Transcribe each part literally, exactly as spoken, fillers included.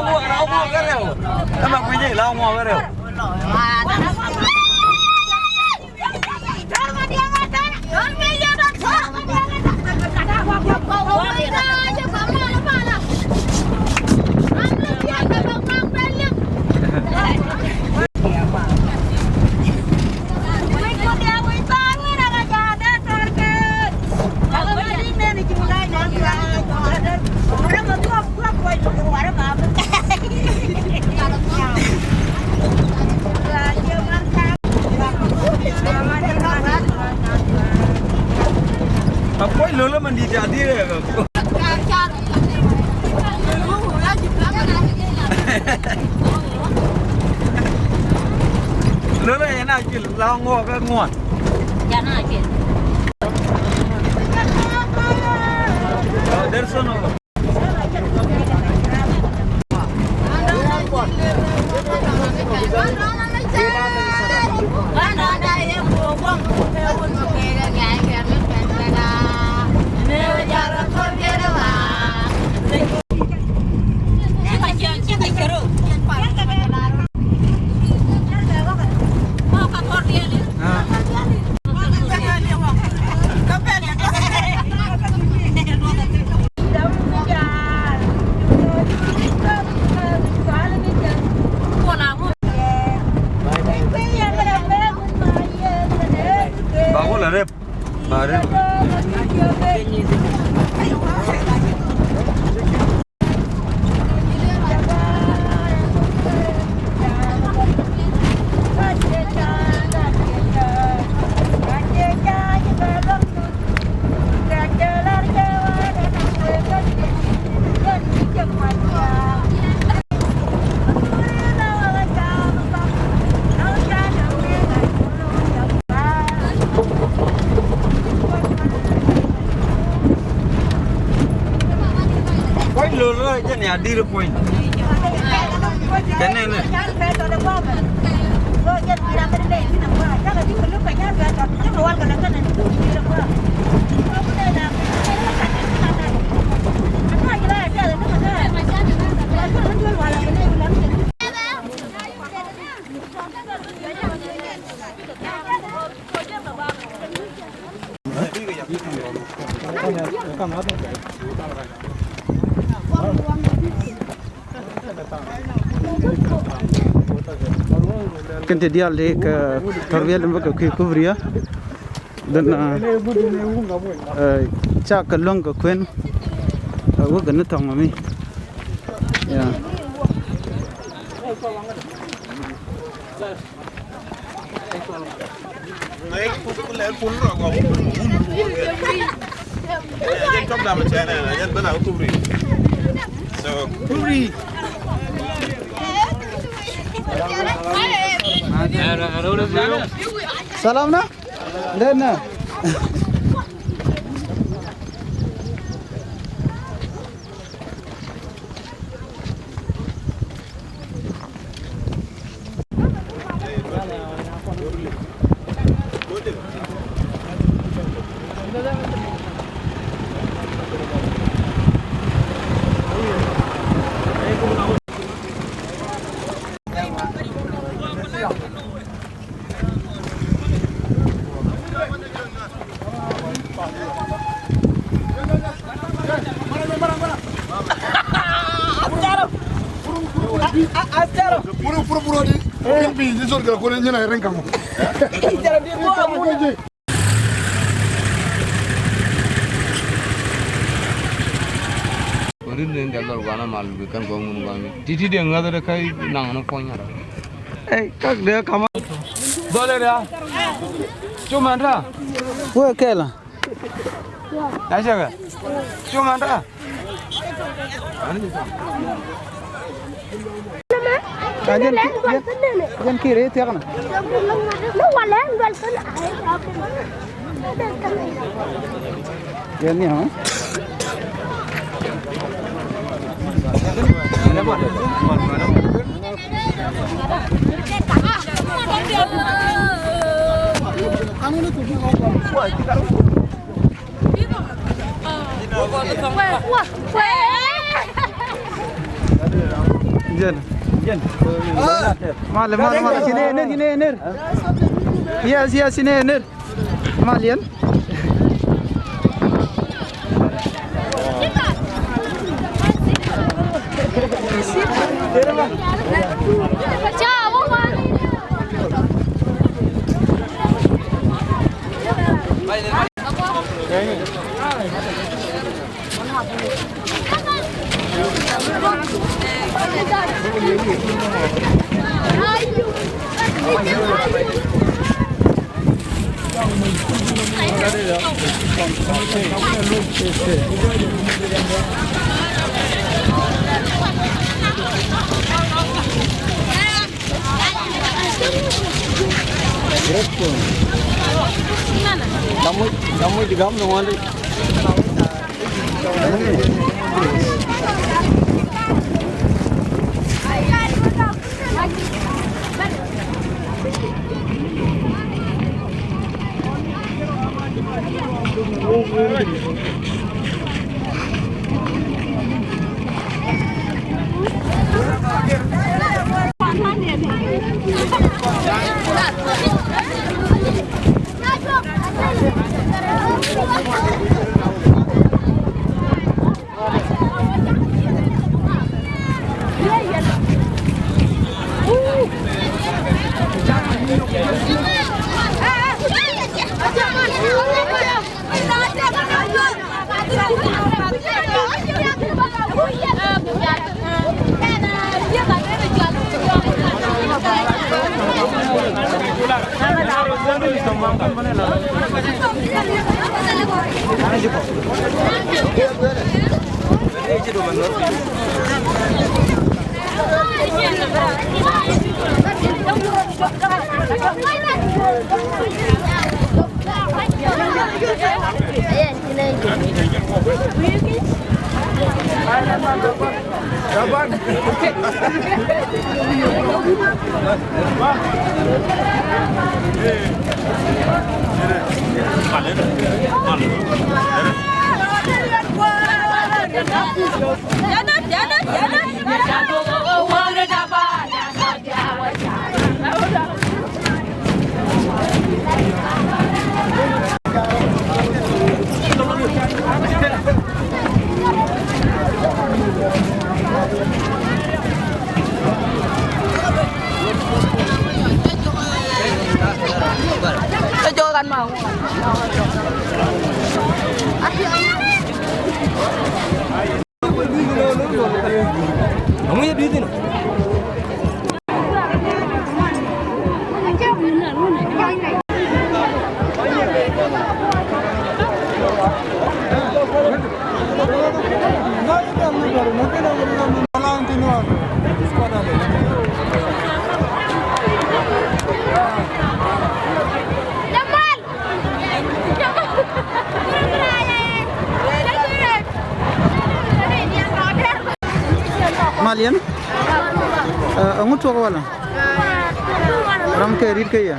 Ŋuɔ kɛ rɛw. Ɛmɛ kui̱ ji̱ la ŋuɔ kɛ rɛw. A kuɔc lolo man di̱t a di̱t ɛ. Lolo yɛn a cil la ŋuɔk ɛ ŋuɔn. Jana cil. There's no. Ba wä la rep. Ba rep. Puɔ̱ny lor rɔ jɛn ya dir puɔ̱ny. Kɛ nɛnɛ. Kɛn ti diaal ti kɛ thɔr wiɛl mi kɛ kui̱ kubriä. Dhin, ah, eh, cak kɛ luäŋ kɛ kuën, eh, wä kɛ ni thɔŋ mi. Yeah. Salam na? Dena. Puro, puro, puro di. Kin pi, di sol kɛ kone nyina ren kaŋo. Wä ri den jɛ lɔr guana mal bi kɛn gɔŋ mun guana. Titi den ŋath rɛ ka naŋ ni puɔ̱ny ara. Ey, kak dee kama. Dɔlɛ ria. Cu mɛn ta. Wee kɛl a. Na cɛ kɛ. Cu mɛn ta. Ka jɛn ki, jɛn, jɛn ki ri thiak na. Jɛn ni hɔ. Jɛn. Malɛ, malɛ, malɛ, ci nɛ ner, ci nɛ ner. Yes, yes, ci nɛ ner. Malɛ yɛn. Kamu, kamu di kamu nongol. Mal yɛn. Ɛ, ɛŋu tuɔk walɛ? Ram kɛ rit kä yɛ.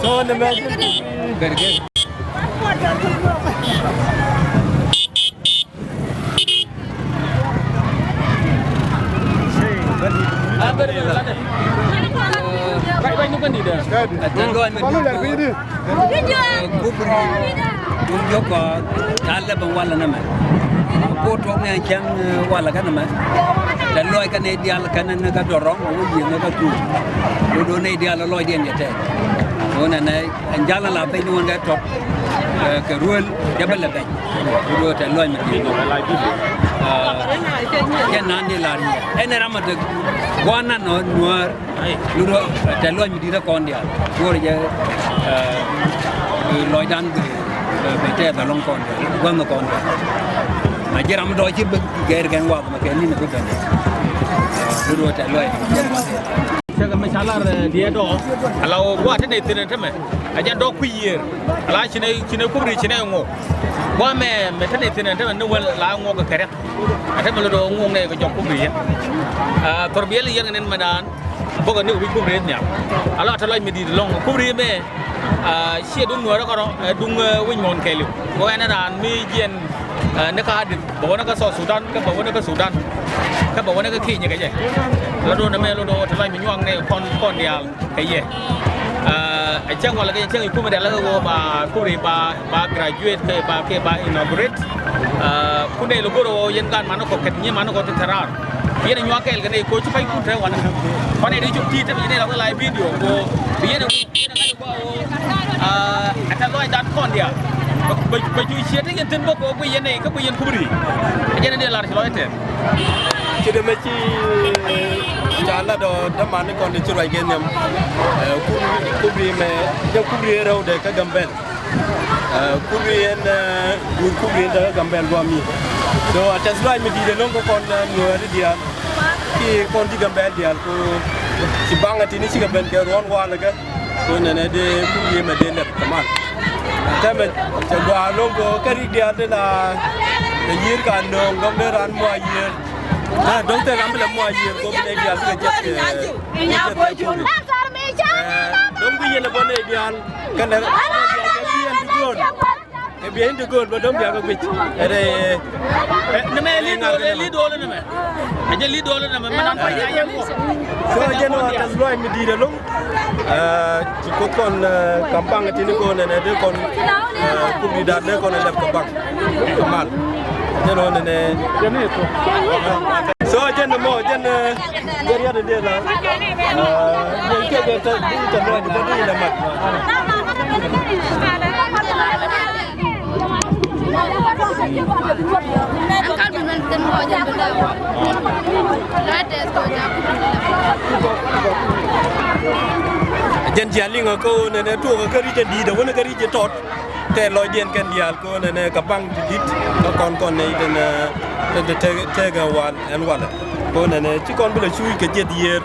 So the message. Very good. Kubri. Dun jɔk kɔ ta lɛ bɛn walɛ nɛmɛ. Ko tuɔk ni cɛŋ walɛ kä nɛmɛ. Tɛ lɔc kä nɛy diaal kɛn ni kä dɔrɔŋ wä yiëŋ kä tuur. Do̱do̱ nɛy diaal lɔcdiɛn jɛ tɛth. Ɣöö nɛnɛ ɛn jalä la piny ni ɣöö kɛ tɔt, ɛ, kɛ ruël jɛ bä lɛ bɛny. Do̱do̱ tɛ lɔc mi di̱i̱t. Ɛ, jɛ naan ni la riɛk ɛn ɛ ram a däk. Gua̱n nan nɔ nuäär. Lurɔ tɛ luɔc mi di̱t ɛ kɔn diaal. Wurɛ jɛ, eh, lɔcdan bɛ, bɛ tɛth ɛlɔŋ kɔn diaal. Gua̱n nɔ kɔn diaal. Ma ji̱ ram dɔɔc ci bɛ gɛr kɛn wath ma kɛn ni̱n ɛ bi bɛn. Lurɔ tɛ luɔc. Cɛ kɛ mɛ ca lar, eh, diɛ dɔɔ. Ala wä gua̱a̱t ti nɛy thi̱n ɛ tämɛ. A jɛn dɔɔk kui̱ yiëër. Ala ci nɛ, ci nɛ kubri ci nɛ ŋuɔk. Gua̱a̱ mɛ, mɛ te nɛy thi̱n ɛ tämɛ ni wä la ŋuɔk kɛ kɛ riɛk. A tämɛ lɔ dɔɔk ŋuɔk nɛ kɛ jɔk kubri yɛ. Ah, thɔr biɛl yɛn kɛ nɛn mɛ daan. Bokɛ ni wi̱c kubri nhiam. Ala tɛ lɔc mi di̱i̱t lɔŋ kubri mɛ. Ah, ciɛ duŋ nuɔrɛ kɔrɔ, eh, duŋ, eh, wi̱c muɔ̱ɔ̱n kɛɛliw. Kɛ wɛn raan mi jiɛn, eh, ni ka Adith, bɛ wä ni kä South Sudan, kä bɛ wä ni kä Sudan. Kä bɛ wä ni kä Kenya kɛ jɛ. Lɔ dɔɔk nɛ mɛ lɔ dɔɔk tɛ lɔc mi nyuak nɛ kɔn, kɔn diaal. Kɛ yɛ. Ah, ɛ cäŋ walɛ kɛ cäŋ i̱ kumɛ dɛl ɛ ɣöö ba kubri ba, ba graduate kɛ ba, kɛ ba inaugurate. Ah, kun dee lɛ go̱r ɣöö yɛn gaat man ni kɔ kɛt nyi man ni kɔ ti te raar. Yɛn ɛ nyuak kɛɛl kɛ nɛy koc ci pa̱ny kun te wanɛ. Kɔn ɛ di cuk ti̱i̱t te bi yɛn ɛ la wä la video ko bi yɛn ɛ, yɛn ɛ ŋa̱c ɛ gɔaa ɣöö, ah, ɛ tɛ lɔcdan kɔn diaal. Bɛ, bɛ, bɛ cu ciet te yɛn thi̱n bä ko bi yɛn ɛ kä bi yɛn kubri. Ɛ jɛn ɛ dee lar ci lɔc ɛ tɛth. Ci dee mɛ ci ca lat ɔ dämani kɔn di ci ruac kɛ nhiam. Eh, kubri, kubri mɛ, jɛ kubri rɛw dee kä Gambɛl. Eh, kubri ɛn, eh, gur kubri ɛn dee kä Gambɛl guam mi. So a tɛth ruac mi di̱i̱t ɛlɔŋ kä kɔn, eh, nuɔɔri diaal. Ki kɔn ti Gambɛl diaal ko ci baŋ a tini cikɛ ben kɛ ruɔ̱n walɛ kɛ. Ko nɛnɛ dee kubri mɛ dee lɛp kɛ mal. Tɛmɛ cɛ gɔaa ɛlɔŋ ko kä rik diaal dee la kɛ yiër ka nööŋ gɔm dee ran mɔ a yiër. Ɛ, dɔ̱ŋ tëë ram bi lɛ muɔc yiëër kop nɛy diaal bikɛ jɛth, ɛ, bikɛ jɛth kɛ kop. Ɛ, dɔ̱ŋ bi yɛn ɛ bä nɛy diaal kɛnɛ nɛy diaal kɛ biɛn ti gööl. Kɛ biɛn ti gööl bä dɔ̱ŋ biakɛ guic. Ɛ, ɛ, ɛ, nɛmɛ ɛ li̱t do̱l, ɛ li̱t do̱l nɛmɛ. Ɛ jɛ li̱t do̱l nɛmɛ mɛ nan kɔc nyac yɛn kɔ. So jɛn ɔ tɛth luaac mi di̱i̱t ɛlɔ̱ŋ. Ɛ, ci Kuoth kɔn, ɛ, ka̱m baŋ ɛ tini kɔn ɛnɛ dee kɔn, ɛ, kubri da̱a̱t dee kɔn ɛ lɛp kɛ baŋ kɛ mal. Jɛn ɣän ɛnɛ. So jɛn mɔ jɛn, ɛ, jɛn riat ɛ dee la. Ɛ, jɛn kɛ jɛ tɛ, tɛ lɔc bä di lɛ mat. Jɛn ji̱ a liŋ ɛ kä ɣöö nɛnɛ tuɔɔk ɛ kä ri̱c ɛn di̱i̱t ɛ wän ɛ kä ri̱c ɛ tɔt. Tɛ lɔcdiɛn kɛn diaal kä ɣöö nɛnɛ kɛ baŋ ti di̱t kä kɔn kɔn nɛy tɛn, ɛ, tɛn te, te, tekɛ wal ɛn walɛ. Kä ɣöö nɛnɛ ci kɔn bi lɛ cuuc kɛ jiɛth yiëër.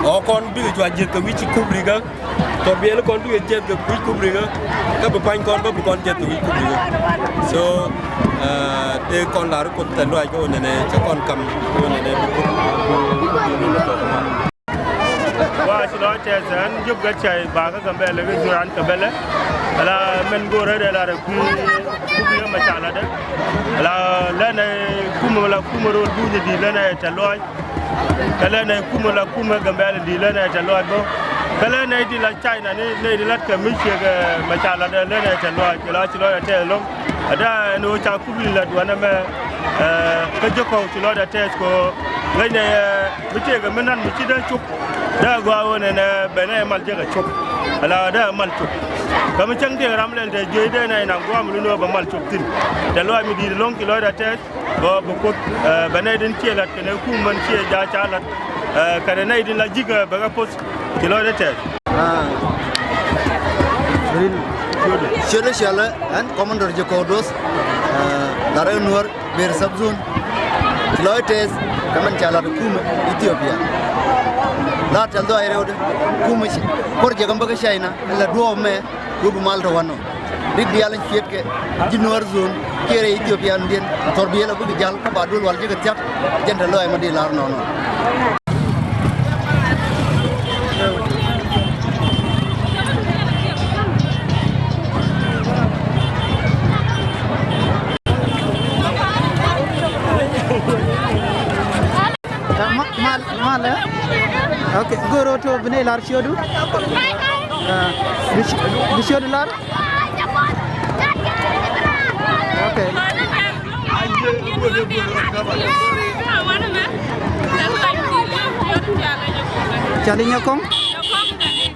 Ɔ kɔn bikɛ cua jiɛth kɛ wi̱c ci kubrikä. Tɔ biɛli kɔn bikɛ jiɛth kɛ wi̱c kubrikä, kä bi pa̱ny kɔn bä bi kɔn jiɛth kɛ wi̱c kubrikä. So, ɛ, dee kɔn lar Kuoth tɛth luaac kä ɣöö nɛnɛ cɛ kɔn kam kä ɣöö nɛnɛ bi Kuoth, bi, bi, bi, bi tɔk mal. Wa ci lɔc tɛth ɛn Jop Gat Cay ba kä Gambɛlɛ kä juran kɛ bɛlɛ. Ala mɛn go̱o̱rä dee lar ɛ kui̱ kubrikä mɛ ca latdɛ. Ala lɛnɛ kumɛ la kumɛ ro̱l bunyɛ di lɛnɛ tɛth luaac. Kä lɛ nɛy kumɛ la kumɛ Gambɛl di lɛ nɛy tɛth luaac bä. Kä lɛ nɛy di la China ni nɛy di lat kɛ mi ciek, ɛ, mɛ ca lat ɛ lɛ nɛy tɛth luaac, la ci lɔcdɛ tɛth ɛlɔ̱ŋ. Ɛ dee ɛn ɣöö ca kubri lat wanɛ mɛ, ɛ, kä ji̱ kɔw ci lɔcdɛ tɛth kɛ ɣöö ŋäcnɛ, ɛ, mi tëëkɛ mi na̱n mi ci dee cop. Dee gɔaa ɣöö nɛnɛ bɛ nɛy mal jekɛ cop. Ala dee mal cop. Kä mi cäŋ tëëkɛ ram lɛl te jiöc dee nɛy naŋ gua̱a̱m mi lun ɣöö bɛ mal cop thi̱n. Tɛth luaac mi di̱i̱t ɛlɔ̱ŋ ci lɔcdɛ tɛth. Bä bi Kuoth, ɛ, bɛ nɛy tin ciɛ la̱t kɛnɛ kum mɛn ciɛ ja̱ ca la̱t, ɛ, kɛnɛ nɛy tin la ji̱k, ɛ, bɛ kɛ poth ci lɔcdɛ tɛth. Ah. Ciötdɛ cialɛ ɛn Commander Jekɔw Doth, ɛ, lar ɛ Nuäär Ber Sub Zone. Ci lɔcdɛ tɛth kɛ mɛn ca la̱t kum Ethiopia. La tɛth dhɔac rɛwdɛ kum ci kuɔr jɛ kɛ bä kä China ɛn la duɔɔp mɛ. Wut bi mal tɔ wanɔ. Rik diaal in ciëtkɛ ji̱ Nuäär zone kiɛ rɛy Ethiopia in diɛn a thɔr biëël a bikɛ jal kä ba duël wal jekɛ thia̱k. Jɛn tɛth luaac mɔ di lar nɔnɔ. Mal, mal, eh? Okay, go̱o̱r ɣöö to bi nɛy lar ciötdu. Ah, bi ci-, bi ciötdu lar. Okay. Cali Nyakɔŋ?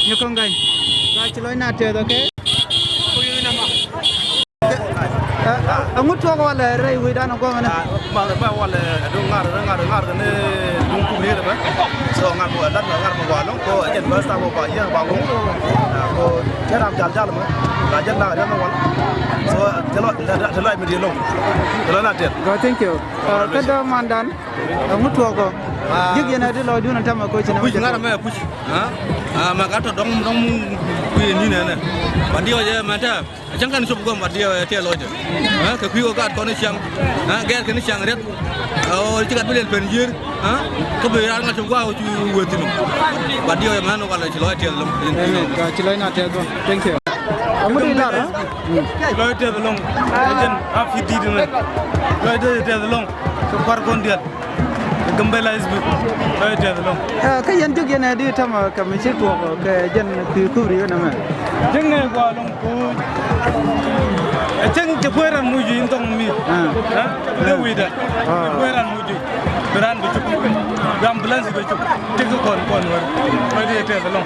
Nyakɔŋ Ga̱ny. Ba ci lɔcna tɛth, okay? Ɛŋu tuɔɔk walɛ rɛy wecdan ɛ guɔmɛnɛ? Ma, ma walɛ, ɛ, duŋ ŋar, ŋar, ŋar kɛ ni duŋ kuk riet ɛmɛ. So ŋar mɔ, lat ŋar mɔ wa loŋ ko, ɛ jɛn first time mɔ ba yiëë ba ŋuŋ. Ɛ, ko cɛ ram jal jal mɔ. La jɛn la riɛn wal. So tɛ lɔ, tɛ lɔ mi di loŋ. Tɛ lɔ na tɛt. Go, thank you. Ɛ, kä dämandan. Ɛŋu tuɔɔk ɔ? Ji̱k yɛn ɛ di lɔcdun ɛ tämɛ ko ci nɛ. Kuc ŋar mɛ kuc. Ɛ? Ɛ, mɛ ka tɔ dɔŋ, dɔŋ kuc yɛn ni nɛnɛ. Ba diɔ jɛ mɛ tɛ. Ɛ cäŋ kɛn cop guɔm ba diɔ ɛ tɛ lɔcdɛ. Ɛ, kɛ kui̱ kɔ gat kɔn i̱ ciaŋ. Ɛ, gɛɛr kɛn i̱ ciaŋ riɛt. Ɛ, ɣöö ci gat bi lɛl pɛn yiër. Ɛ, kä bi raar ŋa̱t cop gua̱a̱ ɣöö ci wëë thi̱n. Ba diɔ ɛ mɛn wal ɛ ci lɔc tiɛth loŋ. Ɛ, ci lɔc na tiɛth loŋ. Thank you. Aŋu di lar, ɛ? Lɔc tɛth ɛlɔ̱ŋ. Ɛ jɛn a fi dit ɛmɛ. Lɔc tɛth ɛlɔ̱ŋ. Kɛ kua̱r kɔn diaal. Kɛ Gambela S B. Lɔc tɛth ɛlɔ̱ŋ. Ɛ, kä yɛn jiök yɛn ɛ di tämɛ kɛ mi ci tuɔɔk kɛ jɛn kui̱ kubri ɣän ɛmɛ. Jiäknɛ gɔaa ɛlɔ̱ŋ koc. Ɛ cäŋ cɛ kueer ran muc in thɔŋ mi. Ɛ? Ɛ? Lɛ wi̱i̱dɛ. Cɛ kueer ran muc in. Bi raan bi cuk. Bi ambulance bi cuk. Tëk kɔn kɔn wär. Lɔc tɛth ɛlɔ̱ŋ.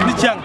Ni ciaŋ.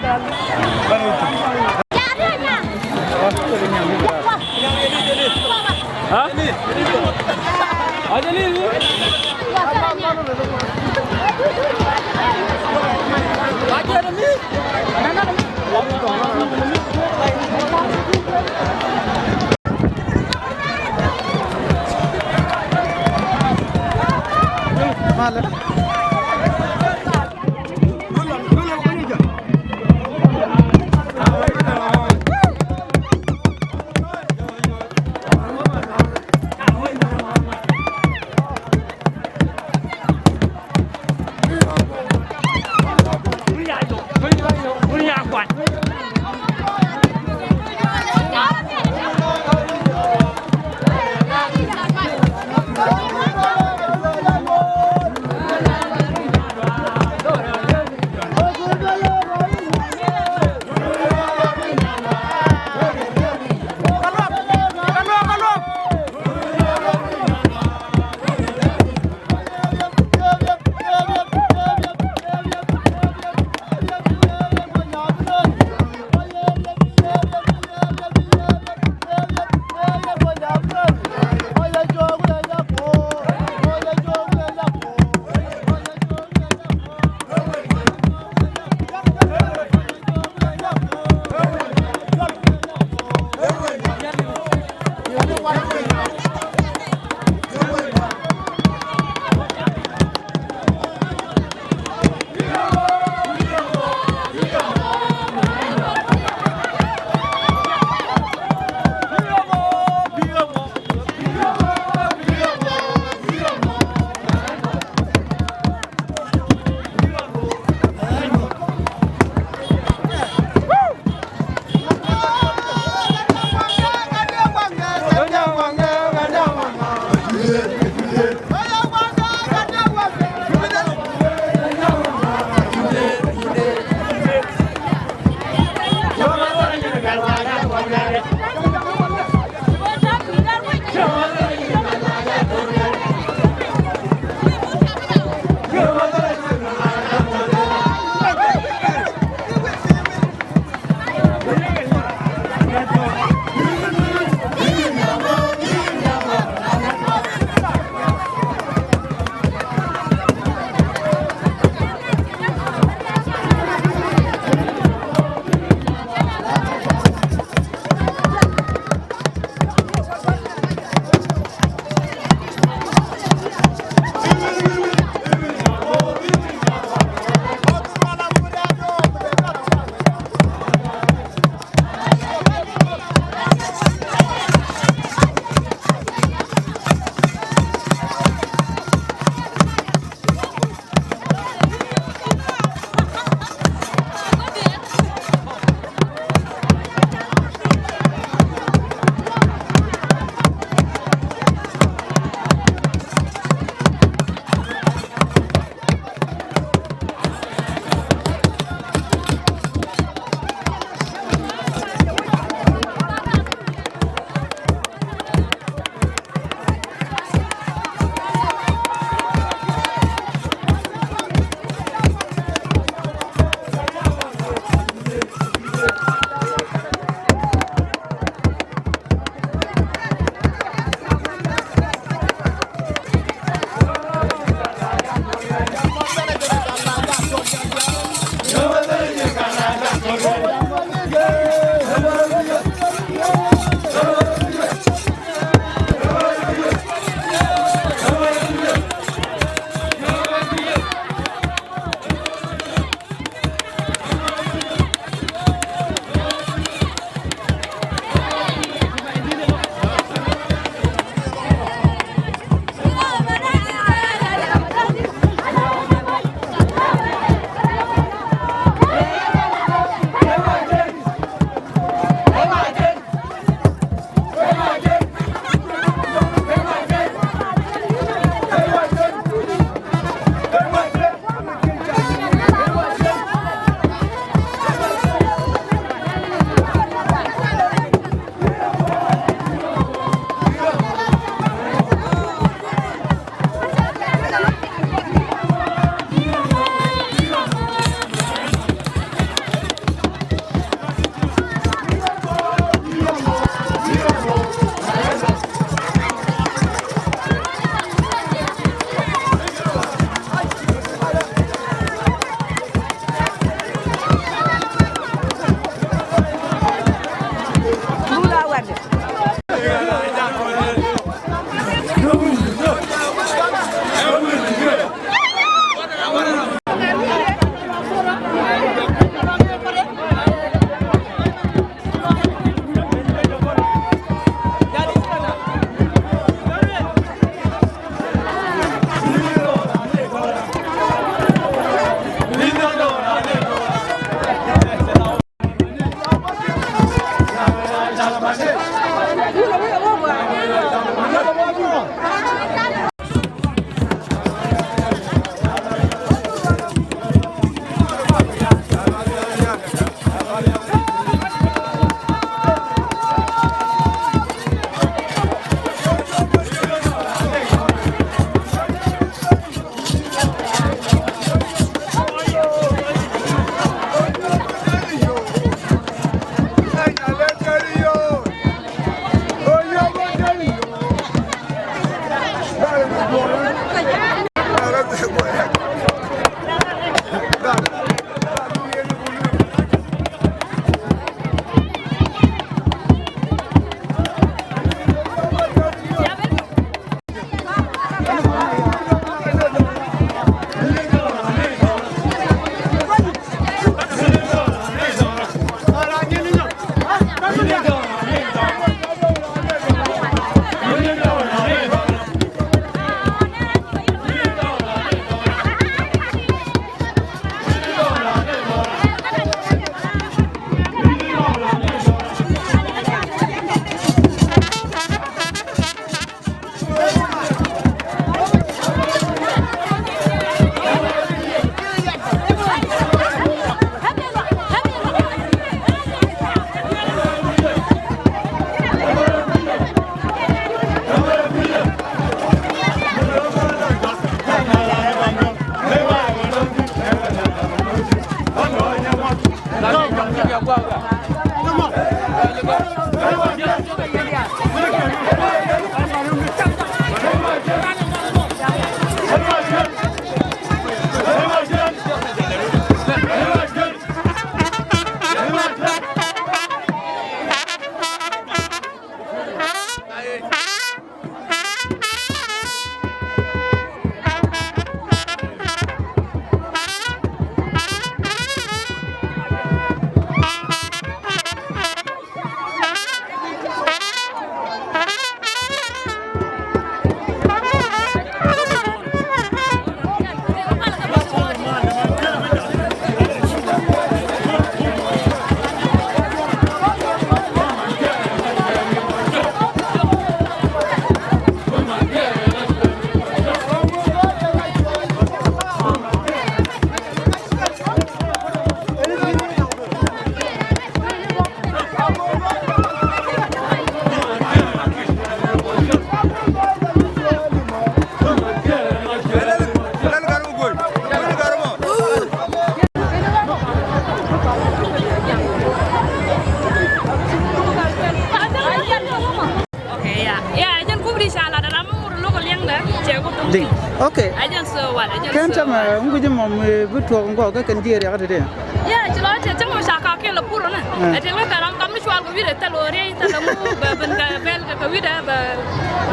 Okay. Agent so what? Agent kɛn so tɛmɛ what? Ŋu ji̱ mɔm, eh, bi tuɔɔk ŋuɔ kɛ kɛn ji̱ riɛk tete. Yeah, ci lɔ tɛ cäŋ mɔ ca ka kɛ lɛ pur nɛ. Eh. Ɛ tɛ ŋu kɛ ram kam mi cual kɛ wi̱dɛ thɛl wä riɛy thɛl ŋu bɛ ben kɛ bɛl kɛ wi̱dɛ bɛ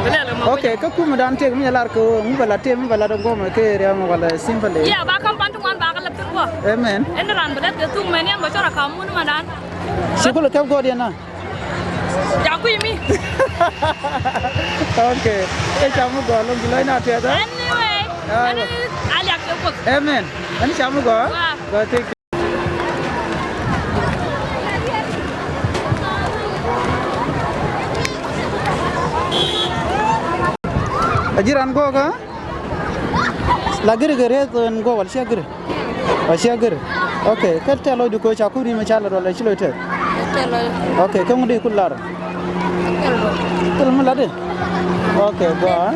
bɛ lɛl mɔ. Okay, kä kumɛ dan tëk mi lar kɛ ŋu bɛ la tëk mi bɛ la dɛ gɔmɛ kɛ riɛk mɔ wala simple. Yeah, ba kam pan ti ŋuan ba kɛ lɛ pur wä. Amen. Ɛn ran bɛ lɛt kɛ thuk mɛ ni ɛn bɛ cɔr a kam mun ma dan. Cukul kɛp gɔɔdiɛn na. Ja kui̱ mi. Okay. Ɛ ca mi gɔɔ loŋ ci lɔc na tiɛth, eh? Anyway. Ah, ɛn a liak kɛ Kuoth. Amen. Ɛn ca mi gɔɔ. Wa. Gɔɔ thank you. A ji̱ ran gɔɔkä? La giri kɛ rieth ɛn guɔ wal cia giri. Ɔ cia giri. Okay, kä tɛl lɔcdu kɛ ca kup ri mɛ ca lat wal ci loc tɛth. Tɛl lɔc. Okay, kä ŋut di kul lar. Tɛl lɔc. Tɛl mi lat di. Okay, gua.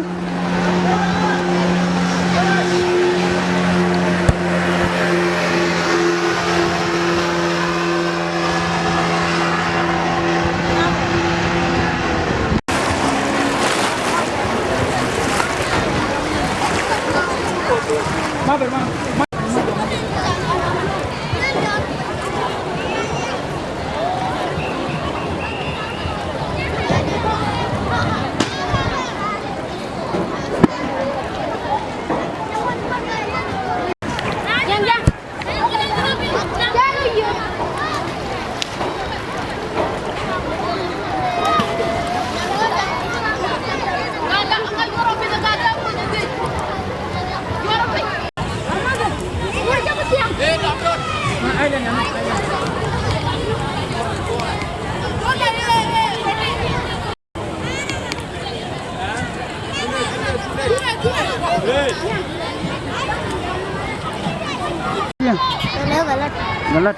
Galat. Galat.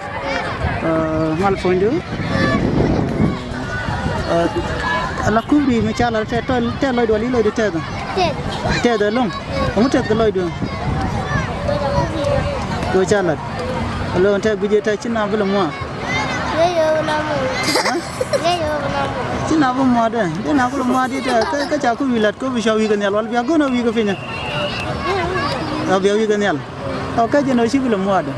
Eh, mal puɔ̱nydu. Eh, ala kup ri mi ca lat tɛ, tɛ lɔcdu wal i̱ lɔcdu tɛth. Tɛth. Tɛth ɛlɔ̱ŋ. Ɛŋu tɛth kɛ lɔcdu? Kɛ ca lat. Ɛlɔ̱ŋ tɛth guic ɛ tɛth ci na bi lɛ mua̱a̱. Ŋäc ɣöö bi na mua̱a̱. Ŋäc ɣöö bi na mua̱a̱. Ci na bi mua̱a̱ dee. Dee na bi lɛ mua̱a̱ dee tɛth. Kä, kä ca ku wi̱i̱ lat kä bi cua wi̱i̱ kɛ nhial wal bia go̱n a wi̱i̱ kɛ piny. A bia wi̱i̱ kɛ nhial. Ɔ, kä ji̱n ɔ ci bi lɛ mua̱a̱dɛ.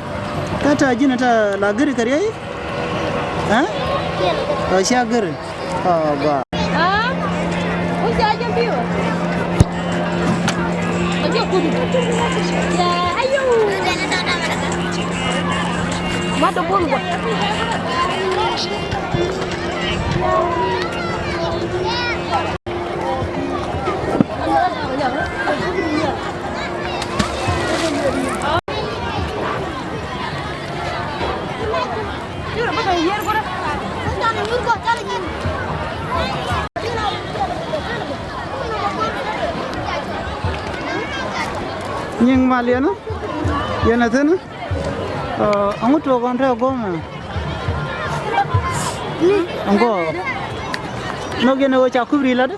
Kä tɛ ji̱n tɛ la geri kɛ riey? Ɛ? Ɔ, cia geri. Ɔ, gɔaa. Nyiŋ mal yɛn, yɛn a thi̱n. Ɔ, ɛŋu tuɔɔk ɣän te gɔmɛ? Ɛŋu? Nhɔk yɛn ɛ ɣöö ca kup ri lat.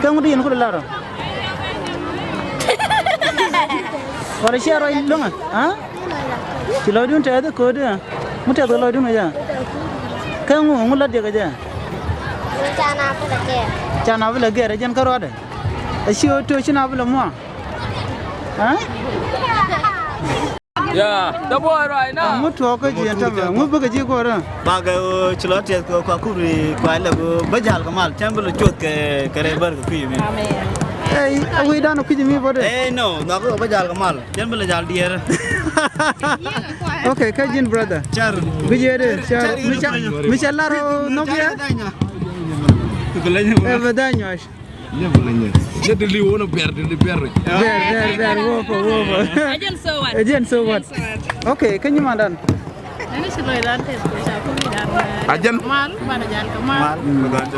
Kä ŋut yɛn kulɛ lar ɔ? Wala ciɛ rɔy lo̱ŋä? Aa? Ci lɔcdun tɛth i̱ köödi ɛ? Ŋu tɛth kɛ lɔcdun kɛ jɛ? Kä ŋu, ŋu lat jɛ kɛ jɛ? Ca na bi lɛ gɛr. Ca na bi lɛ gɛr ɛ jɛn kä ruaadɛ. Ɛ ci ɣöö to̱ ci na bi lɛ mua̱a̱. Aa? Yeah, the boy right now. Ŋu tuɔɔk kä ji̱ ɛn tämɛ, ŋu bikɛ ji̱ kuɔrä? Bakɛ ɣöö ci lɔ tiɛth kɛ kua kup ri kua lɛ bä jäl kɛ mal, cɛn bi lɛ cuɔth kɛ, kɛ rɛy bär kɛ kui̱ mi. Amen. Ey, a wi̱i̱dan kui̱ mi bädɛ? Ey, no, nhɔk kɛ bä jäl kɛ mal, cɛn bi lɛ jäl diɛɛr. Okay, kä ji̱n brother. Car. Bi jiɛ dee, car. Mi ca, mi ca lar ɔ nhɔk yɛ? Ɛ bɛ dhany nyuac. Nyɛ bi lɛ nyɛ. Nyɛ di li̱w wun a biɛr, di li̱w biɛr. Biɛr, biɛr, biɛr, wopɛ, wopɛ. Agent so what? Agent so what? Agent so what? Okay, kä nyimandan. Agent. Mal, banɛ jal kɛ mal. Mal.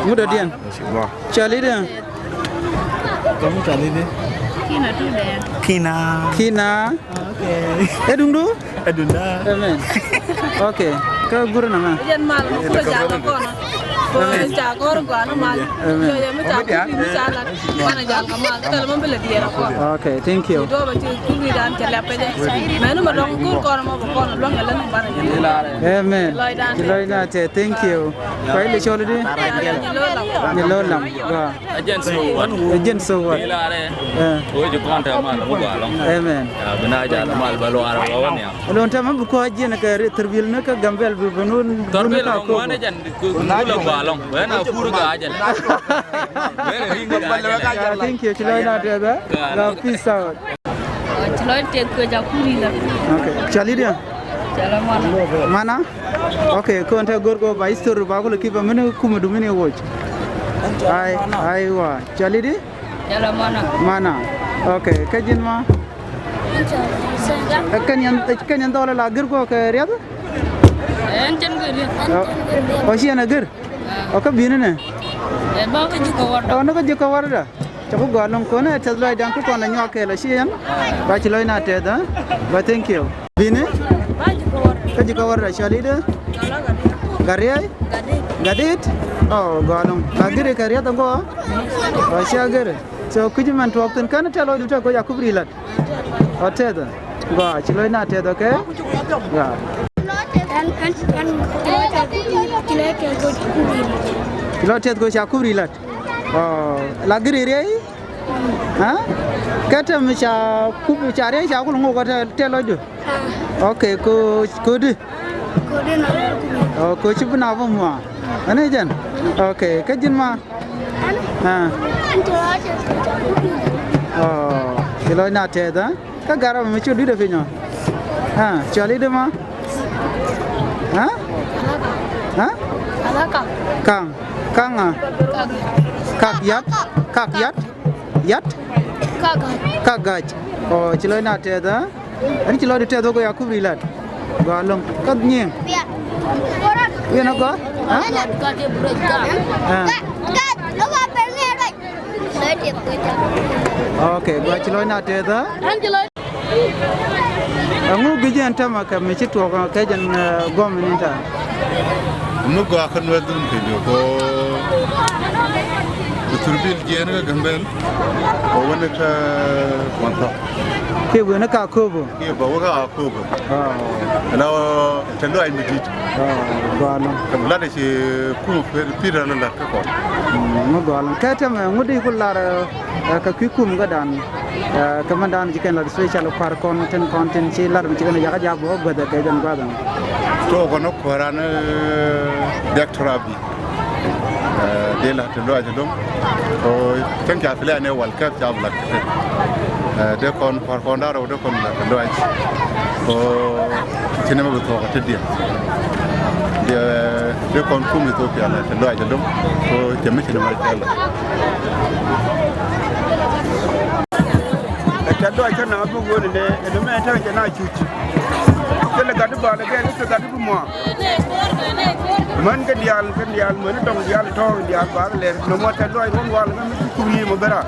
Ŋut a diɛn? Bɔ. Cɔl i̱ diɛn? Kɔm cɔl i̱ diɛn? Kina tu dɛn. Kina. Kina. Okay. Ɛ duŋdu? Ɛ duŋda. Amen. Okay. Kä gur na mɛ. Jɛn mal mɛ kulɛ jal kɛ kɔn. Amen. Ca gɔr guan mal. Amen. Ca jɛ mi ca kuri mi ca lat. Mana jal ka mal. Kɛl ma bi la diɛɛr a kɔn. Okay, thank you. Dua ba ci kuri dan ca lɛ pɛjɛ. Mɛ ni ma dɔŋ gur kɔn ma ba kɔn luaŋ kɛ lɛ ni mana jal. Amen. Lɔy dan. Ci lɔy na tɛ, thank you. Kɔy li cɔl di? Ni lo lam. Ni lo lam. Gua. Agent so what? Agent so what? Eh. Woi, ju kɔn tɛ mal, mu ba lɔŋ. Amen. Ya, bina jal mal ba lo ara wa wan ya. Lon tɛ ma bu kɔ jin kɛ ri-, thirbil ni kɛ Gambel bi bunun. Thirbil bunun ka lɔŋ ko. Wan agent ku, ku lo ba lɔŋ. Wen a kur ka agent. Wen a ring ka agent. Yeah, thank you. Ci lɔy na tɛ da. Ka peace out. Ci lɔy tɛ ko ja kuri la. Okay. Cali dia? Cala mana. Mana? Okay, kɔn tɛ gor ko ba history ba ko le kiba mini kuma du mini watch. Ai, ai wa. Cali di? Cala mana. Mana. Okay, ka jin ma. Ɛ kɛn yɛn, ɛ kɛn yɛn dhɔl la gir ko kɛ riɛth? Ɛn cɛn gir riɛth. Ɔ, ɔ ci yɛn a gir? Ɔ, kä bini nɛ? Ɛ ba kä ji̱ kɛ war da. Ɔ, ni kä ji̱ kɛ war da. Cɛ ku gɔaa lo̱ŋ kɔn ɛ tɛth lɔcdan ku kɔn ɛ nyuak kɛɛl ɛ ci yɛn. Ba ci lɔc na tɛth, ɛ? Ba thank you. Bini? Kä ji̱ kɛ war da cɔl i̱dɛ? Gariɛy? Gadit. Ɔ, gɔaa lo̱ŋ. Ba giri kɛ riɛth ɛŋɔ? Ɔ, cia giri. So kui̱ci mɛn tuɔɔk thi̱n kɛn tɛth lɔcdu tɛth koc a kup ri la̱t. Ɔ tɛth. Gɔaa, ci lɔc na tɛth, okay? Gɔaa. Ɛn, ɛn, ɛn, ci lɔc tɛth, ci lɔc tɛth koc a kup ri la̱t. Ci lɔc tɛth koc a kup ri la̱t. Ɔ, la giri riɛy? Ha? Kɛ tɛm ca kup, ca riɛy ca kul ŋok kɛ tɛ, tɛ lɔcdu? Ah. Okay, ko, ko di? Ko di na kup. Ɔ, ko ci bi na bä mua. Ani jɛn? Okay, kä jin ma? Ha? Ɔ, ci lɔc na tɛth, ha? Kä garɛ mi cu dui̱dɛ piny ɔ. Ha, cɔl i̱ di ma? Ha? Ha? Kaŋ. Kaŋ a? Kak yat? Kak yat? Yat? Kak gac. Ɔ, ci lɔc na tɛth, ha? Ɛn ci lɔcdu tɛth wä kɛ ya kup ri lat. Gɔaa lo̱ŋ. Kä nyiŋ. Wi̱n a gɔaa? Ha? Ha? Okay, gɔaa ci lɔc na tɛth, ha? Ɛŋu guic ɛn tämɛ kɛ mi ci tuɔɔk kɛ jɛn, eh, gɔm ni ta? Mi gɔaa kä nuɛ dhun kɛ jɔ ko. Bi thurbil jiɛn kä Gambel. Ko wani kä Kuɔnthɔ. Kiɛ wen kä Akobo? Kiɛ bä wä kä Akobo. Aa. Ɛn a tɛ luac mi di̱t. Aa, gɔaa lo̱ŋ. Kɛ bi lat ɛ ci kum Peter ni lat kä kɔn. Mm, mi gɔaa lo̱ŋ. Kɛ tɛmɛ ŋut di ku lar, eh, kɛ kui̱ kum kä dan. Eh, kɛ mɛn dan ci kɛn lat special kua̱r kɔn tin kɔn tin ci lat mi ci kɛn yakä jak bä guäth kɛ jɛn gua̱th. Tuɔɔk kɔn kua̱ran, eh, dɛk tɔra bi. Eh, dee la̱t ti luaac ɛlɔ̱ŋ. Ko cäŋ ca thilɛ anɛ wal kɛp ca bi la̱t kɛ tëk. Eh, dee kɔn kua̱r kɔn da̱rɛ wä dee kɔn la̱t ti luaac. Ko ci nɛmɛ bi thuɔk ɛ ti diɛn. Dee, dee kɔn kum Ethiopia la̱t ti luaac ɛlɔ̱ŋ. Ko cɛ mi ci nɛmɛ cɛ la̱t. Ɛ tɛ̈th lɔaac kä naŋ abuk ɣöö nɛnɛ ɛn ɛmɛ ɛn ta̱ŋ jɛ na cuc. Thilɛ gat i̱ bal ɛ gɛn i̱ thil gat i̱ bi muaak. Män kä diaal, kä diaal, män i̱ dɔŋ diaal i̱ tɔ̱ɔ̱ŋ diaal bak lɛr nɔmɔ tɛ̈th lɔaac ruɔ̱n wal kä mi ci kup yiëë mɔ ben raar.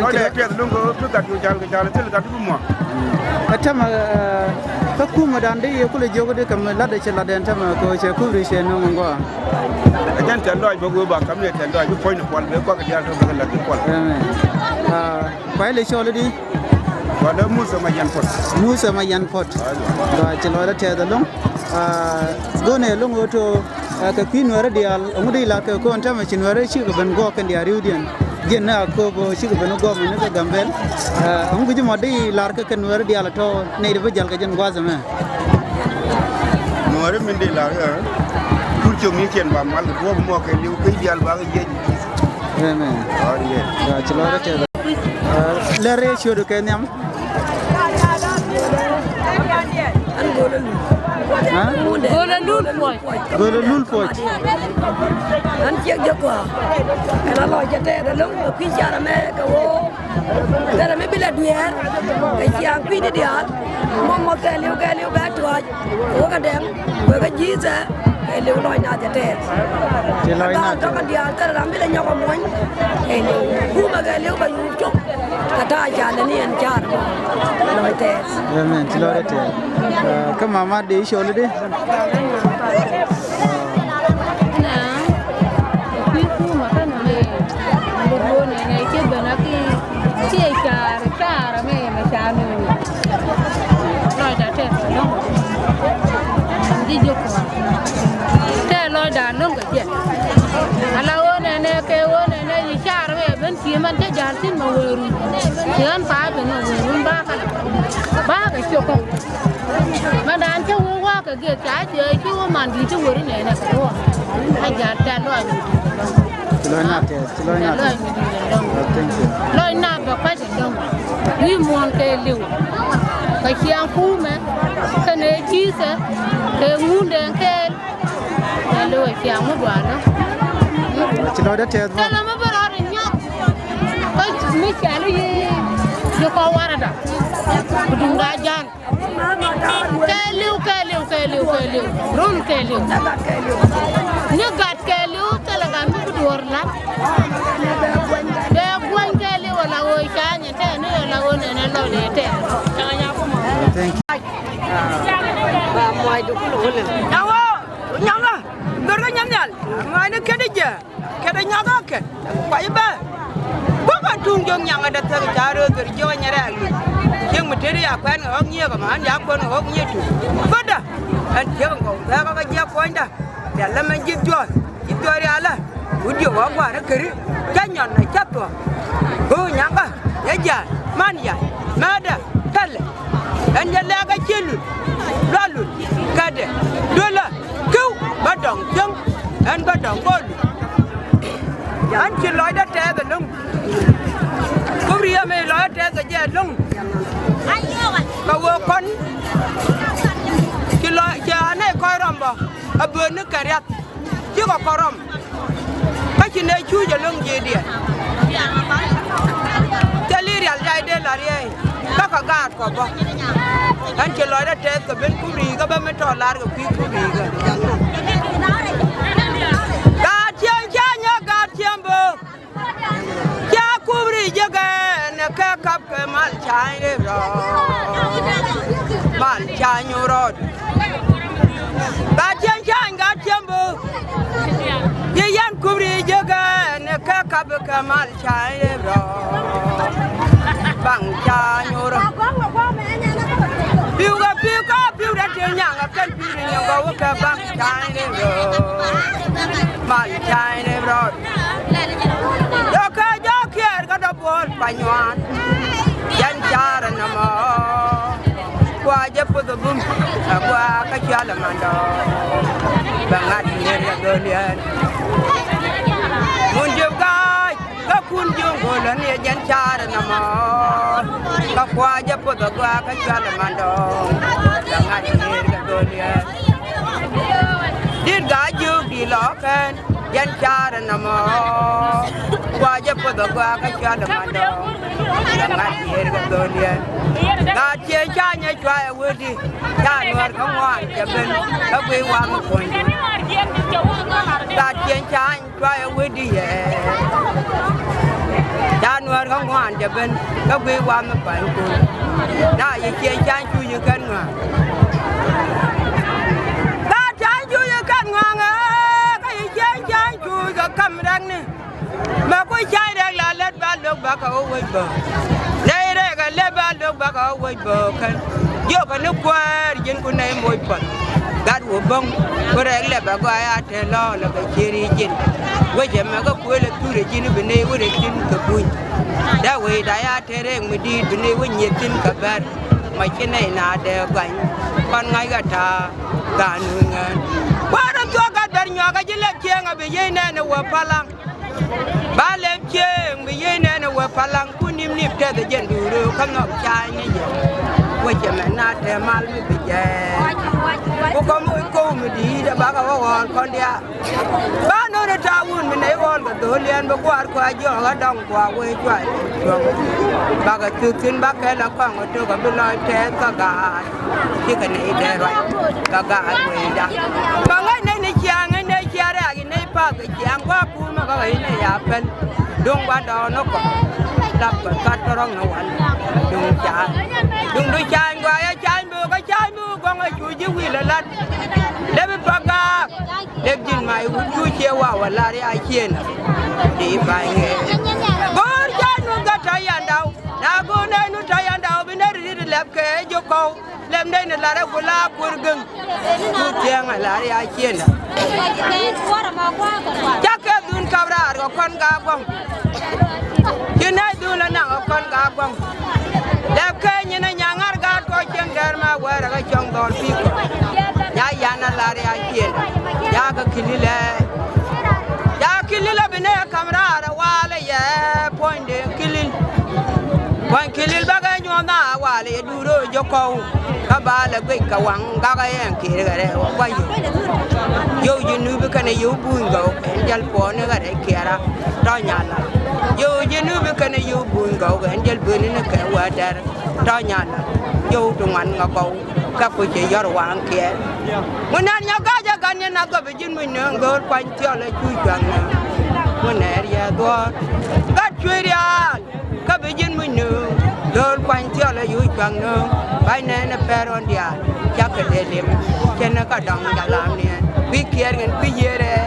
Lɔcdɛ ɛ piɛth lo̱ŋ kɛ ɣöö pi gat cu jal kɛ jal thil gat i̱ bi muaak. Ɛ tämɛ, eh, kä kumɛdan di yɛ kulɛ jiök di kɛ mi lat ɛ cɛ lat ɛn tämɛ kɛ ɣöö cɛ kup ri cɛ nöŋ ɛn gɔaa. Ɛ jɛn tɛ̈th lɔaac bä wee ba ka̱m ni ɛ tɛ̈th lɔaac bi puɔ̱ny ni puɔl bɛ kuak kɛ diaal tɔ̱ bɛ kɛ lat bi puɔl. Amen. Ah, Kuay lɛ cɔl i̱di? Kualɛ Muthɛ Mayan Puɔt. Muthɛ Mayan Puɔt. Gɔaa, ci lɔcdä tɛth ɛlɔ̱ŋ. Ah, go̱nɛ ɛlɔ̱ŋ ɣöö to̱, ah, kɛ kui̱ Nuäärä diaal, ɛŋu dee lar kɛ kɔn täämɛ ci Nuäärä cikɛ ben guɔ̱ɔ̱k kɛn diaal ri̱wdiɛn. Jiɛn ni Akobo cikɛ ben guɔ̱ɔ̱k mɛn ni kɛ Gambɛl. Ah, ɛŋu gui̱ci mɔ dee lar kɛ kɛ Nuäärä diaal ɛ tɔ̱ nɛy ti bä jäl kɛ jɛn gua̱a̱th ɛmɛ. Nuäärä min dee lar, ah, kur cio̱ŋ ni ciɛn ba mal kɛ duɔ̱ɔ̱p mɔ kɛ li̱w kɛ diaal ba kɛ jiɛc. Amen. Ɣɔn yɛ. Ya, ci lɔcdä tɛth. Lɛr rɛy ciötdu kɛ nhiam. Ha? Go̱o̱lɛ Lul Puɔc. Go̱o̱lɛ Lul Puɔc. Ɣän ciek jɛ kɔaa. Kɛn a lɔc jɛ tɛth ɛlɔ̱ŋ kɛ kui̱ car ɛmɛ kɛ ɣöö thilɛ mi bi lɛ dueer kɛ ciaŋ kui̱ni diaal. Mɔmɔ kɛ li̱w kɛ li̱w bɛ tuac. Wä kä dɛŋ, wä kä ji̱thɛ, kɛ li̱w lɔc nath jɛ tɛth. Ci lɔc nath tɔ̱ kɛ diaal thilɛ ram bi lɛ nyɔk ɛ muɔ̱ny. Kɛ li̱w kumɛ kɛ li̱w bɛ yuup cok. Kɛ ta̱a̱ ca lɛ ni ɛn car lɔc tɛth. Amen. Ci lɔc tɛth. Kä mama dee cɔl i̱di? Aa. Cokɔ. Mɛn dan cä wä wä kɛ giɛk ca thiee ci wä man di̱i̱t ti wä ri nɛnɛ kɛ wä. A ja̱ tɛ̈th lɔc mi di̱i̱t ɛlɔ̱ŋ. Ci lɔc na tɛth, ci lɔc na tɛth. Lɔc mi di̱i̱t ɛlɔ̱ŋ. Oh, thank you. Lɔc na bɛ kuac ɛlɔ̱ŋ. Wi̱i̱ muɔ̱ɔ̱n kɛ li̱w. Kɛ ciaŋ kumɛ kɛnɛ ji̱thɛ kɛ ŋundɛ kɛɛl. Kɛ li̱w ɛ ciaŋ mi duaal lɔ. Ci lɔcdä tɛth bä. Kɛlɛ mi bä rɔɔd ɛ nyɔk. Kä mi cɛl i̱ yi kɔ warada. Ku duŋda ja̱a̱n. Kɛɛliw, kɛɛliw, kɛɛliw, kɛɛliw. Run kɛɛliw. Ni gat kɛɛliw, thilɛ gat mi bi duɔ̱ɔ̱r la̱t. Bɛ gua̱ny kɛɛliw ala ɣöö ca nyɛ tɛɛr ni ala ɣöö nɛnɛ lɔcdɛ tɛɛr. Thank you. Ba muacdu kulɛ wä lɛ. Nyɔŋä, nyɔŋä. Dhorkɛ nyam nhial. Muacni ket i̱ jɛ. Kɛ dee nyɔk ɣä kɛ kuac bä. Bä kɛ tuŋ jiök nyaŋ ɛ dee thek ca rööth ɣöö jiök ɛ nyɛ rɛɛk li̱th. Ciek mi tëëdi a kuɛn kɛ ɣɔ̱k nyiëëk ɛmɛ ɣän ya kuɛn kɛ ɣɔ̱k nyiëëk tuŋ. Bädä ɛn ciek ɛn kɔk thɛɛk ɣä kɛ jiɛk kuɔ̱nydä. Rial lä mɛn ji̱th juɔ̱ɔ̱r ji̱th juɔ̱ɔ̱r rial ɛ wut diök ɣɔ̱k gua̱a̱r ɛ käri. Cä nyɔn ɛ cä thuɔ̱k. Ɣöö nyaŋkä yɛ ja̱a̱n man ya̱c määtdä. Thilɛ ɛn jɛ lɛ̈k ɛ cië lul lual lul kädɛ duelä ki̱w bä dɔ̱ŋ cieŋ ɛn bä dɔ̱ŋ go̱o̱l lul. Ɛn ci lɔcdä tɛth ɛlɔ̱ŋ. Kup ri̱i̱ ɛmɛ lɔcdä tɛth kɛ jɛ ɛlɔ̱ŋ. Kɛ ɣöö kɔn ci lɔc ci anɛy kɔc rɔm bä a böötni kɛ riath. Cikɛ kɔrɔm. Kä ci nɛy cuuc ɛlɔ̱ŋ jiëëdiɛn. Thil i̱ rial jay dee la riɛy. Kä kɛ gaat kɔ bä. Ɣän ci lɔcdä tɛth kɛ ben kup ri̱i̱kä bä mi tɔ̱ lar kɛ kui̱ kup ri̱i̱kä. Gaat cieŋ ca nyɔk gaat cieŋ böök. Ca kup ri̱i̱ jiäkɛ nɛ kɛ kap kɛ mal ca̱a̱ny rep rɔ. Mal ca̱a̱ny rɔɔd. Gaat cieŋ ca̱a̱ny gaat cieŋ böök. Ci yɛn kup ri̱i̱ jiäkɛ nɛ kɛ kap kɛ mal ca̱a̱ny rep rɔ. Baŋ ca̱a̱ny rɔ. Pi̱w kɛ pi̱w kä pi̱w rɛ ti nyaŋ kɛ kɛn pi̱w ri nyaŋ kɛ wä kɛ baŋ ca̱a̱ny rep rɔ. Mal ca̱a̱ny rep rɔ. Yɔkɛ jɔɔk kiɛɛr kä dɔ̱p buɔ̱ɔ̱l pa nyuaan. Yɛn ca̱a̱r ɛn nɔmɔ. Kua jɛ puth ɛ bum ɛ gua kä cual ɛ mandɔ. Bɛ ŋa̱t ŋi̱eer kɛ dhöl yɛn. Mun jiöp ga̱a̱c kä kun jiöŋ go̱l ɛ ni ɛ jɛn ca̱a̱r ɛn nɔmɔ. Kä kua jɛ puth ɛ gua kä cual ɛ mandɔ. Bɛ ŋa̱t ŋi̱eer kɛ dhöl yɛn. Dit gaa jiök di lɔɔkɛn. Yɛn ca̱a̱r ɛn nɔmɔ. Kua jɛ puɔth ɛ gɔaa kä cual ɛ mandɔ. Kɛ ŋa̱t yiëër kɛ dhöl yɛn. Gaat ciëŋ ca̱a̱ny ɛ cua ɛ wee di. Ca nuäär kä ŋuan cɛ ben kä guiy waŋ ɛ puɔ̱nydun. Gaat ciëŋ ca̱a̱ny cua ɛ wee di yɛ. Ca nuäär kä ŋuan cɛ ben kä guiy waŋ ɛ puɔ̱nydun. Na yɛ ciëŋ ca̱a̱ny cu yi kɛn ŋuan. Gaat ca̱a̱ny cu yi kɛn ŋuan ɛ kä yi ciëŋ ca̱a̱ny cu yi kɛ ka̱m rɛkni. Mɛ ku ca̱a̱ny rɛk la lät ba lo̱k bakɛ ɣöö wec bä. Nɛy rɛk a lät ba lo̱k bakɛ ɣöö wec bä kän. Jiökɛ ni kuäär ji̱n ku nɛy moc puɔ̱th. Gat wä bäŋ ku rɛk lɛp a gɔaa ya te lɔɔl a kɛ cieri ji̱n. Wec ɛmɛ kä kuël a thurɛ ji̱n bi nɛy wä rɛ ji̱n kɛ buny. Dee wecda ya te rɛk mi di̱i̱t bi nɛy wä nyieth thi̱n kɛ bär. Ma ci nɛy na dee gɔany kɔn ŋa̱ckɛ ta̱a̱. Gaat nuur ŋään. Kua̱r in thuɔ̱k gat bɛr nyuak a ji̱ lɛp cieŋ a bi yiëë nɛn a wä palaŋ. Ba lɛp cieŋ bi yiëë nɛn a wä palaŋ ku nim nip tɛth a jɛn duur kä nhɔk ca̱a̱ny ni jɛ. Wä cɛ mɛn na tɛm mal mi bi jɛ. Ku kɔm wi̱c ko̱w mi di̱i̱t a bakɛ wä ɣɔɔl kɔn diaal. Ba no̱o̱ŋ ni ta̱a̱ wun mi nɛy ɣɔl kɛ dho̱liɛn bi gua̱a̱r kua jiɔk a dɔŋ kua wee cuay. Bakɛ thuk thi̱n bakɛ la kɔŋ a tok a bi lɔc tɛth kä gaat. Cikɛ nɛy dee ruac kɛ gaat wecda. Ba ŋäc nɛy ni ciaŋ in nɛy cia rɛ̈k in nɛy path kɛ ciaŋ gua̱a̱k kumä kä ɣäc nɛy a pɛl. Duŋ gua̱ndɔɔŋ ni kɔn lap kɛ gat kärɔ̱ŋ ni wal. Duŋ ca̱a̱ny duŋdu ca̱a̱ny gua̱a̱k ɛ ca̱a̱ny böök kä ca̱a̱ny böök gɔ̱ŋ ɛ cu ji̱ wi̱i̱ lɛ la̱t. Dee bi pa̱k gaak. Dee ji̱n mac wut cu ciɛ waw ɛ lar ya ciënä. Di ba̱ny ŋeer. Go̱o̱r ca̱a̱ny nu gat ta̱ yandaw. Na go̱o̱r nɛy nu ta̱ yandaw bi nɛy ri ri̱t lɛp kɛ jiök kɔw. Lɛm nɛy ni lar ɛ ku la kuäär gäŋ. Ku thiɛŋ ɛ lar ya ciënä. Cakɛ dhun kap raar kɛ kɔn gaak gua̱ŋ. Ci nɛy dhun la naŋ kɛ kɔn gaak gua̱ŋ. Lɛp kɛ nyin ɛ nyaŋar gaat kɔ cieŋ. Ɛr ma wɛrɛ kä cɔŋ dhɔl pi̱i̱ kɔ. Ya yan a lar ya ciëndä. Ya kä Kilil ɛ. Ya Kilil ɛ bi nɛ kam raar ɛ walɛ yɛ puɔ̱nyden Kilil. Puɔ̱ny Kilil bakɛ nyuɔ̱th na walɛ yɛ duut röö jɛ kɔw. Kä ba lɛ guic kɛ waŋ gakä yɛn kiɛɛr kɛ rɛw ɛ gua̱c yio̱w. Yio̱w ji̱ nupi kɛnɛ yio̱w buny gɔw ɛn jäl puɔ̱ɔ̱ni kɛ rɛy kiɛɛra. Tɔ̱ nyala. Yio̱w ji̱ nupi kɛnɛ yio̱w buny gɔw ɛn jäl böni ni kɛ wä dɛr. Tɔ̱ nyala, yio̱w ti ŋuan ŋa kɔw, kä ku ci yɔr waŋ kiɛɛr. Ŋun nɛn nyɔ ga̱cä gan yɛn a gɔp ji̱n muc nööŋ, dho̱o̱l kuany thiɔl a cuc cuaŋ nööŋ. Ŋun nɛɛr yɛ dhuɔ̱ɔ̱r, gat cuëë riaal, kä bi ji̱n muc nööŋ, dho̱o̱l kuany thiɔl a cuc cuaŋ nööŋ. Ba̱ny nɛɛn a pɛr ɣɔn diaal, cakɛ dee lim, cɛn ɛ kä dɔŋ jalam niɛn. Kui̱ kiɛɛr ɣɛn kui̱ yiëër ɛ.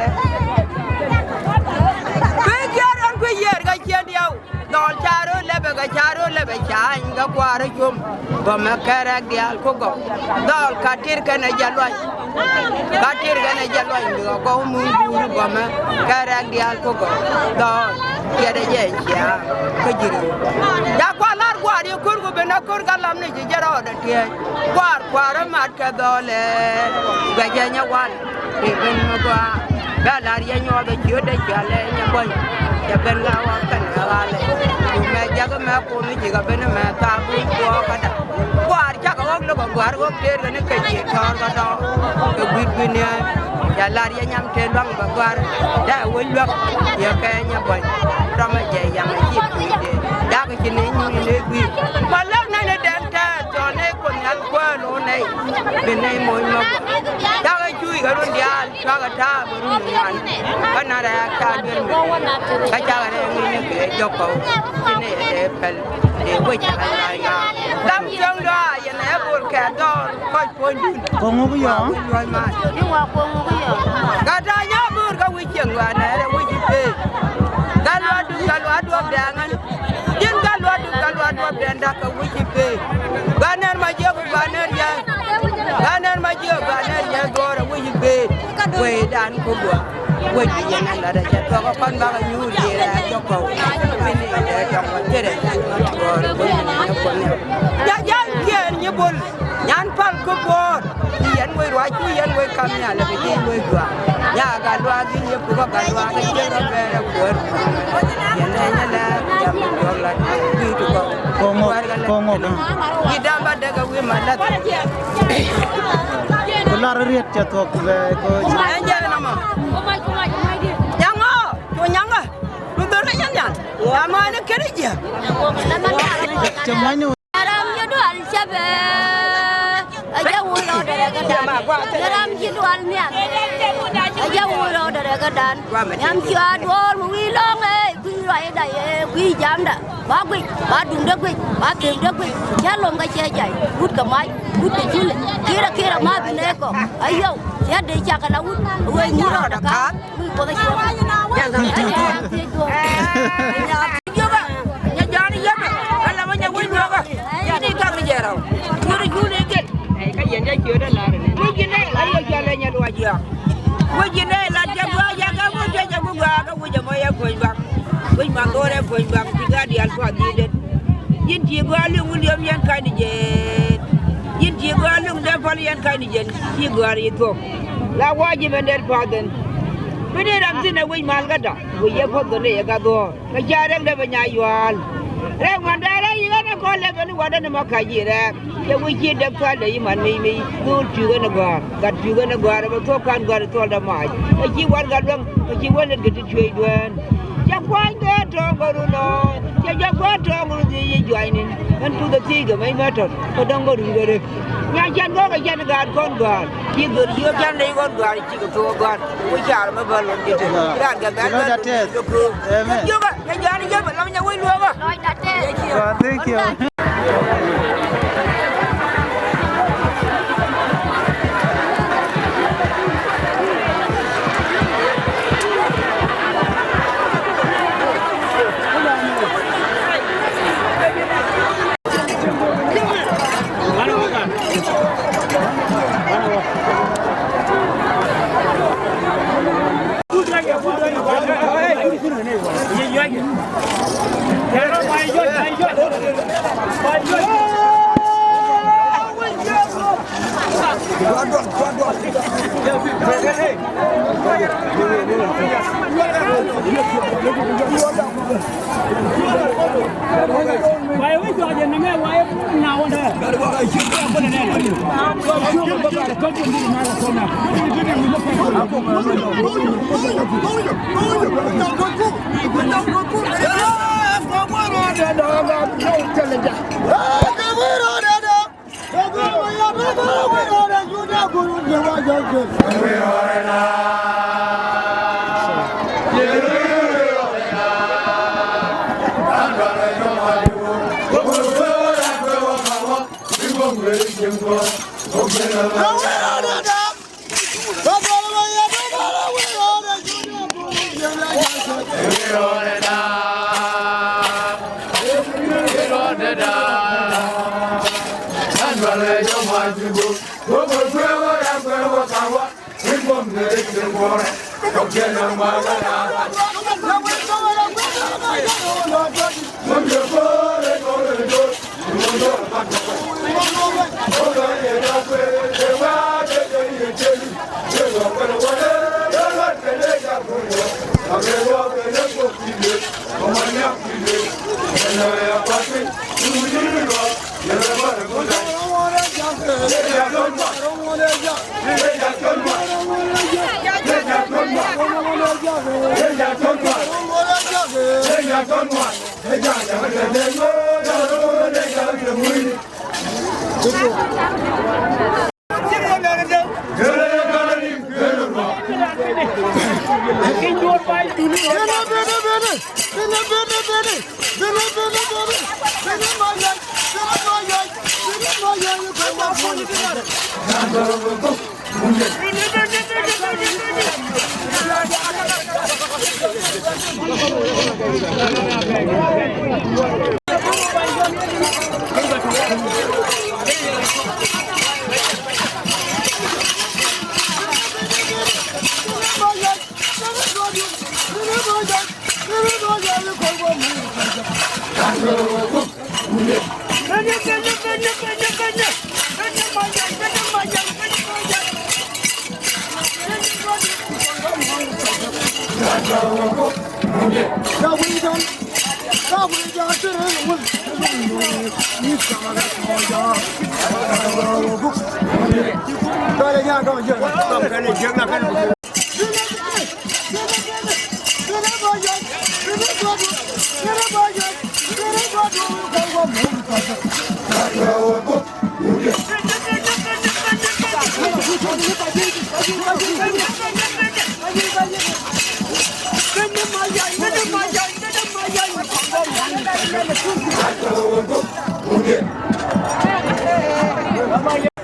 Kui̱ kiɛɛr ɣɛn kui̱ yiëër kä ciën diaw. Dhɔl ca rɔ lɛpɛ kɛ ca rɔ lɛpɛ ca any kɛ kuaarä com. Bämɛ kɛ rɛk diaal kä gɔw. Dhɔl ka tir kɛnɛ jɛ luac. Ka tir kɛnɛ jɛ luac mi kɛ gɔw mun guuri bämɛ kɛ rɛk diaal kä gɔw. Dhɔl kiɛtɛ jɛ cia kä ji̱ rɛw. Ja kua lar guaar yɛ ko̱r ku ben a ko̱r ka lam ni ci jɛ rɔɔdɛ tiɛɛc. Guaar kuaarä mat kɛ dhɔlɛ. Guɛ jɛ nyɛ wal. Ti ben mi gɔaa bɛ lar yɛ nyuɔth ɛ ciötdɛ cualɛ nyɛ buɔ̱ny. Cɛ ben ɣä ɣɔk kɛn ɣä ɣalɛ. Cu mɛ jakä mɛ kuɔth mi cikɛ ben mɛ thaak guic guɔɔk käda. Kuaar cakɛ ɣɔk lukɛ gua̱a̱r ɣɔk teer kɛ ni kɛ cië tɔ̱ɔ̱r kä tɔ̱. Kɛ gui̱t gui̱t niɛɛn. Cɛ lar yɛ nyam tëë luaŋ bɛ gua̱a̱r. Dee wec luäk yɛ kɛ nyɛ buɔ̱ny. Rɔmɛ jɛ yaŋ ɛ ci puc dee. Dak ci ni nyiŋ ni gui̱i̱r. Mɔ lɛk nɛy ni dɛŋ tɛɛr cɔl nɛy kuoth nhial kuäär lo̱o̱ nɛy. Bi nɛy moc mɔ gua̱a̱r. Cakɛ cuuc kɛ run diaal. Cuakɛ ta̱a̱ bä run ŋuan. Kä na rɛ̈ɛ̈k ca duel mi. Kä cakɛ rɛ̈ɛ̈k ŋi̱n ni kɛ jɔk kɔw. Ci ni ɛ dee pɛl. Dee wec cakɛ la̱a̱c ŋa̱a̱. Dam cieŋ dɔaa yɛn ɛ bol kɛ dɔɔr kɔc puɔ̱nydun. Ko̱ŋ wuk yɔ̱ɔ̱ŋ. Wa wec luɔ̱c man. Ni wa ko̱ŋ wuk yɔ̱ɔ̱ŋ. Gat ta̱a̱ nyɔk go̱o̱r kä wi̱c cieŋ luaat nɛɛrɛ wi̱c i̱ pee. Gat luaat duk gat luaat duɔ̱p dɛɛŋän. Ji̱n gat luaat duk gat luaat duɔ̱p dɛɛŋ da̱k kɛ wi̱c i̱ pee. Gat nɛɛr ma jiök gat nɛɛr yɛn. Gat nɛɛr ma jiök gat nɛɛr yɛn duɔ̱ɔ̱r ɛ wi̱c i̱ pee. Wecdan ku guɔ wec bi yɛn a lat a cɛ thuɔk a kɔn bakɛ nyuur jiɛɛr a jɔk kɔw. Pini ɛ jɔk kɔn cɛ rɛ. Gɔɔr wec bi yɛn a kɔn nɛ. Ja ja̱a̱n kiɛɛr nyi bol nyan pal ku buɔɔr. Bi yɛn wec ruac ku yɛn wec kam nhial a bi ji̱ wec juaar. Nya gat luaak in yɛ puk a gat luaak a ciek rɔ bɛɛr a kuäär. Yɛn ɛ nyɛ lɛɛk yam bi duɔk lat. Kui̱ ti kɔk. Koŋok, koŋok. Ji̱ dam ba däk a wi̱i̱ ma lath. Ku lar riet cɛ thuɔ̱k bɛ ko. Ɛn jɛ nɔmɔ. Nyaŋɔ, cu nyaŋɔ. Ku dhor kɛ nyɛn nyan. Ama ni keri jɛ. Cɛ muany ni. Ram ji̱ dual cɛ bɛ. A jɛ wul rɔ dɛrɛ kɛ dan. Ram ji̱ dual mian. A jɛ wul rɔ dɛrɛ kɛ dan. Nyam cua duɔl mi wi̱i̱ lɔŋ ɛ. Kui̱ ruacda yɛ kui̱ jamda. Ba guic, ba duŋdä guic, ba themdä guic. Cä lom kä cɛ jay, wut kɛ mac, wut kɛ culɛ. Kirɛ kirɛ ma bi nɛ kɔ. Ayɔw, cä dee cakɛ la wut. Wee ŋut rɔɔdɛ ka̱a̱t. Wee kuɔth a cuɔt. Nyɛ jɔ̱ɔ̱n yɛmɛ, ala ma nyɛ wee luɔkä. Yɛn i̱ gak ni jɛ rɔw. Yur i̱ jul i̱ gel. Kä yɛn jɛ ciötdä lar ni. Wec ji̱ nɛ la yɛ jɔlɛ nyɛ luɔc yɔk. Wec ji̱ nɛ la jɛ gɔaa jɛ gak wec jɛ jɛ gɔaa kä wec jɛ mɔ yɛ puɔ̱ny bak. Wec man go̱o̱rɛ puɔ̱ny bak ti gaat diaal puath ji̱ det. Ji̱n ci gɔaa liŋ wä liɔm yɛn ka̱ny ni jɛn. Ji̱n ci gɔaa liŋ dee pal yɛn ka̱ny ni jɛn. Ci gɔaa ri thuɔ̱k. La wa ji̱ ben det path ɛn. Bi ni ram thi̱n ɛ wec mal käda. Wec yɛ puɔ̱th gɔ̱n ni yɛ ka dhuɔ̱ɔ̱r. Kä ca rɛŋdɛ bɛ nya yual. Rɛŋ wan dee rɛŋ yi̱ ɣän ɛ kɔn lɛ bɛ ni wan dee ni ma ka̱c yi̱ rɛɛk. Cɛ wi̱c ci däk thual dee yi̱ man mi̱i̱ mi̱i̱. Dhuul cui̱ ɣän ɛ gɔ̱a̱r. Gat cui̱ ɣän ɛ gɔ̱a̱r ɛ bɛ thuɔ̱k ka̱n gɔ̱a̱r ɛ thuɔl dee maac. Ɛ ci war gat luäŋ. Ɛ ci wä lät kɛ ti cuëëc dueen. Cɛ kuany kɛ tɔ̱ɔ̱ŋ kɛ run ɔ. Cɛ jɛ kuany tɔ̱ɔ̱ŋ kɛ run thiec yi̱ jua̱cni. Ɣän kuth ɛ thiec kɛ mec mɛ tɔ̱t. Kɛ dɔ̱ŋ kɛ run kɛ rek. Nya can gɔ̱a̱r kɛ can gaat kɔn gɔ̱a̱r. Ci gör yio̱o̱k can dee kɔn gɔ̱a̱r ci kɛ thuɔ̱k gɔ̱a̱r. Ku car mɛ bä lon ji̱ te. Raan kɛ bɛ̈n bä lon ji̱ te. Amen. Kɛ jiökä, kɛ jɔ̱ɔ̱n ji̱ bä lam nyɛ wec luɔ̱ɔ̱kä. Thank you.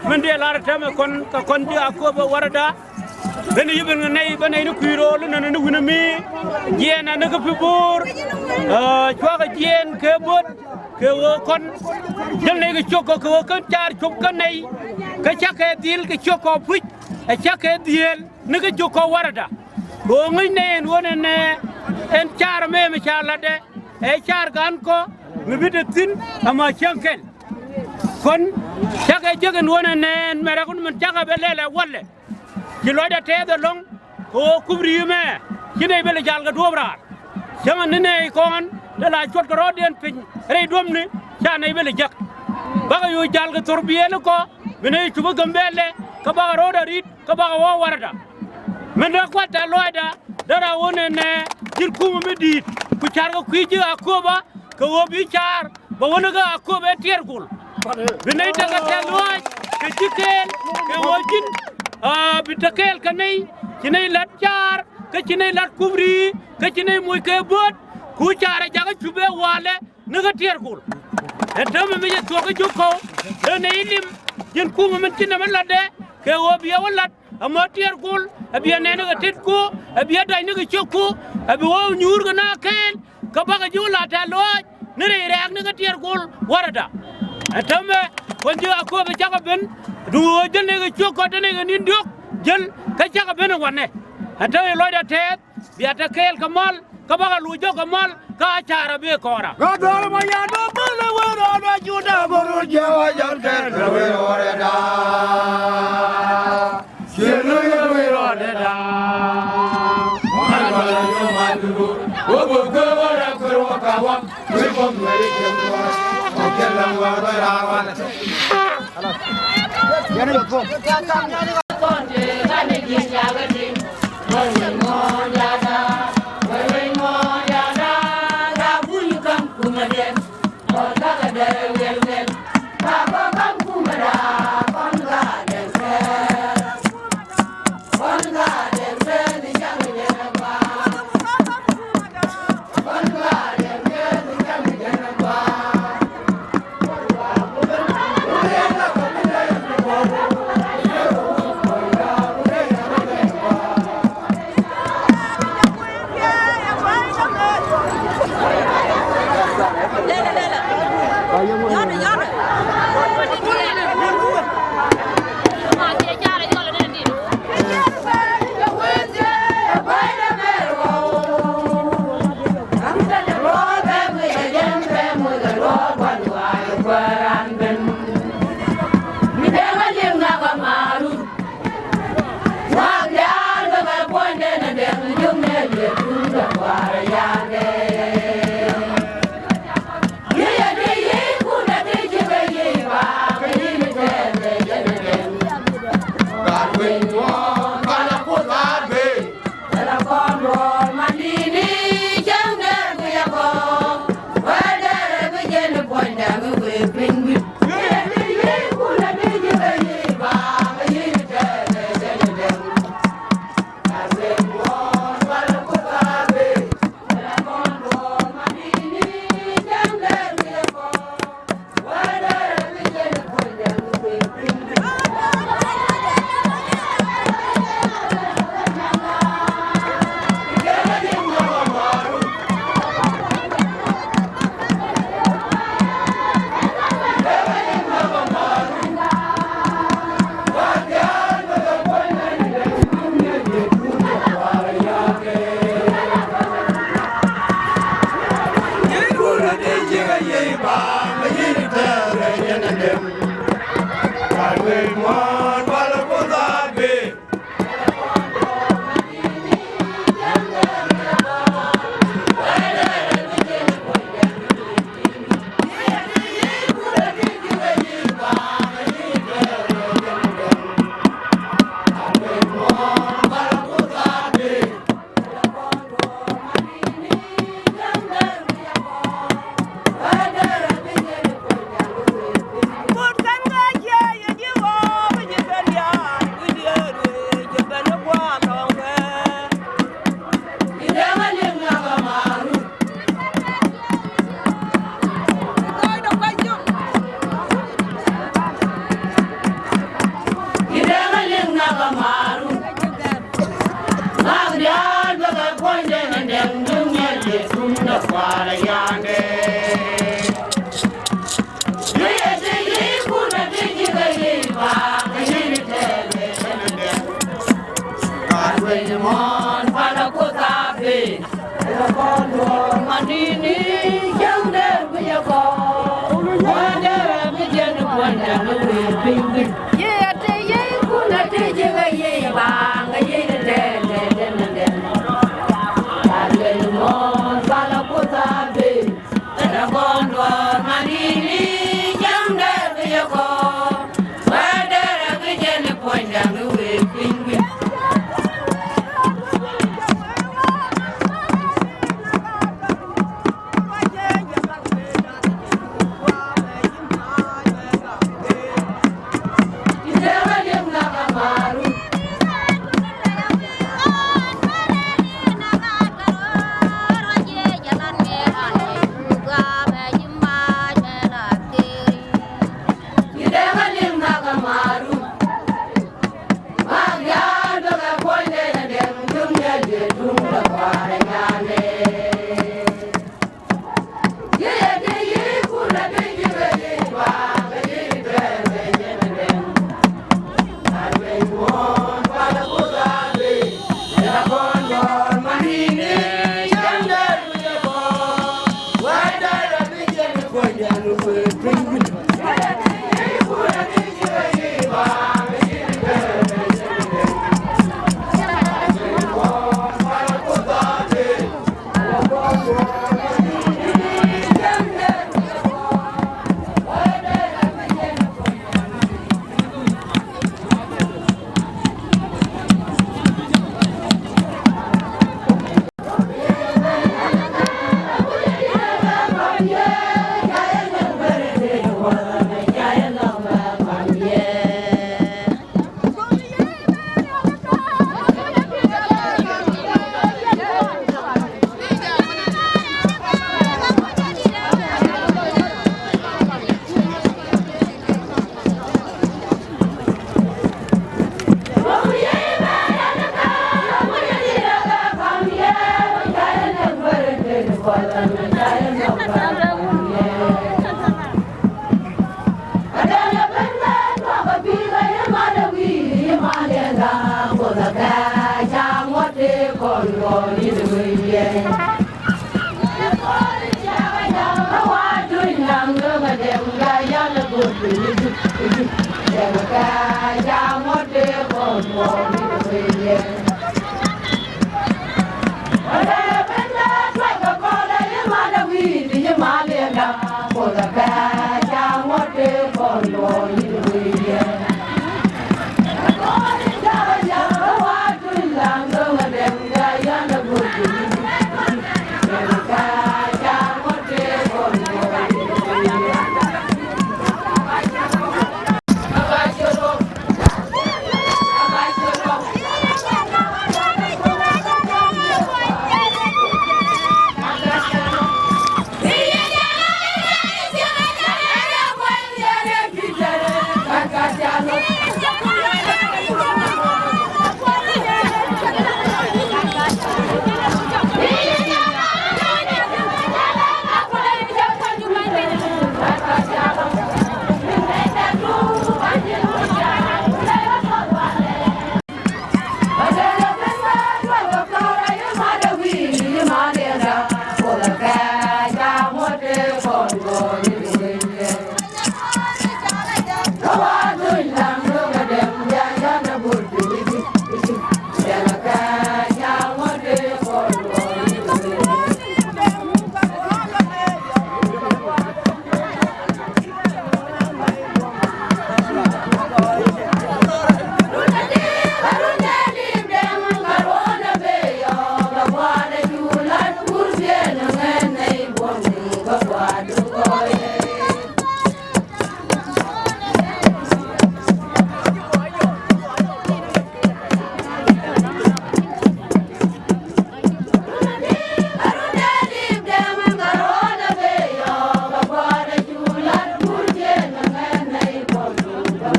Min dee lar tɛmɛ kɔn kɛ kɔn ji̱ Aköbä Warada. Beni yi ben ŋa nɛy bä nɛy ni kui̱ rool inɛn ni wi̱n mi. Jiɛɛn ɛn ni kä pi bo̱o̱r. Cuakɛ jiɛɛn kɛ bo̱t kɛ ɣöö kɔn jäl nɛy kɛ ciök kɔ kɛ ɣöö kän car cop kä nɛy. Kä cakɛ dhil kɛ ciök kɔ puc ɛ cakɛ dhieel ni kä ciök kɔ Warada. Kɛ ɣöö ŋäc nɛy ɛn ɣöö nɛnɛ ɛn car mɛ mi ca la̱tdɛ ɛ car gan kɔ mi bi te thi̱n ɛmɔ cäŋ kɛl. Kɔn cakɛ jek ɛn ɣöö nɛnɛ ɛn mɛrɛ kun min cakɛ bɛ lɛl ɛ walɛ. Ci lɔcdä tɛth ɛlɔ̱ŋ kɛ ɣöö kup ri̱i̱mɛ ci nɛy bä lɛ jal kɛ duɔ̱ɔ̱p raar. Cäŋɛ ni nɛy kɔn te la cuɔt kɛ rɔ̱ɔ̱diɛn piny rɛy duɔ̱mni ca nɛy bä lɛ jäk. Bakɛ yo̱o̱ jal kɛ thor biëël kɔ bi nɛy cup ɛ Gambɛlɛ kä bakɛ rɔ̱ɔ̱dɛ ri̱t kä bakɛ wä Warada. Min dee kua̱t tɛ̈th lɔaacda dee raan wä nɛnɛ ji̱n kumɛ mi di̱i̱t ku ca̱rkɛ kui̱ ji̱ Aköbä kɛ ɣöö bi car bɛ wä ni kä Aköbä ɛ Tiɛɛr Gul. Bi nɛy tekɛ tɛ̈th lɔaac kɛ ji̱ kɛɛl kɛ ɣöö ji̱n, aa, bi te kɛɛl kɛ nɛy ci nɛy la̱t car kä ci nɛy la̱t kup ri̱i̱ kä ci nɛy moc kɛ bööt ku carɛ jakä cup ɛ walɛ ni kä Tiɛɛr Gul. Ɛn täämɛ mi jɛ thuɔ̱k kä jiök kɔw ɛ nɛy lim ji̱n kumɛ min ci nɛmɛ la̱tdɛ kɛ ɣöö biɛ wä la̱t. Ɛmɔ Tiɛɛr Gul ɛ biɛ nɛn ni kɛ tet ku ɛ biɛ dac ni kɛ ciök ku ɛ bi wä nyuur kɛ na kɛɛl. Kä bakɛ ji̱ wä la tɛ̈th lɔaac ni rɛy rɛɛk ni kä Tiɛɛr Gul Warada. Ɛ täämɛ kuɔn ji̱ Aköbä cakɛ ben duŋ ɣöö jäl ni kɛ ciök kɔ te ni kɛ ni̱n diɔ̱k jäl kä cakɛ ben ɛ wanɛ. Ɛ täämɛ lɔcdä tɛth bia te kɛɛl kɛ mal. kä bä kɛ luc jɔk kɛ mal, kä a carɛ bi kɔrɛ. Kä duɔl ma yan dɔ bä lɛ wee rɔɔdɛ Juda bä rut jɛ wa jɔl kɛn lɛ wee rɔɔdɛ da. Ciɛ lɛ wee rɔɔdɛ da. Ma ba lɛ yɔ ma dudu. Wä bä kɛ wä rɛ kɛ wä ka wä.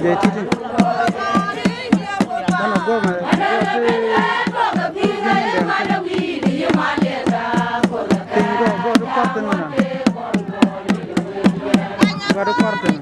Jɛ titi. Bana guɔmɛ guɔ ti. Piny guɔ guɔ ti kɔr thin na. Guɔ ti kɔr thin.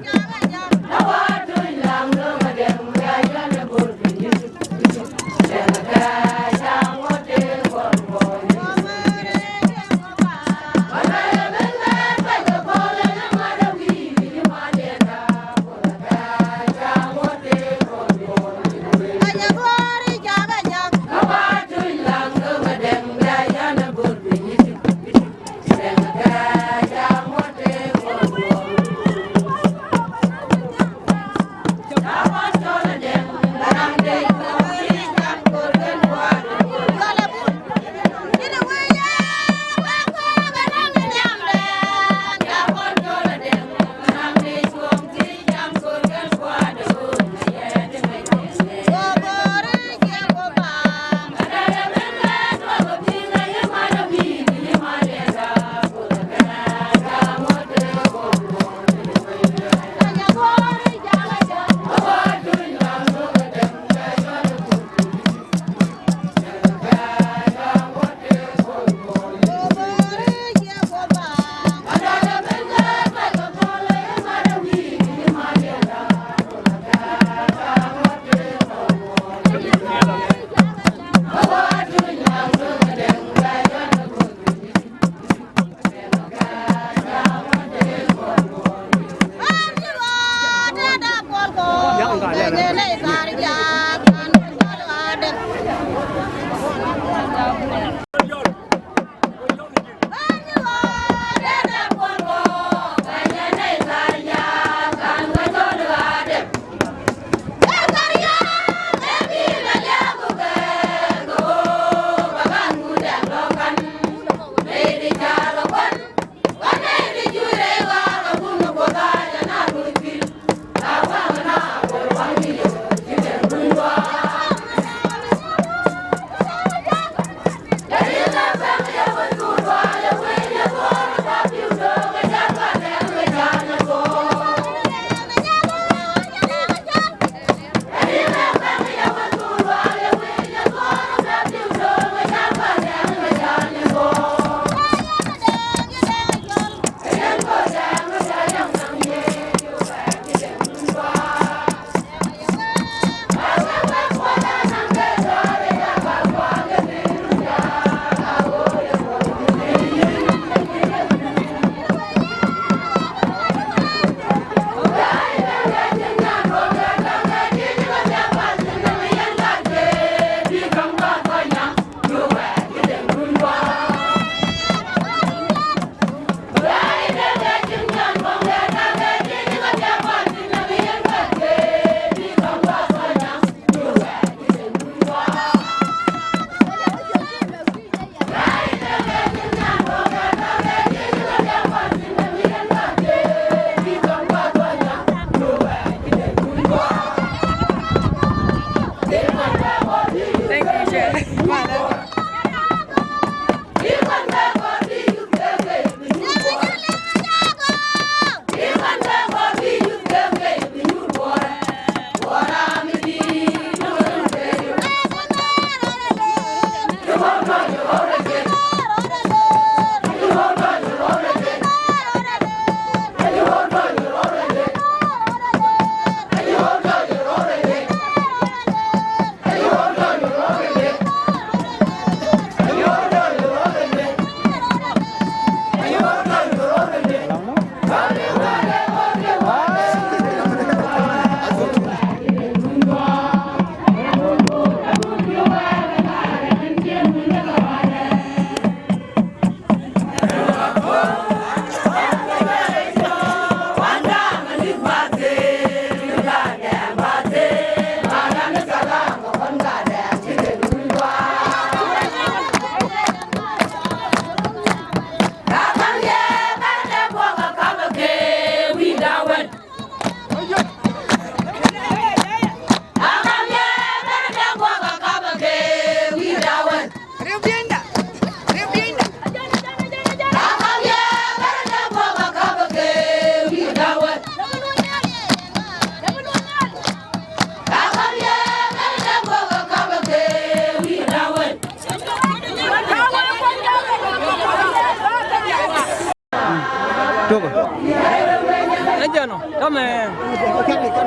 Tamɛ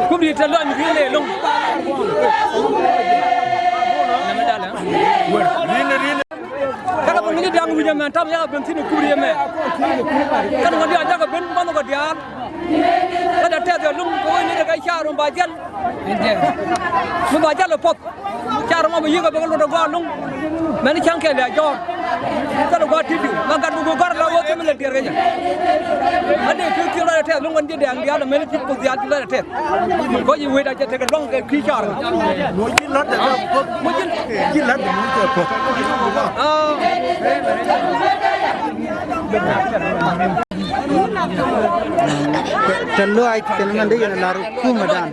kubri te lɔny ri le loŋ. Nɛmɛ dalɛ. Kɛnɛ bä ŋi̱ny da̱ŋ wi̱c ɛmɛ tam yakɛ ben thi̱n kubri ɛmɛ. Kɛnɛ ŋɔ̱diaal jakɛ ben banɔ kɛ diaal. Kɛnɛ tɛth ɛ loŋ kɛ wec ni kɛ kɛ car mi ba jäl. Mi ba jäl ɛ puɔth. Car mɔ bɛ yiëk a bɛ kɛ luɔt a gɔaa lo̱ŋ. Mɛn cäŋ kɛɛl a jɔɔr. Thilɛ gua̱a̱r ti̱ti̱ mɛ gat bɛ gui̱ gɔ̱r la wä thimɛ lɛ diɛɛr kɛ jɛ. A dee pi̱w thil rɔɔdɛ tɛth lo̱ŋ kɛn ji̱ dɛɛŋ diaal mɛn ji̱ kuoth diaal ji̱ lɔcdɛ tɛth. Kɔ ji̱ wec a jɛ tekɛ luɔ̱ŋ kɛ kui̱ car. Mɔ ji̱ ji̱ la̱t dɛ mɔ kɛ puɔ̱th. Aa. Te luaac kɛn mɛn dee yɛn a lar kumɛ dan.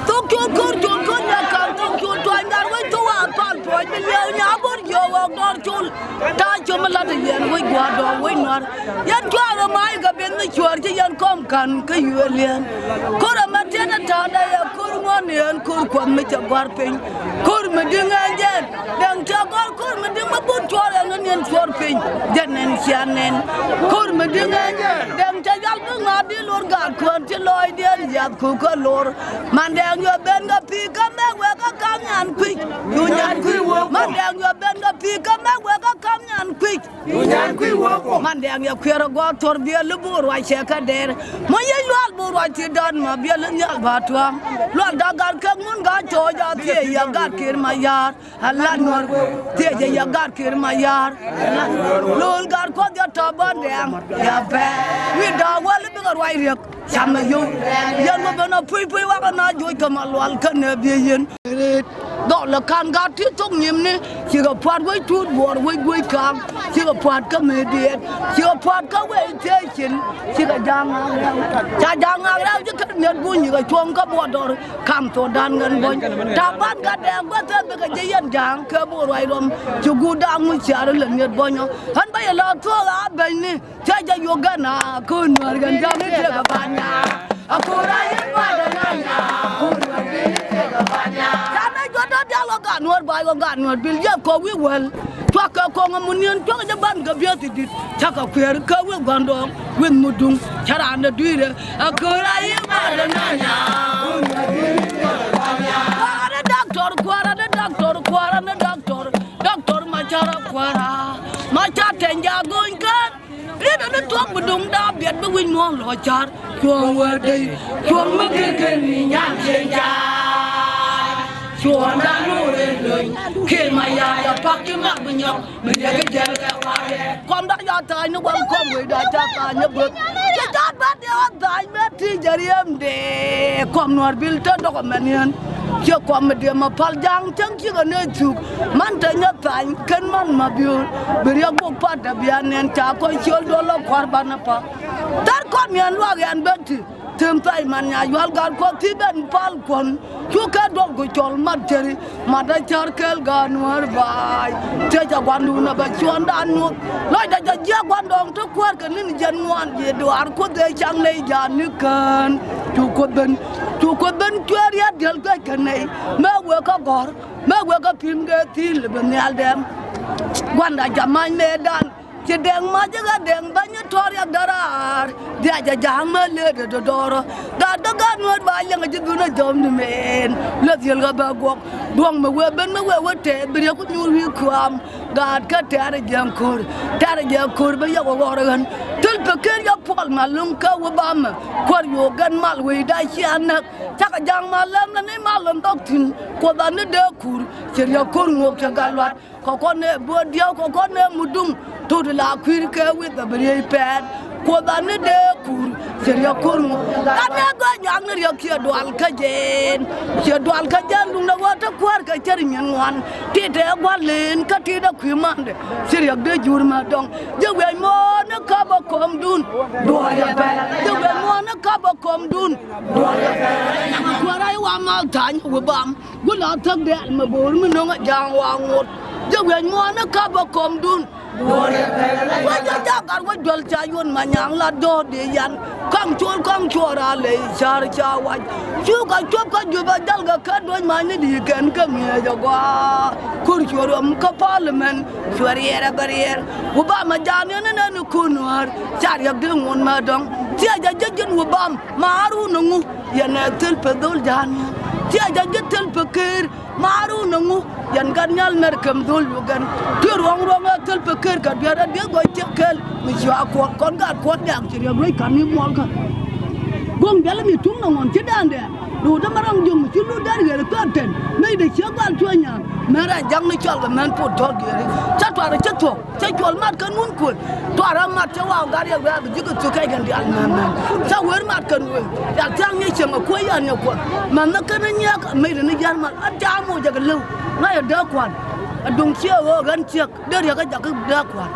Thok col ko̱r col ko̱r nya ka̱n thok col tuany dar wec thok a pal puɔ̱ny bi liɛw nya bor jiɔ ɣɔk dɔr col. Ta̱a̱ com mi lat a yɛn wec gua̱a̱r dɔɔk wec nua̱r. Yɛn cuarɛ ma̱a̱c kɛ ben mi cuäär ci yɛn kɔm ka̱n kä yuëël yɛn. Ko̱r ɛmɛ tiɛt a ta̱a̱ dee yɛ ko̱r ŋuɔ̱n yɛn ko̱r kuɔth mi cɛ gua̱r piny. Ko̱r mi di̱ŋ ɛn jɛn dɛŋ cɛ gɔ̱r ko̱r mi di̱ŋ mi bun cuɔr ɛn ni niɛn cuɔr piny. Jɛn ɛn cia nɛn ko̱r mi di̱ŋ ɛn dɛŋ cɛ yal bi ŋa̱a̱ di lor gaat kuɔn ci lɔɔcdiɛn yath ku kä lor. Man dɛŋ yɔ ben kɛ pi̱i̱ kä mɛk wek kä ka̱m nyan kui̱c. Cu nyan kui̱ wek man dɛŋ yɔ ben kɛ pi̱i̱ kä mɛk wek kä ka̱m nyan kui̱c. Cu nyan kui̱ wä kɔ. Man dɛŋ yɛ kuiɛr a gɔaa thor biɛl i̱ bo̱o̱ ruac cɛ kä dɛr. Mɔ yec lual bo̱o̱ ruac ti dɔ̱t ma biɛl i̱ nhial ba tua̱a̱ŋ. Lual da̱k gat kek mun ga̱a̱c cɔɔc a thiec yɛ gat kir ma ya̱a̱r. A lat nuɔ̱r thiec yɛ gat kir ma ya̱a̱r. Lo̱l gat kuɔth yɛ tɔ̱ bɔn dɛŋ yɛ pɛr. Wi̱i̱ da̱a̱k wäl i̱ bikɛ ruac riek. Camɛ yio̱w yɛn wä ben a pui̱ pui̱ wakɛ na joc kä ma lual kä nɛ biey yɛn. Dhɔl ɛ ka̱n gat ti thok nyimni. Cikɛ pua̱t wec tuut buɔɔr wec guec ka̱a̱ŋ. Cikɛ pua̱t kä mëëdiɛt. Cikɛ pua̱t kä wec thiecin. Cikɛ ja̱a̱ŋ ŋa̱a̱k rɛw. Ca ja̱a̱ŋ ŋa̱a̱k rɛw ci kɛ miɛt buny yikɛ cuɔ̱ŋ kä buɔt dɔr. Kam thok da̱n ɣän buɔ̱ny ta̱a̱ ban gat dɛɛk guäth thɛth bikɛ ji̱ yɛn ja̱a̱ŋ kɛ bo̱o̱r ruac rɔm. Ci guut da̱a̱ŋ mi ciaar ilɛ miɛt buɔ̱nyɔ. Ɣän bä yɛ la thuɔɔk a bɛ̈nyni. Cä jɛ yuɔk gɛn a ko̱r nuäär gɛn jam ni tëëk a ban nyaa. A ko̱r a yɛn ba dɛ na nyaa. Ko̱r nuäär gɛn ni tëëk a ban nyaa. Ca ni jɔt dɔ̱dial ɣɔk gaat nuäär ba ɣɔk gaat nuäär bil yɛ kɔk wi̱i̱ wäl. Cuak kɛ kɔŋ a mun niɛn cuak jɛ ban kɛ biɛth i̱ di̱t. Cakɛ kuɛɛr kä wi̱i̱ gua̱ndɔɔŋ wi̱i̱ muduŋ. Cä raan dɛ dui̱rɛ a ko̱r a yɛn ba dɛ na nyaa. Ko̱r nuäär gɛn ni tëëk a ban nyaa. Kua̱r a ni daktor, kua̱r a ni daktor, kua̱r a ni daktor. Doctor Macar a kuäärä, Macar tɛny ja̱ go̱o̱ny kään. Riet ani thuɔ̱k bi duŋda biɛt bi wi̱c muɔ̱ɔ̱ŋ lɔ car. Cuɔ̱ɔ̱ŋ wä dee, cuɔ̱ɔ̱ŋ mi kek kek ni nyan cieŋ car. Cuɔ̱ɔ̱ŋda nuur in lo̱ny, kiɛ ma ya̱a̱ ya pak ci mak bi nyɔk, bi riɛk i̱ jɛl kɛ warɛ. Kɔmda ya tha̱a̱ny ni wal kɔm wecda ca tha̱a̱ny ni böt. Ci ja̱a̱t bä diɛ wä tha̱a̱ny bä. Ti jɛ riɛmdɛ kɔm nuɔr bil te dɔk ɛmɛniɛn. Ciɛ kɔm mi diɛ ma pal ja̱a̱ŋ cäŋ cikɛ nɛ thuk. Man te nyɛ thany kɛn man ma biöör bi riɛk bok pat dɛ bia nɛn ca kɔc ciöl duɔl lɔ kua̱r banɛ pa. Thar kɔn miɛn luak yɛn ben ti them thany man nya yual gat kuɔth ti ben pal kuɔn. Cukɛ duɔl ku cɔl mat ceri. Mat a cär kɛl gaat nuäär baay. Tiecɛ gua̱ndun a bɛ cuɔ̱ndan nyuɔ̱th. Lɔcdɛ jɛ jiɛk gua̱ndɔɔŋ ti kuäär kɛ ni̱n jiɛn ŋuan ji̱ duaar kuoth ëë cak nɛy jaat ni kään. Cu kuoth ben, cu kuoth ben cuɛɛr yɛt diɛl guɛc kɛ nɛy. Mëë wek kä gɔ̱r, mëë wek kä pi̱m kɛ thi̱i̱l bi nhial dɛm. Gua̱nda ca ma̱ny mëëdan. Ci dɛŋ mac i̱ ɣä dɛŋ bäny i̱ tɔ̱ riɛk däraar. Dhiacɛ ja̱a̱ŋ mä lëëdɛ dɔ̱dɔ̱rä. Gaat kä gaat nuäär ba liɛŋ a ji̱ dhun a jɔ̱m ni meen. Lä dhiël ɣä bä guɔ̱k. Duɔ̱ŋ mi wee ben mi wee wä tɛɛth bi riɛk ku nyuur wi̱i̱ kua̱a̱m. Gaat kä tɛ̈rɛ jiɛŋ ko̱r. Tɛ̈rɛ jiɛŋ ko̱r bi yɛ wä ɣɔr ɣän. Thil pekër yɛ puɔl mal lo̱ŋ kä wä bamɛ. Kuäär yo̱o̱k gɛn mal wecda cia näk. Cakɛ ja̱a̱ŋ mal lɛm lä ni mal lo̱ŋ dhɔk thi̱n. Kuoth ani dee kur. Ci riɛk ko̱r ŋuɔ̱k cɛ gat luat. Kɛ kɔn ëë buɔ̱t diɛw kɛ kɔn ëë muduŋ. Thot la kui̱r kɛ wi̱th a bi riey pɛɛt. Kuoth ani dee kur cɛ riɛk kur ŋu. Ka nɛ gɔ̱ nyuak ni riɛk ciɛ dual kä jɛɛn. Ciɛ dual kä jɛɛn luŋdɛ ɣöö te kuäär kɛ cär nyin ŋuan. Ti tɛ gua̱l leen kä ti dee kui̱ mandɛ. Ci riɛk dee jur ma dɔŋ. Jɛ wiɛc muɔ̱ɔ̱n ni käp ɛ kɔmdun. Duɔ̱ɔ̱r yɛ pɛl. Jɛ wiɛc muɔ̱ɔ̱n ni käp ɛ kɔmdun. Duɔ̱ɔ̱r yɛ pɛl. Kuäär a i̱ wa mal tha̱a̱ny wi̱ bam. Gula thäk dɛɛl mɛ bo̱o̱r mi no̱ŋ a ja̱a̱ŋ wa ŋot. Jɛ wi̱i̱ muɔ̱ɔ̱n ni käp ɛ kɔmdun. Wä jɔl jagar wä jɔl ca yuɔn ma nyaŋ la dɔ̱ɔ̱r di yan. Kaŋ cuɔl kaŋ cuɔr a ley car ca wac. Cu ka cuɔp ka jup a jal ka kä duɔ̱c ma ni di kɛn kä ŋiɛc a gɔaa. Kur cuɔr ɣɔm kä parliament cuɔr yɛr a bɛ riɛr. Wä ba ma ja̱a̱n yɛn ni nɛn ni kun nuäär ca riɛk di ŋuɔ̱n ma dɔ̱ŋ. Thiec a jɛ ji̱n wä bam ma Harun a ŋu yɛn ɛ thil pɛ dhol ja̱a̱n yɛn. Thiec a jɛ thil pɛ ker. Maru ni ŋu yɛn gat nyal mɛr kɛm dhol yu gɛn. Ti ruɔŋ ruɔŋ ɛ thil pɛ ker kɛ duer ɛ dieth gɔc tiek kɛl. Mi ci a kuɔt kɔn gat kuɔt diak ci riɛk ruec kan ni muɔl kä. Go̱ŋ dial mi tuŋ ni ŋuɔn ci dan dɛn. Ru dämɛ rɔŋ juŋ mi ci lut dan ɣer kɛp tɛn. Mec de ciek gual cuɔ nyan mɛr ɛ jaŋ ni cɔl kɛ mɛn pot tɔt geri. Ca tuar ɛ cä thuɔk. Cä cuɔl mat kä nun kuɔl. Tuar a mat cä waw gat yɛ wiaa bi ji̱ kɛ thuk kɛc kɛn diaal mɛn mɛn. Cä wer mat kɛn wer. Diaal thiaŋ nyɛ cieŋ a kuäc an yɛ kuɔth. Mɛn ni kɛn ni nyiɛk a mec ni jian mal a jaam wä jɛ kɛ lëw. Ŋa̱c a dee kuan. A duŋ ciɛ ɣöö ɣän ciek dee riɛk a jak kä dee kuan.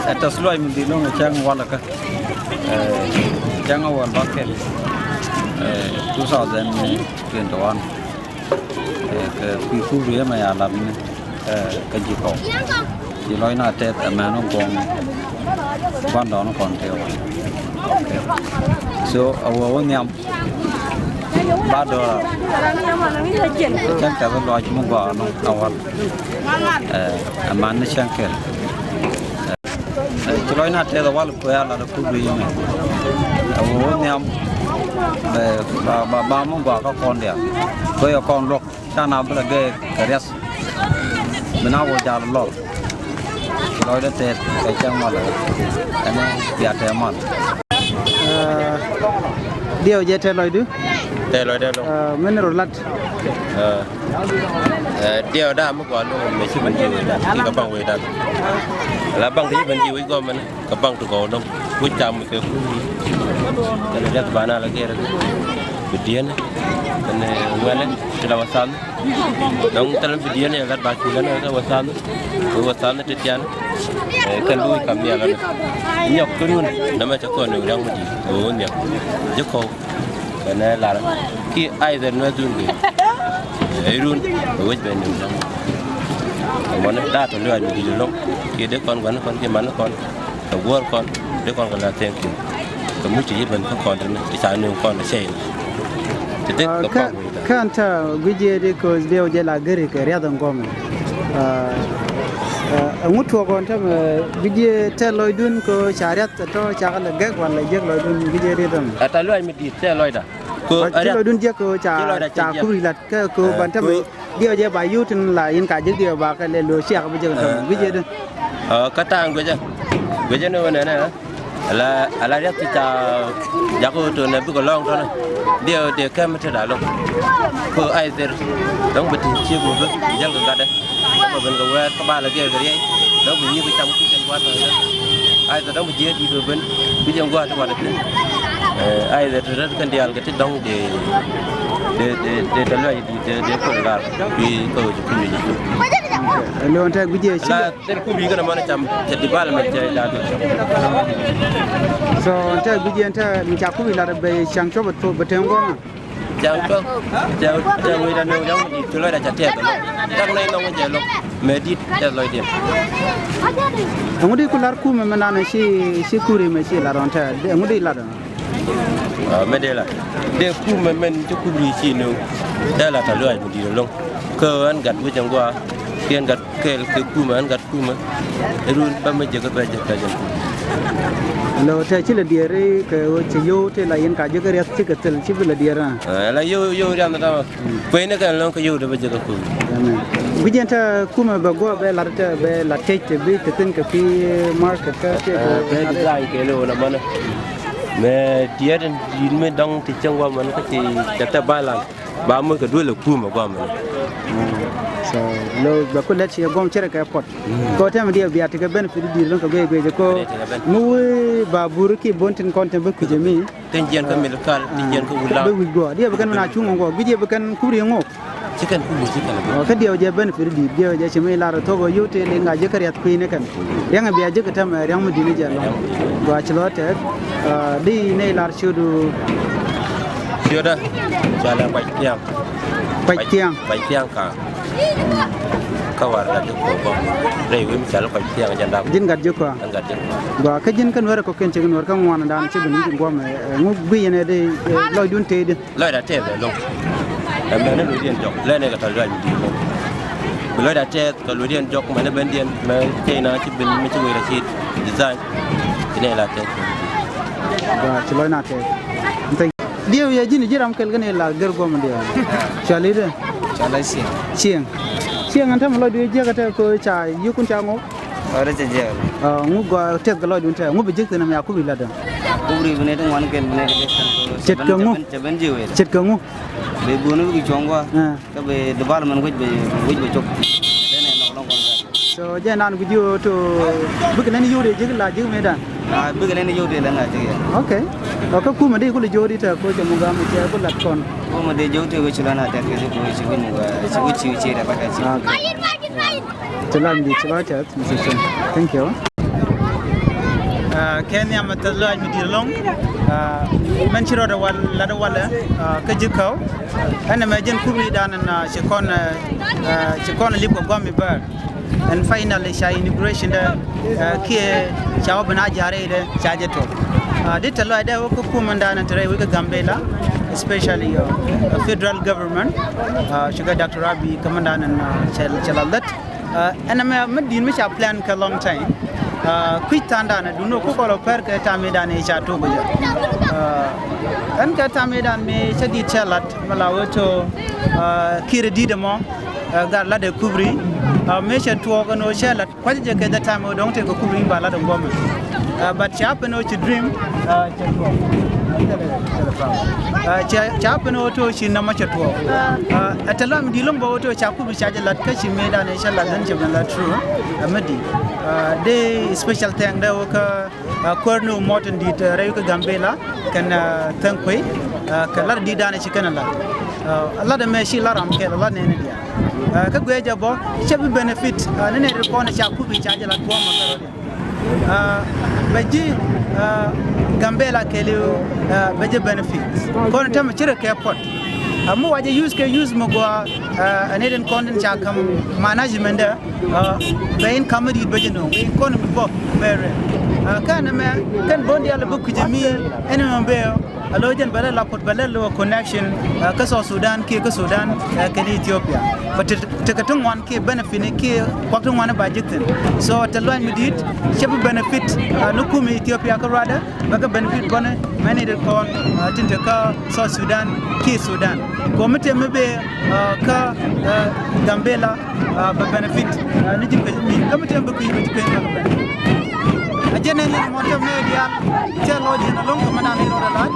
Ɛ tɛth luaac mi dhil lo̱ŋ ɛ cäŋ walɛ kä. Ɛ, cäŋ a wäl bakɛl. Ɛ, two thousand twenty-one. Ɛ, kɛ kui̱ kuk riee mɛ ya lat ni, ɛ, kä ji̱ kɔw. Ci lɔcna tɛth ɛmɛn ɔ guɔ̱ŋ gua̱ndɔɔŋni kɔn tëë wä. Okay. So a wee wä nhiam ba dɔɔr a cäŋ tɛth lɔc mi gɔaa nɔ a wal. Ɛ, ɛmɛn ni cäŋ kɛl. Ɛ, ci lɔcna tɛth a wal kuɛ a lat a kuk riee mɛ. A wee wä nhiam bɛ ba, ba, ba mi gɔaa kä kɔn diaal. Kuɛ yɛ kɔn luɔk. Can a bi lɛ gɛɛk kɛ riath. Bi na wä jal lɔl. Lɔcdä tɛth kɛ cäŋ mal. Ɛn bia tɛth mal. Ɛ, diɛw jɛ tɛth lɔcdu. Tɛth lɔcdä lɔŋ. Ɛ, min rɔ lat. Ɛ, ɛ, diɛw da mi gɔaa lɔŋ mi ci ben ji̱ wecdan. Kɛ baŋ wecdan. La baŋ ti ci ben ji̱ wec gɔmɛn. Kɛ baŋ ti gɔw dɔ̱ŋ kuc cam kɛ kuc. Kɛnɛ riath ba na la gɛr bi diɛn kɛnɛ wɛlɛ ti la wasan. Dɔ̱ŋ thilɛ bi diɛn yɛ gat ba cu lɛn kɛ wasan. Kɛ wasan ti tian. Ɛ, kɛn bi wi̱c kam nhial lɔn nyɔk kɛ run. Nɛmɛ cɛ kɔn ni wi̱c da̱ŋ mi di̱i̱t kɛ ɣöö nhial ji̱ kɔw. Kɛnɛ lar ki ai dhɛr nuɛ dhun gɛ. Ɛ run ɛ wec bɛ nim dɔŋ. Mɔni daa tɔ luaac mi di̱t ɛlɔŋ kiɛ dee kɔn gua̱n kɔn kiɛ man kɔn kɛ guɔ̱ɔ̱r kɔn dee kɔn kɛ la thank you. Kɛ muc ti yi ben kä kɔn tini ti ca nuŋ kɔn ɛ cɛy ni ti dee kɛ kɔn. Kän tɛ guic yɛ di koc diɛw jɛ la geri kɛ riath in gɔmɛ. Ɛŋu tuɔk kɔn tɛmɛ guic yɛ tɛ lɔcdun kɛ ca riath tɔ ca kɛ lɛ gɛk wan lɛ jiäk lɔcdun guic yɛ di tɛmɛ. Ɛ tɛ luaac mi di̱t tɛ lɔcda. Kɛ ci lɔcdun jiäk kɛ ca ca kuri lat kɛ kɛ ban tɛmɛ. Diɛw jɛ ba yut tin la yin ka jiäk diɛw ba kɛ lɛ lo̱ ciak bi jiäk tɛmɛ guic yɛ di. Kä ta̱a̱ŋ guic yɛ guic yɛ ni wä nɛnɛ. Ala, ala riɛk ti ca jak ɣöö to̱n ɛ bikɛ lɔ̱ŋ tɔ̱nä. Diɛ ɣöö dee kɛm mi tetdä ɛlɔ̱ŋ. Kɛ ɣöö a ithɛr dɔ̱ŋ bi ti ciek mi bä jäl kɛ gatdɛ. Dɔ̱ŋ bi ben kɛ wɛɛr kä bal ɛ gɛɛr kɛ riɛy. Dɔ̱ŋ bi nyi̱k cam kui̱c ɛn gua̱a̱th tɔ̱ ɛ. A ithɛr dɔ̱ŋ bi jiɛɛt di̱t bi ben kui̱c ɛn gua̱a̱th ti watdɛ thi̱n. Ɛ, a ithɛr ti rɛt kɛn diaal kɛ ti dɔ̱ŋ dee, dee, dee, dee tɛ luac di̱t dee, dee kuɔl lar. Bi kä ɣöö ci kui̱c mi ji̱. Lon tɛ guic ɛ ci. Ala Thil kup ri̱i̱k kɛnɛ mɔnɛ cam cɛ development cɛ da̱a̱t. So ɛn tɛ guic ɛn tɛ mi ca kup ilat bɛ ca̱ŋ cuɔp bɛ te ŋuɔ̱ŋä. Ca̱ŋ cuɔp cɛ, cɛ wec dan ni wec ɔŋ di ti lɔcda ca tɛth lɔ. Dak nɛy nɔŋ jɛ lɔ mɛ dit tɛth lɔcdiɛn. Ɛŋu di ku lar kumɛ mɛ nanɛ ci, ci kuri mɛ ci lar ɔn tɛ ɛŋu di lar ɔn. Aa, mɛ dee la dee kumɛ mɛn ti kup ri̱i̱c ci ni dee la tɛ luaac mi di̱i̱t ɛlɔ̱ŋ. Kä ɣän gat wec ɛn gua̱a̱ kiɛn gat kɛɛl kɛ kumɛ, ɣän gat kumɛ. Run bä mi jek bä jek bä jek. Lo tɛ ci lɛ diɛɛr kɛ ɣöö ci yio̱w tëë la yɛn ka jek riath cikɛ thil ci bi lɛ diɛɛr. Ɛ la yio̱w, yio̱w riath ni tamɛ. Kuecni kɛn lɔ̱ŋ kɛ yio̱w dee bä jek kum. Guic ɛn tɛ kumɛ bɛ guɔ bɛ lat tɛ bɛ lat tec tɛ bi tɛ thin kɛ pi market kä tɛ bɛ design kɛ lɛ wä na mänä. Mɛ diɛt in di̱i̱t mi dɔ̱ŋ ti cäŋ guɔ män kä ci tɛ tɛ balance. Ba mi kɛ duel ɛ kumɛ guɔ män. So lo bɛ ku lɛt ci guɔm cɛ rɛ kɛ puɔt. Kɛ tɛmɛ diɛ bia tekɛ benefit di̱i̱t lo̱ŋ kɛ guic guic kɛ mi wi̱i̱ ba bur ki bon tin kɔn tɛmɛ bi kui̱c mi. Tin jiɛn kä mil kal, tin jiɛn kä wul law. Bi wi̱i̱ guɔ diɛ bi kɛn mi na cuŋ guɔ guic diɛ bi kɛn kuri ŋok. Ci kɛn kuri ci kɛn bi. Kä diɛ jɛ benefit di̱i̱t diɛ jɛ ci mi lar thok ɣöö yio̱w tëë liŋ a jek kä riath kui̱ ni kɛn. Riaŋ bia jek kä tɛmɛ riaŋ mi di̱i̱t ni jɛ lɔŋ. Guɔ ci lɔ tɛth di ni lar ciötdu. Ciötdä cɔalɛ kuac thiaŋ. Kuac thiaŋ. Kuac thiaŋ ka. Kä war gat jɛ kuɔ bä rɛy wi̱i̱ mi cɔal kuac thiaŋ jɛ dap. Ji̱n gat jɛ kuɔ. Ɛn gat jɛ kuɔ. Gua kä ji̱n kä nuɛrɛ kɔ̱kiɛn cik nuɛr kä ŋuan dan ci bi ni ji̱n guɔmɛ ŋu gui̱c yɛn ɛ di lɔcdun tëëdi. Lɔcda tɛth ɛlɔ̱ŋ. Ɛmɛn ni luɔcdiɛn jɔk lɛn ɛ kɛ tɔ̱ luac mi di̱i̱t ɛlɔ̱ŋ. Bi lɔcda tɛth kɛ luɔcdiɛn jɔk mɛn ɛ bendiɛn mɛ cɛy na ci ben mi ci wec rɛ ci design. Ci nɛ la tɛth. Gua ci lɔcna tɛth. Diɛw yɛ ji̱n ji̱ ram kɛl kɛn ila gɛr guɔm diɛw. Cuali dɛ. Cuali cieŋ. Cieŋ. Cieŋ ɛn tɛmɛ lɔcdu jiäk ɛ tɛ ko ca yikun ca ŋok. Ɔ rɛ cɛ jiɛk. Ŋu gɔaa tɛth kɛ lɔcdun tɛ ŋu bi jiäk thin ɛmɛ a kup ilat dɛ. Kup ri bi nɛ ti ŋuan kɛn bi nɛ ti dee kɛn ko. Cet kɛ ŋu. Cet kɛ ŋu. Bi buni bi ki cuɔ̱ŋ gɔaa. Kä bi development wec bi, wec bi cop. Dee nɛ nɔk lɔŋ kɔn kɛn. So jɛ nan ku ji̱ ɣöö to bikɛ lɛn yio̱w dee ji̱k la ji̱k mëëdan. Bikɛ lɛn yio̱w dee lɛn la ji̱k yɛ. Ok. Ɔ kä kumɛ di kulɛ ji̱ ɣöö di te ko cɛ mugam cɛ ku lat kɔn. Kumɛ dee ji̱ ɣöö te ko ci lɔn a tɛk kɛ ci ko ci wi̱n mugam ci wi̱n ci ci rɛ bak a ci. Ci lɔn di ci lɔn tɛth mi ci cin. Thank you. Kɛ nhiam mi thil lɔac mi di̱i̱t ɛlɔ̱ŋ. Mɛn ci rɔɔdɛ wal lat walɛ kä ji̱ käw. Ɛn ɛmɛ jɛn kup ri̱i̱dan ɛn ci kɔn, ci kɔn lip kɛ gua̱m mi bäär. And finally ca inauguration dɛ kiɛ ca wä ben a ja̱rɛ dɛ ca jɛ tok. Di te lɔac dɛ wä kä kumɛndan te rɛy wec kä Gambela, especially federal government, cukɛ Doctor Abiy kämɛndan ɛn cɛ la lät. Ɛn ɛmɛ mi di̱i̱t mi ca plan kɛ long time. Kui̱c tha̱a̱ŋdan ɛ duundɛ ku kɔl ɔ pɛr kɛ tam idan i̱ ca tok jɛ. Ɛn kɛ tam idan mi cä di̱i̱t cɛ lat mi la wee to kiɛrɛ di̱i̱t ɛmɔ. Gat lat ɛ kup ri̱i̱c mëë cɛ tuɔɔk ɛn ɣöö cɛ lat kua̱c jɛ kɛ the time ɣöö dɔ̱ŋ tëëkɛ kup ri̱i̱c ba lat ɛ guɔ̱mɛ. But cɛ happen ɣöö ci dream, cɛ tuɔɔk. Cɛ happen ɣöö tëë ci nɔmɔ cɛ tuɔɔk. Ɛ tɛ lam di̱i̱t lo̱ŋ bä ɣöö tëë ca kup ri̱i̱c ca jɛ lat kä ci mëëdan ɛ cɛ lat ɣän cɛ ben lat true. Ɛ mi di̱i̱t dee special thank dee ɣöö kä kuäär ni mɔt in di̱i̱t rɛy kä Gambela kɛn thäŋ kuey. Kɛ lat di̱i̱t danɛ ci kɛn lat. Lat ɛmɛ ci lat ram kɛl lat nɛn diaal. Kä guiɛ jɛ bɔ cɛ bi benefit ni nɛy ti kɔn ca kupi ca jɛ lat guɔ̱mɛ kärɔ̱diɛn. Bɛ ji̱ Gambela kɛɛliw bɛ jɛ benefit kɔn tɛmɛ ci rɛ kɛ puɔt. Mi wa jɛ use kɛ use mi gua ɛn ɛ den kɔn tin ca kam management dɛ. Bɛ in kam mi di̱i̱t bä ji̱ nööŋ bɛ in kɔn mi bä bɛ rɛ. Kɛn ɛmɛ kɛn bo̱n diaal bä kui̱c mi ɛn ɛmɛ bɛ. Alo jɛn bɛ lɛ la kut bɛ lɛ lo connection kä South Sudan kiɛ kä Sudan kɛn Ethiopia. Bɛ tekɛ ti ŋuan kiɛ benefit ni kiɛ kuak ti ŋuan ba ji̱ thi̱n. So te luany mi di̱i̱t cɛ bi benefit ni kum Ethiopia kä ruadɛ. Bɛ kɛ benefit bɔnɛ mɛn i̱ dee kɔn tin te kä South Sudan kiɛ Sudan. Kɔ mi te mi bee kä Gambela bɛ benefit ni ji̱n kɛ ji̱ kui̱ kä mi te mi bee kui̱ bɛ ji̱ kui̱ bɛ benefit. A jɛn ɛn ɛn mɔ tɛm nɛy diaal, tɛth lɔcdiɛn ɛlɔ̱ŋ kɛ mɛn dan i̱ rɔɔdɛ la̱t.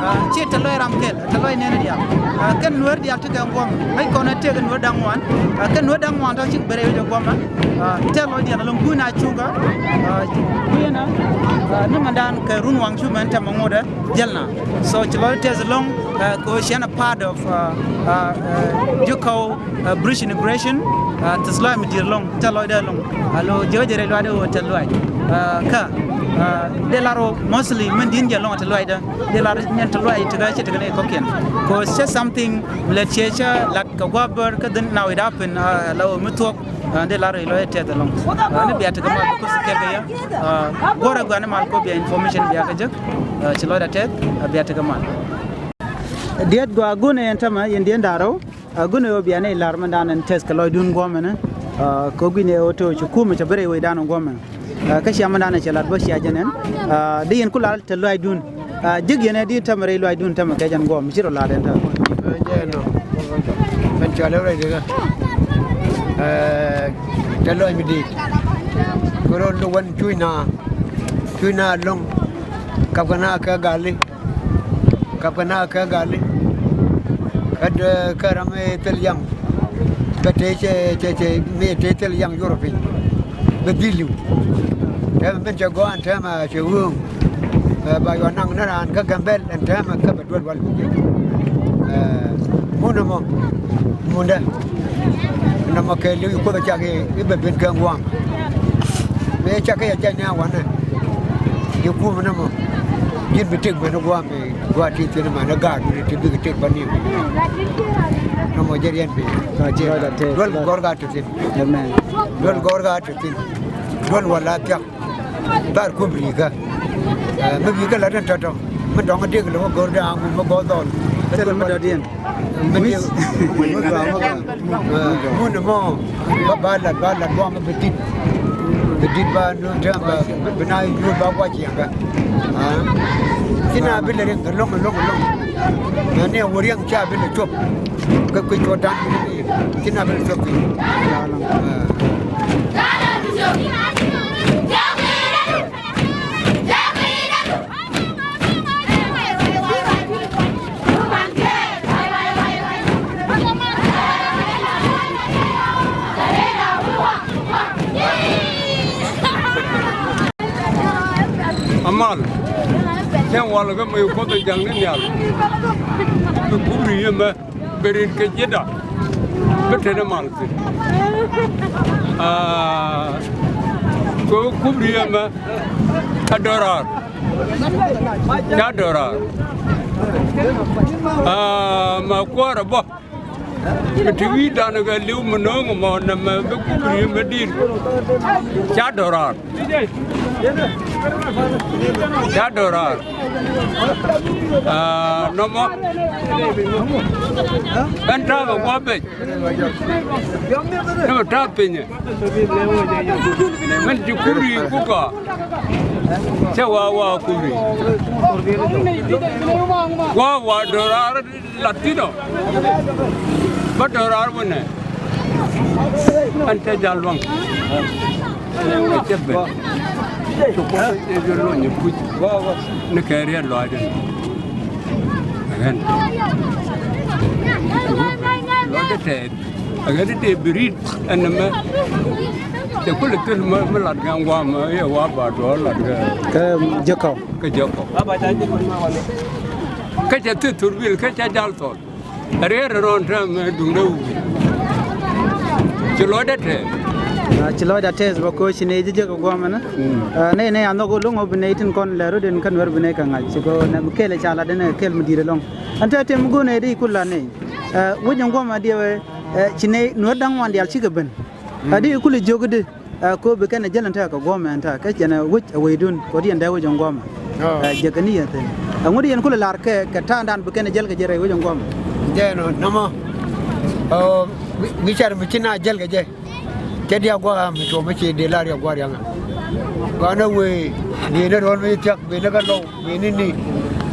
Aa, ciɛ tɛth lɔc ram kɛl, tɛth lɔc nɛn diaal. Aa, kɛn Nuäär diaal tekɛ guɔ̱m, ŋäc kɔn ɛ tëëkɛ Nuäär da̱ŋ ŋuan. Aa, kɛn Nuäär da̱ŋ ŋuan tɔ̱ cik ben rɛy wec ɛ guɔ̱mɛ. Aa, tɛth lɔcdiɛn ɛlɔ̱ŋ gui̱n a cuŋkä. Aa, gui̱n a, aa, ni mɛn dan kɛ run waŋ cu mɛn tɛm ɛŋotdɛ jɛl na. So ci lɔc tɛth ɛlɔ̱ŋ, aa, kɛ ɣöö ciɛn a part of, aa, aa, aa, Jekɔw, aa, bridge integration, aa, tɛth lɔc mi di̱i̱t ɛlɔ̱ŋ, tɛth lɔcdɛ ɛlɔ̱ŋ. Alo, jɛ wä jɛ rɛy luaacdɛ ɣöö tɛth lɔc. Aa, kä, aa, dee lar ɣöö mostly min di̱i̱n jɛ ɛlɔ̱ŋ tɛth lɔcdɛ. Dee lar nyɛn tɛth lɔc tekɛ, cɛ tekɛ ni kɔ̱kiɛn. Kɛ ɣöö cɛ something mi lät ciɛ cä lat kɛ gua̱a̱p bär kä dhin na wi̱i̱ da̱a̱ pin, aa, la ɣöö mi thuɔ̱k. Aa, dee lar rɛy lɔcdɛ tɛth ɛlɔ̱ŋ. Aa, ni bia tekɛ mal kɛ kuth kɛl kɛ yɛ. Aa, guɔ̱rɛ gua̱n ni mal kɔ bia information bia kɛ jek. Aa, ci lɔcdɛ tɛth, aa, bia tekɛ mal. Diɛt gɔaa, gunɛ ɛn tämɛ, yɛn diɛn da̱ŋ rɛw. Aa, gunɛ ɣöö bia nɛy lar mɛn dan ɛn tɛth kɛ lɔcdun guɔ̱mɛ ni. Aa, kɛ ɣöö gui̱n ɛ ɣöö to̱ ci kumɛ cɛ ben rɛy wecdan guɔ̱mɛ. Aa, kä cia mɛn dan ɛ cɛ lat bä cia jɛn ɛn. Aa, di yɛn ku lar tɛth lɔcdun. Aa, ji̱k yɛn ɛ di tämɛ rɛy lɔcdun tämɛ kɛ jɛn guɔ̱m, ci rɔ lar ɛn tämɛ. Aa, jɛ ɛnɔ. Ɛn cɔal ɛ rɛy dikä. Aa, tɛth lɔc mi di̱i̱t. Kɛ rɔ̱ ni wän cuc na, cuc na ɛlɔ̱ŋ. Kap kɛ na kɛ gali. Kap kɛ na kɛ gali. Kä dee, kä ram mi thil yaŋ. Bɛ tëë cɛ, cɛ, cɛ, mi tëë thil yaŋ Europe piny. Bɛ dhil li̱w. Tɛmɛ min cɛ gɔaa ɛn tɛmɛ cɛ ɣööŋ. Ɛ, ba yɔ naŋ ni raan kä Gambɛl ɛn tɛmɛ kä bɛ duel wal mi jɛ. Ɛ, mun ɛmɔ. Mundɛ. Nɔmɔ kɛ li̱w i̱ Kuoth ɛ cak i̱ bɛ ben kɛ ŋuam. Mëë cak i̱ a jany ni a wanɛ. I̱ kum nɔmɔ. Ji̱n bi tëk ben i̱ guam i̱ gua̱a̱r ti thi̱n i̱ man i̱ ga̱a̱r duni ti bikɛ tëk bä ni̱w. Nɔmɔ jɛ riɛn bi. Ka ci rɔɔdɛ tëk. Duel gɔ̱r ka ti thi̱n. Amen. Duel gɔ̱r ka ti thi̱n. Duel wala thiak. Dhar kuɔm ri̱i̱kä. Ɛ, mi bi̱i̱kä la̱t in tɔ̱tɔ̱. Mi dɔ̱ŋ in dek lo̱ŋ in go̱r dee aŋu mi gɔ̱r dhɔl. Thil mi dɔ̱diɛn. Mi dek. Ɛ, mun mɔ. Ba, ba lat, ba lat buam mi bi dit. Bi dit ba nu tɛm ba, bi na yur ba guac ciɛŋkä. Ɛ. Ci na bi lɛ riɛŋ kɛ lo̱ŋ, lo̱ŋ, lo̱ŋ. Ɛ, ni a wä riɛŋ ca bi lɛ cop. Kä kui̱ cuɔ̱t da̱ŋ. Ci na bi lɛ cop. Ɛ. Amal. Cɛ wal kä mëë Kuoth ɛ ja̱ŋ ni nhial. Bi kup ri yemɛ. Bi rin kɛ ji̱da bi te ni mal thi̱n. Aa, kɛ ɣöö kup ri ɛmɛ a dɔ̱raar. Ca dɔ̱raar. Aa, ma kuäärä bä. Bi te wi̱i̱dan kɛ li̱w mi no̱o̱ŋ ɛmɔ nɛmɛ bi kup ri ɛmɛ di̱i̱t. Ca dɔ̱raar. Ca dɔ̱raar. Aa, nɔmɔ. Ɛn ta̱a̱ kɛ gua̱a̱p bec. Ni bɛ ta̱a̱ pinyɛ. Min ci kuri kuka. Cɛ wa wa kuri. Wa wa dɔ̱raar. Latino. Bä dɔ̱raar wänɛ. Ɛn te jal luaŋ. Ɛ cɛ ben. Cɛ kuɔth ɛ jɛ luɔny ɛ kuc. Ni kɛ riɛt lɔaacdɛ. Ɛ ɣän. Lɔcdɛ tɛɛth. Ɛ ɣän i̱ dee bi ri̱t ɛn ɛmɛ. Cɛ kulɛ thil mi lat gɛn guam ɛ yɛ wa ba duɔɔr lat gɛn. Kä jɛ kɔk. Kä jɛ kɔk. Kä cɛ thil thurbil kä cɛ jal thɔl. Riet rɔn tɛm duŋdɛ wi̱i̱. Ci lɔcdɛ tɛth. Aa, ci lɔcdɛ tɛth bä ko̱ ci nɛy ji̱ jek ɛ guɔ̱mɛnä. Mm. Aa, nɛy nɛy a nhɔk lo̱ŋ ɔ bi nɛy tin kɔn lɛ rot in kä Nuɛr bi nɛy kɛ ŋa̱c ci kɔ nɛ kɛl ɛ ca lat in ɛ kɛl mi di̱i̱t ɛlɔ̱ŋ. Ɛn tɛth tɛm go̱o̱r nɛy di kul la nɛy. Aa, wec in guɔ̱mɛ diɛwɛ, aa, ci nɛy Nuɛr da̱ŋ wan diaal cikɛ ben. Mm. Aa, di kul i̱ jiök di. Ɛ, ko bi kɛn ɛ jäl ɛn tɛk kɛ guɔ̱mɛ ɛn tɛk kä cɛn ɛ wec ɛ wecdun kɛ ɣöö yɛn dee wec ɛn guɔ̱mɛ. Ɛ, jɛ kɛ ni yɛn thi̱n. Ɛŋu di yɛn kulɛ lar kɛ, kɛ ta̱a̱ŋdan bi kɛn ɛ jäl kɛ jɛ rɛy wec ɛn guɔ̱mɛ. Jɛ ɛnɔ nɔmɔ. Ɛ, mi, mi car mi ci na jäl kɛ jɛ. Cɛ diak gua̱a̱k mi cuɔ̱m mi ci dee lar yɛ gua̱a̱r yaŋ. Gua̱a̱n ɛ wee, bi ni ruɔ̱n mi thiak, bi ni kä lɔw. Bi ni ni.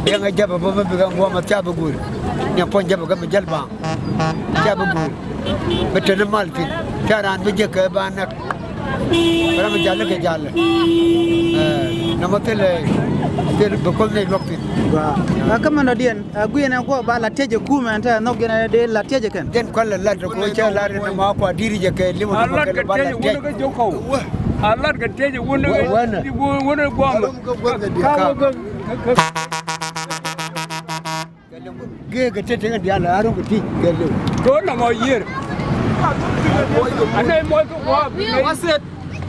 Riɛŋ ɛ jäpɛ bä mi bikɛ ŋuɔ̱mɛ thiap bi guur. Ni puɔ̱ny jäpɛ kä mi jäl baŋ. Thiap bi guur. Bi te ni mal thi̱n. Ca raan bi jek kɛ ba näk. Bɛ ram mi jal ni kɛ jal. Ɛ, nɔmɔ thilɛ, thil bɛ kuoth ni luɔk thin. Gua. Ɛ, kä mɛn dɔ̱diɛn, ɛ, guiɛn ɛ guɔ ba la tiec ɛ kumɛ ɛn tɛ nhɔk yɛn ɛ dee la tiec ɛ kɛn. Jɛn kual la lat kɛ cɛ lat ni ma kua diri jɛ kɛ lim ni ma kɛ ba la tiec. A lat kɛ tiec wun ni kɛ wun ni guam. Ka wun kɛ Gee kɛ te teŋɛ diaal a rɔ̱ kɛ ti kɛ leu. Kɛ ɣöö nɔmɔ yiër. Anɛ mɔc kɛ gua̱a̱p. Waset.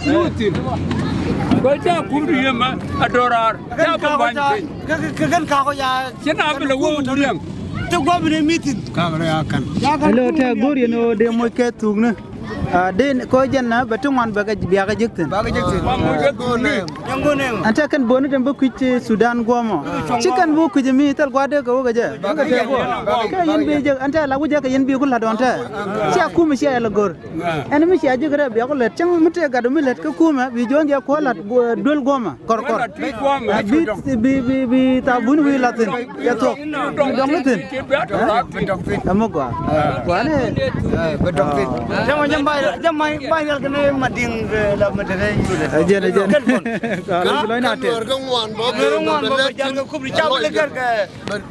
Luuth thi̱n. Kɛ ca kum di yemɛ a do̱raar. Ca kɛ ba̱ny piny. Kɛ kɛn kakɔ ya. Cɛ na bi lɛ wä wuriɛŋ. Te gua̱a̱p ni mi thi̱n. Kakɔ rɛ a ka̱n. Hello, te go̱r yɛn ɣöö dee moc kɛ thukni. Ah, den kɔ jɛn na bɛ ti ŋuan bɛ kɛ biakä jek thin. Biakä jek thin. Ɛn tɛ kɛn boni den bä kui̱c, eh, Sudan guɔmɔ. Ci kɛn bä kui̱c mi thil gua̱dɛ kɛ wä kɛ jɛ. Kɛ yɛn bi jek ɛn tɛ la wä jɛ kɛ yɛn bi ku lat ɔn tɛ. Cia kum cia yɛ la gor. Ɛn mi cia jek rɛ biakä lɛt cäŋ mi tëë gat mi lɛt kä kumɛ bi juɔ̱n jɛ kuɔ lat, eh, duel guɔmɔ. Kɔr kɔr. Bi, bi, bi, bi thabuni wi̱i̱ lath thi̱n. Cɛ thuɔ̱k. Bi dɔŋ ni thi̱n. Ɛ mi gɔaa. Gɔaa ni. Bi dɔŋ thi̱n. Jɛ ma jɛ ma jɛ ma riɛl kɛn ma diŋ la ma te kɛ yut. Ɛ jɛn, ɛ jɛn. Kɔn. Kɔn lɔc na tɛth. Kɔn ŋuan bä bä jal kɛ kup di ca wä lɛ kɛr kɛ.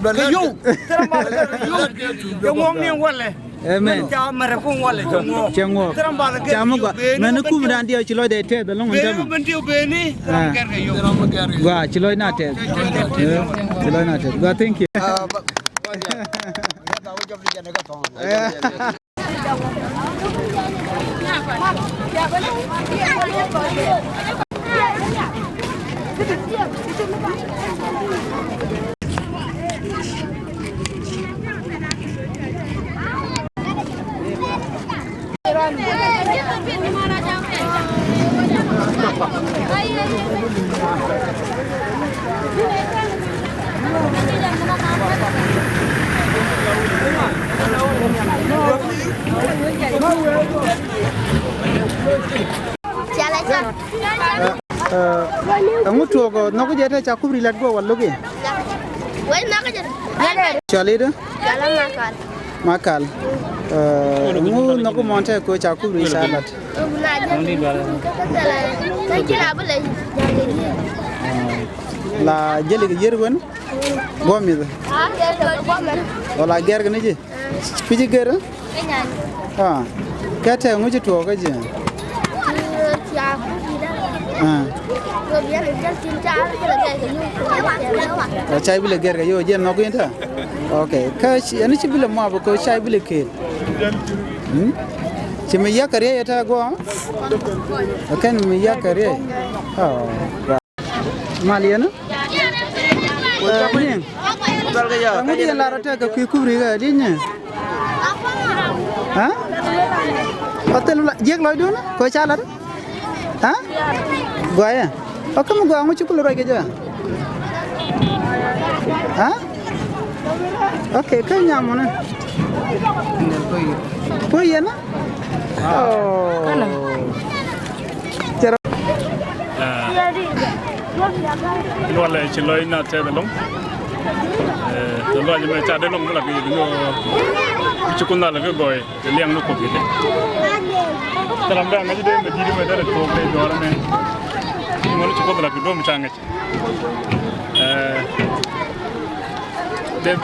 Kɛ yow. Tɛrɛ ma lɛ kɛr kɛ yow. Jɛ ŋuɔŋ ni walɛ. Amen. Ca mɛrɛ kuŋ walɛ cɛ ŋuɔk. Cɛ ŋuɔk. Ca mi gɔaa. Mɛn ni kum dan diɛ ci lɔcdɛ tɛth ɛlɔŋ ɛn tämɛ. Gɔaa, ci lɔcna tɛth. Ci lɔcna tɛth. Gɔaa, thank you. Ɛŋu tuɔɔk nhɔk jɛ te ca kup ri lat guɔ wal loki? Wec nhɔk jɛ. Cɔal i̱ dee? Cɔal i̱ Makal. Makal. Ɛŋu nhɔk mɔn te ko ca kup ri ca lat? La jeli kɛ yier wen? Guɔ mith. Wala gɛr kɛ ni ji? Kui̱ci gɛr? Ah. Kɛ tɛ ŋuci tuɔɔk kä ji̱? Ah. Ca bi lɛ gɛr kɛ yo̱o̱ jiɛn nhɔk in tɛ. Ok. Kä ɛn ci bi lɛ muap kɛ ca bi lɛ kel. Hmm? Ci mi yak kɛ riɛy ɛ tɛ guɔ? Kɛn mi yak kɛ riɛy. Oh. Mal yɛn. Ɛ, nyiŋ. Ɛ, ŋut yɛn lar ɔ tɛk kɛ kui̱ kup ri kɛ di nyiŋ. Ha? Ɔ thil jiɛk lɔcdun kɛ ca lat. Ha? Gɔaa yɛ. Ɔ kä mi gɔaa ŋu ci kul ruac kɛ jɛ. Ha? Ok, kä nyam mɔnɛ. Kui̱ yɛn. Oh. Cɛ rɔ. Ɛ, luɔlɛ ci lɔc na tɛth ɛlɔŋ. Ɛ, luɔc mɛ ca dee lɔŋ mi la kɛ yek ni ɔ ci kun na la kɛ gɔɔy kɛ liɛŋ ni Kuoth kɛ jɛ. Thil ram dee ŋäc dee mɛ di̱t mɛ dee rɛ tuɔɔk dee jɔɔr mɛ. Ŋuɔn ci Kuoth la kɛ duɔ̱m ca ŋäc. Ɛ, dee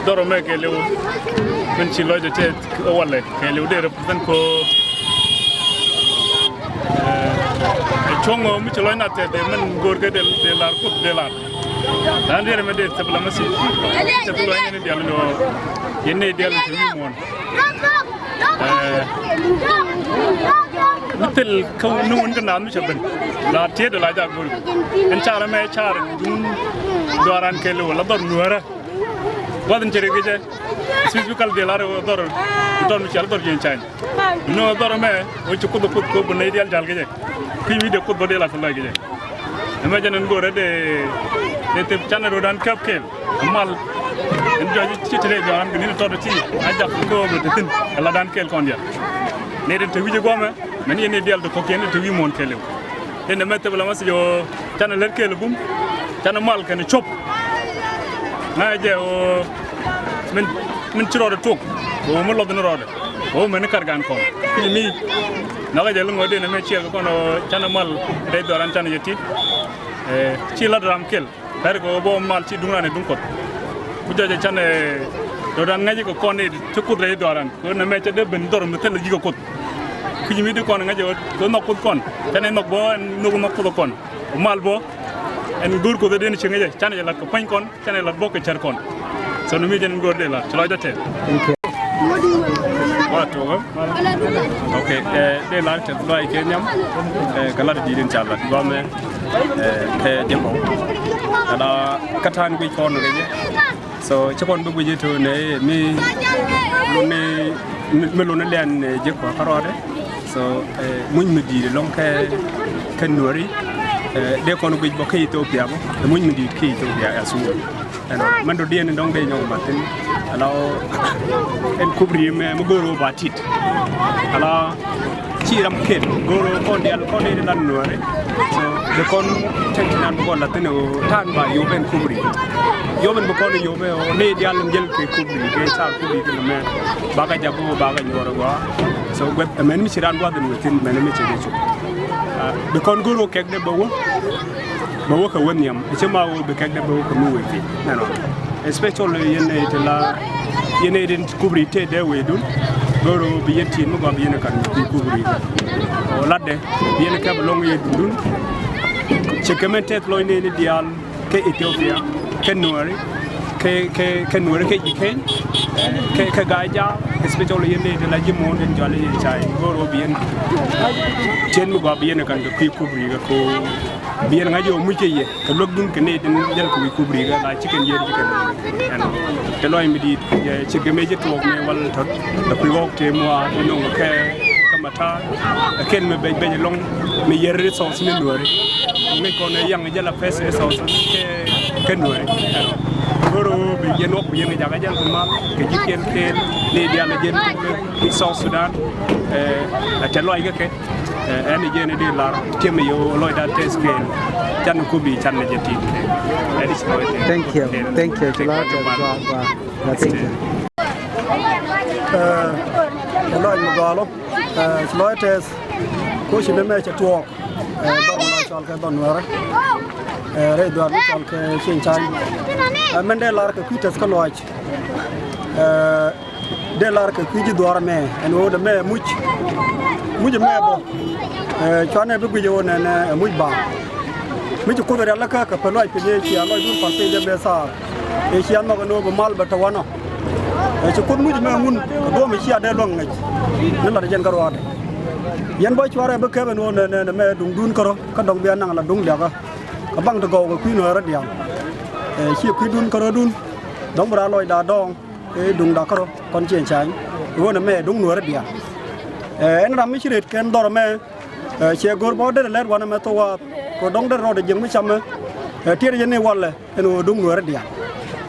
dhɔr mɛ kɛɛliw min ci lɔcdɛ tɛth walɛ kɛɛliw dee represent ko. Ɛ, cuɔ̱ŋ mi ci lɔcna tɛth dee min go̱o̱r kɛ dee, dee lar Kuoth dee lar. Lan dee rɛ mɛ dee thɛp la mɛ si thɛp lɔcni dial ni ɔ yɛn ni dial ni te wi̱i̱ muɔ̱ɔ̱n. Ɛ, mi thil kä ni wun kä naath mi cɛ ben la tiet la jak go̱r. Ɛn car ɛmɛ car duun duaran kɛɛliw la dhɔr nuäärä. Gua̱th in cɛ rik kɛ jɛ. Specifically dhil ar dhɔr in tɔn mi cɛ la dhɔr jiɛn cany. Ni dhɔr ɛmɛ wä ci Kuoth Kuoth kɛ wä bi nɛy dial jal kɛ jɛ. Ki wi̱cdɛ Kuoth bä dee la thil lɔc kɛ jɛ. Ɛmɛ jɛn ɛn go̱rɛ dee, dee thip canɛ ro̱dan käp kɛɛl. Mal. Ɛn jɔc ci te dee jɔan kɛ ni̱n tɔt ti a jak kɛ wä bi te thi̱n. Ɛ ladan kɛɛl kɔn dial. Nɛy den te wi̱c ɛ guɔmɛ mɛn yɛn ni dial te kɔk yɛn ni te wi̱i̱ muɔ̱ɔ̱n kɛɛliw. Ɛn ɛmɛ thip la message ɔ canɛ lät kɛɛl bum. Canɛ mal kɛn cop. Ŋa̱cɛ jɛ ɣöö min, min ci rɔɔdɛ tuɔk ɣöö mi lɔth ni rɔɔdɛ. Ɣöö mɛn ni kar gan kɔn. Kui̱c mi. Nhɔkɛ jɛ lo̱ŋ ɣöö dee nɛmɛ ciɛɛl kɛ kɔn ɣöö canɛ mal rɛy dhɔran canɛ jɛ ti. Ɛ, ci lat ram kɛl. Pɛr kɛ ɣöö bä mal ci duŋ ran ɛ duŋ Kuɔth. Ku jɔcɛ canɛ, ɛ, rɔ dan ŋäcɛ kɛ kɔn i̱ ci Kuoth rɛy dhɔran. Kɛ ɣöö nɛmɛ cɛ dee ben dhɔr mi thil ji̱ kɛ Kuoth. Kui̱c mi di kɔn ŋäcɛ ɣöö kɛ nhɔk Kuoth kɔn. Canɛ nhɔk bä ɛn nhɔk nhɔk Kuoth kɔn. Ku mal bä ɛn go̱o̱r Kuoth ɛ dee ni cieŋ ɛ jɛ. Canɛ jɛ lat kɛ pua̱ny kɔn. Canɛ lat bä kɛ cär kɔn. So ni mi jɛn in go̱o̱r dee lat. Ci lɔcdä tɛth. Thank you. Wa tuɔkä. Okay, ɛ, dee lar tɛth lɔac kɛ nhiam. Ɛ, kɛ lat di̱i̱t in ca lat gɔmɛ. Ɛ, kɛ jɛ kɔn. Ala kä ta̱a̱n guic kɔn kɛ jɛ. So ci kɔn bi guic ito nɛ mi luni, mi luni lɛn, ɛ, jɛ kɔn kärɔɔdɛ. So, ɛ, muc mi di̱i̱t ɛlɔ̱ŋ kɛ, kɛ Nuääri, ɛ, dee kɔn guic bä kä Ethiopia bä, ɛ muc mi di̱i̱t kä Ethiopia ɛ Asubul. Ɛnɔ, mɛn dɔ̱diɛn in dɔ̱ŋ dee nyɔk mat thi̱n, ala ɣöö ɛn kubri mɛ, mi go̱o̱r ɣöö ba tit. Ala ci ram ket, go̱o̱r ɣöö kɔn diaal, kɔn diaal in lan Nuääri. So, dee kɔn tɛk ti nan bi kɔn la thi̱n ɣöö ta̱a̱n ba yop ɛn kubri. Yop ɛn bi kɔn yop ɛ ɣöö nɛy diaal in jäl kɛ kubri, kɛ car kubri kɛ nɛmɛ. Bakɛ jak ɣöö bakɛ nyuɔr ɛ gɔaa. So guɛth ɛmɛn mi ci raan gua̱th in wee thi̱n mɛn mi ci kɛ cuk. Ah, bi kɔn go̱r ɣöö kɛkdɛ bɛ wä, bɛ wä kɛ wä nhiam. Ɛ ci ma ɣöö bi kɛkdɛ bɛ wä kɛ mi wee thi̱n. Nɛnɔ. Especially yɛn nɛy ti la, yɛn nɛy ti kubri tëë dee weydun. Go̱r ɣöö bi yɛn ti̱i̱t mi gɔaa bi yɛn ɛ kan bi kubri. Ɣöö latdɛ bi yɛn ɛ kɛp ɛlɔ̱ŋ yɛ duŋdun. Ci kɛ mɛn tɛth lɔcni ni diaal. Kɛ Ethiopia, kɛ Nuääri, kɛ, kɛ, kɛ Nuääri kɛ ji̱ Keny, kɛ, kɛ Gajaak, especially yɛn nɛy ti la ji̱ muɔ̱ɔ̱n tin jɔal i̱ cay, go̱o̱r ɣöö bi yɛn tiɛt mi gɔaa bi yɛn ɛ kan kɛ kui̱ kubri kɛ ko, bi yɛn ŋa̱c ɣöö muc kɛ yɛ, kɛ luäkdun kɛ nɛy tin jäl kɛ wi̱i̱ kubri kɛ la ci kɛn yɛn ci kɛn. Ɛn, te lɔc mi di̱i̱t, ɛ, ci kɛ mëë ci tuɔɔk mëë wal tɔt, kɛ kui̱ ɣɔ̱k tëë muaar, inɔ kɛ, kɛ Ta̱a̱ ɛ kɛn mi bɛc bɛc ɛlɔ̱ŋ mi yɛr resource ni Nuääri. Ŋäc kɔn ɛ yaŋ jɛ la first resource kɛ, kɛ Nuääri. Go̱r ɣöö bi yɛn wä ku yɛn jakä jɛn ku mal kɛ ji̱ kɛn kɛn ni diaal ɛ jɛn kɛ South Sudan. Ɛ, ɛ tɛth lɔc kɛ kɛ. Ɛ, ɛn jɛn di lar tiɛm yɛ lɔcda tɛth kɛn. Can ku bi can ni jɛ ti kɛ. Ɛn ci lɔc kɛ. Thank you. Thank you. Thank you. Thank you. Thank you. Ɛ, tɛth lɔc mi gɔaa lɔ. Ɛ, ci lɔc tɛth, ko ci nɛmɛ cɛ tuɔɔk, ɛ, dhɔr mi la cɔal kɛ dhɔr Nuäärä, ɛ, rɛy dhɔr mi cɔal kɛ Cieŋ Cany. Ɛ, mɛn dee lar kɛ kui̱ tɛth kä lɔaac. Ɛ, dee lar kɛ kui̱ ji̱ dhuaar ɛmɛ, ɛn ɣöö dee mɛ muc. Muc ɛmɛ bä, ɛ, cuanɛ bi guic ɛ ɣöö nɛnɛ ɛ muc baaŋ. Mi ci Kuoth rialikä kɛ pɛn lɔaac piny ëë cia lɔcdun pal piny dee bɛ thaar. Ëë cia nhɔk ɛn ɣöö bi mal bɛ te wanɔ. Ɛ ci Kuoth muc mɛ ŋun kɛ duɔ̱ɔ̱p mi cia dee luäŋ ŋäc. Ni lat jɛn kä ruaadɛ. Yɛn bä cuarɛ bi kɛp ɛn ɣöö nɛ, nɛ, nɛ mɛ duŋdun kärɔ̱ kä dɔ̱ŋ bia naŋ la duŋ liakä. Kɛ baŋ ti gɔw kɛ kui̱ Nuäärä diaal. Ɛ ci kui̱dun kärɔ̱dun. Dɔ̱ŋ bi raa lɔcda dɔɔŋ. Ɛ duŋda kärɔ̱ kɔn Cieŋ Cany. Ɣöö nɛ mɛ duŋ Nuäärä diaal. Ɛ ɛn ram mi ci rët kɛn dhɔr ɛmɛ. Ɛ, ciɛ go̱r bä derɛ lɛt wanɛ mɛ thok waath kɛ dɔ̱ŋ derɛ rɔɔdɛ jiäk mi camɛ. Ɛ, tiɛɛr yɛn ni walɛ ɛn ɣöö duŋ Nuäärä diaal.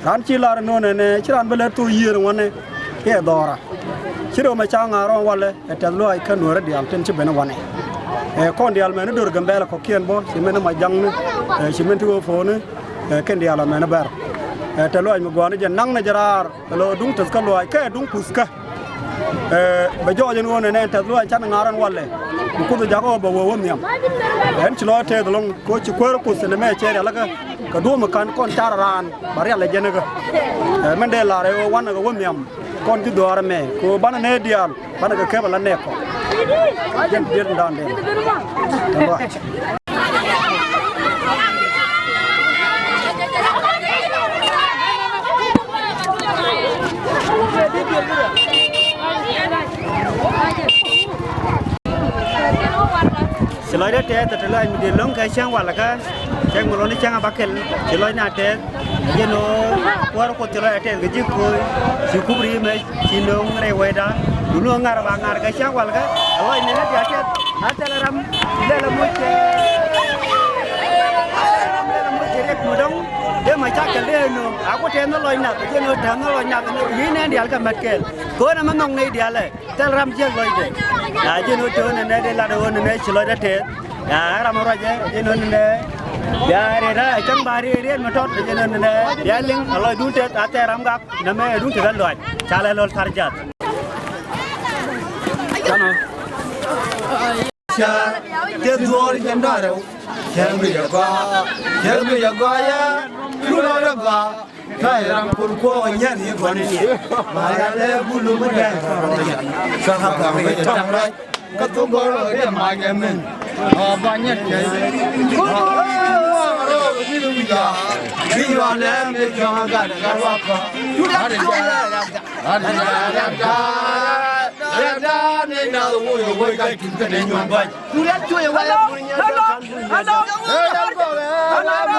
Raan ci lar ɛn ɣöö nɛnɛ ci raan bi lɛt thok yiëër ŋuɔ̱nɛ. Iɛ dhɔra ci rɛw mɛ ca ŋa̱a̱r rɔ̱ɔ̱ŋ walɛ ɛ tɛth lɔaac kä Nuäärä diaal tin ci ben wanɛ. Ɛ, kɔn diaal mɛn ni do̱r Gambɛla kɔ̱kiɛn bä ci mɛn ni Majaŋni, ɛ, ci mɛn ti ɣöö Po̱o̱ni, ɛ, kɛn diaal amɛn ni bɛr. Ɛ, tɛth lɔaac mi gɔaa ni jɛ naŋnɛ jɛ raar. Ɛ lɔ duŋ tɛth kä lɔaac kɛ duŋ puthkä. Ɛ, bɛ jɔɔc ɛn ɣöö nɛnɛ tɛth lɔaac canɛ ŋa̱r ɛn walɛ. Mi Kuoth ɛ jakä ɣöö bɛ wee wä nhiam. Ɛn ci lɔc tɛth ɛlɔ̱ŋ kɛ ɣöö ci kuäär Kuoth ɛn ɛmɛ cɛ rialikä. Kɛ duɔ̱ɔ̱p mi ka̱n kɔn car raan ba rial ɛ jɛn ɛ kä. Ɛ, mɛn dee lar ɛ ɣöö wanɛ kɛ wä nhiam. Kɔn ji̱ dhɔaar ɛmɛ kɛ ɣöö banɛ nɛy diaal banɛ kɛ kɛp ala nɛɛk kɔn. Jɛn diet in da̱a̱n dee. Tɛth lɔaac. Ci lɔcdä tɛth, tɛth lɔaac mi dee lo̱ŋ kɛ cäŋ walkä, cäŋ mi lo̱n cäŋ a bäkɛl, ci lɔcnɛ tɛth, jɛn ɣöö kuäär Kuoth ci lɔcdä tɛth kɛ ji̱ ko̱o̱c, ci kubri mɛ, ci no̱o̱ŋ rɛy wecda, duundɛ ɣöö ŋa̱r ba ŋa̱r kɛ cäŋ walkä, ɛ lɔcnɛ ni diaal tɛth, a thilɛ ram, lɛl ɛ moc kɛ, a thilɛ ram lɛl ɛ moc kɛ riɛk mi dɔ̱ŋ, dee mɛ cakɛl dee no̱o̱ŋ, a ku tɛth ni lɔc nath, jɛn ɣöö tɛth ni lɔc nath, ni nɛn diaal kɛ mät kɛɛl, kɛ ɣöö nɛmɛ nhɔk nɛy diaal ɛ. Thil ram jiäk lɔcdɛ. Ya ji̱n ɣöö te ɣöö nɛnɛ dee lat ɣöö nɛnɛ ci lɔcdä tɛth. Ya ɛ ram ɛ ruacɛ ji̱n ɣöö nɛnɛ. Bia riet ɛ cäŋ ba riet riet mi tɔt ji̱n ɣöö nɛnɛ. Bia liŋ ɛ lɔcdun tɛth a thil ram gak nɛmɛ ɛ duŋ tɛth ɛ lɔac. Ca lɛ lɔl thar jath. Cɛ tɛ dhuɔɔr jɛ ndarɛ. Cɛ mi jɛ gɔaa. Cɛ mi jɛ gɔaa yɛ. Kulɔ jɛ gɔaa. Ka yɛ ram kul kuɔ nyɛn yɛ gɔni ni. Ma ya lɛ bulu mu dɛ. Ka ka ka mi jɛ tam rɛ. Ka thok gɔrɔ kɛ mac ɛmɛn. Ɔ ba nyɛt kɛ. Bi yɔ lɛ mi jɔŋ a gat gat wa kɔ. Gat gat gat gat gat. Gat gat ni na wo yo wo ka tin kɛ ne nyɔŋ ba. Hello, hello, hello. Hello, hello.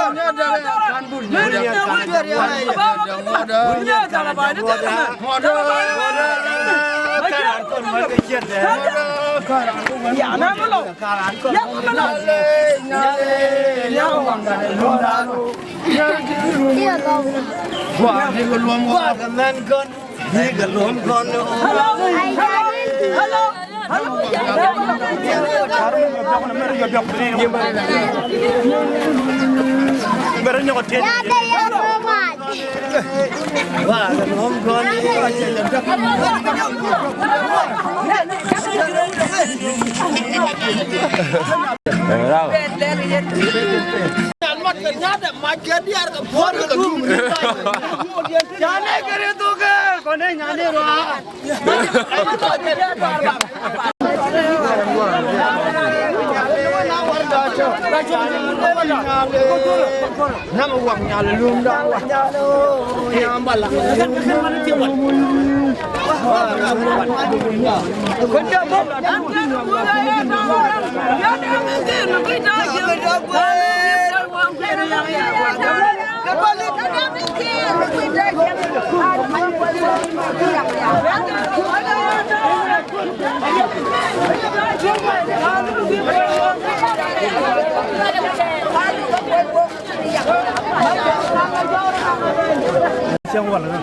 Cäŋ wal kä.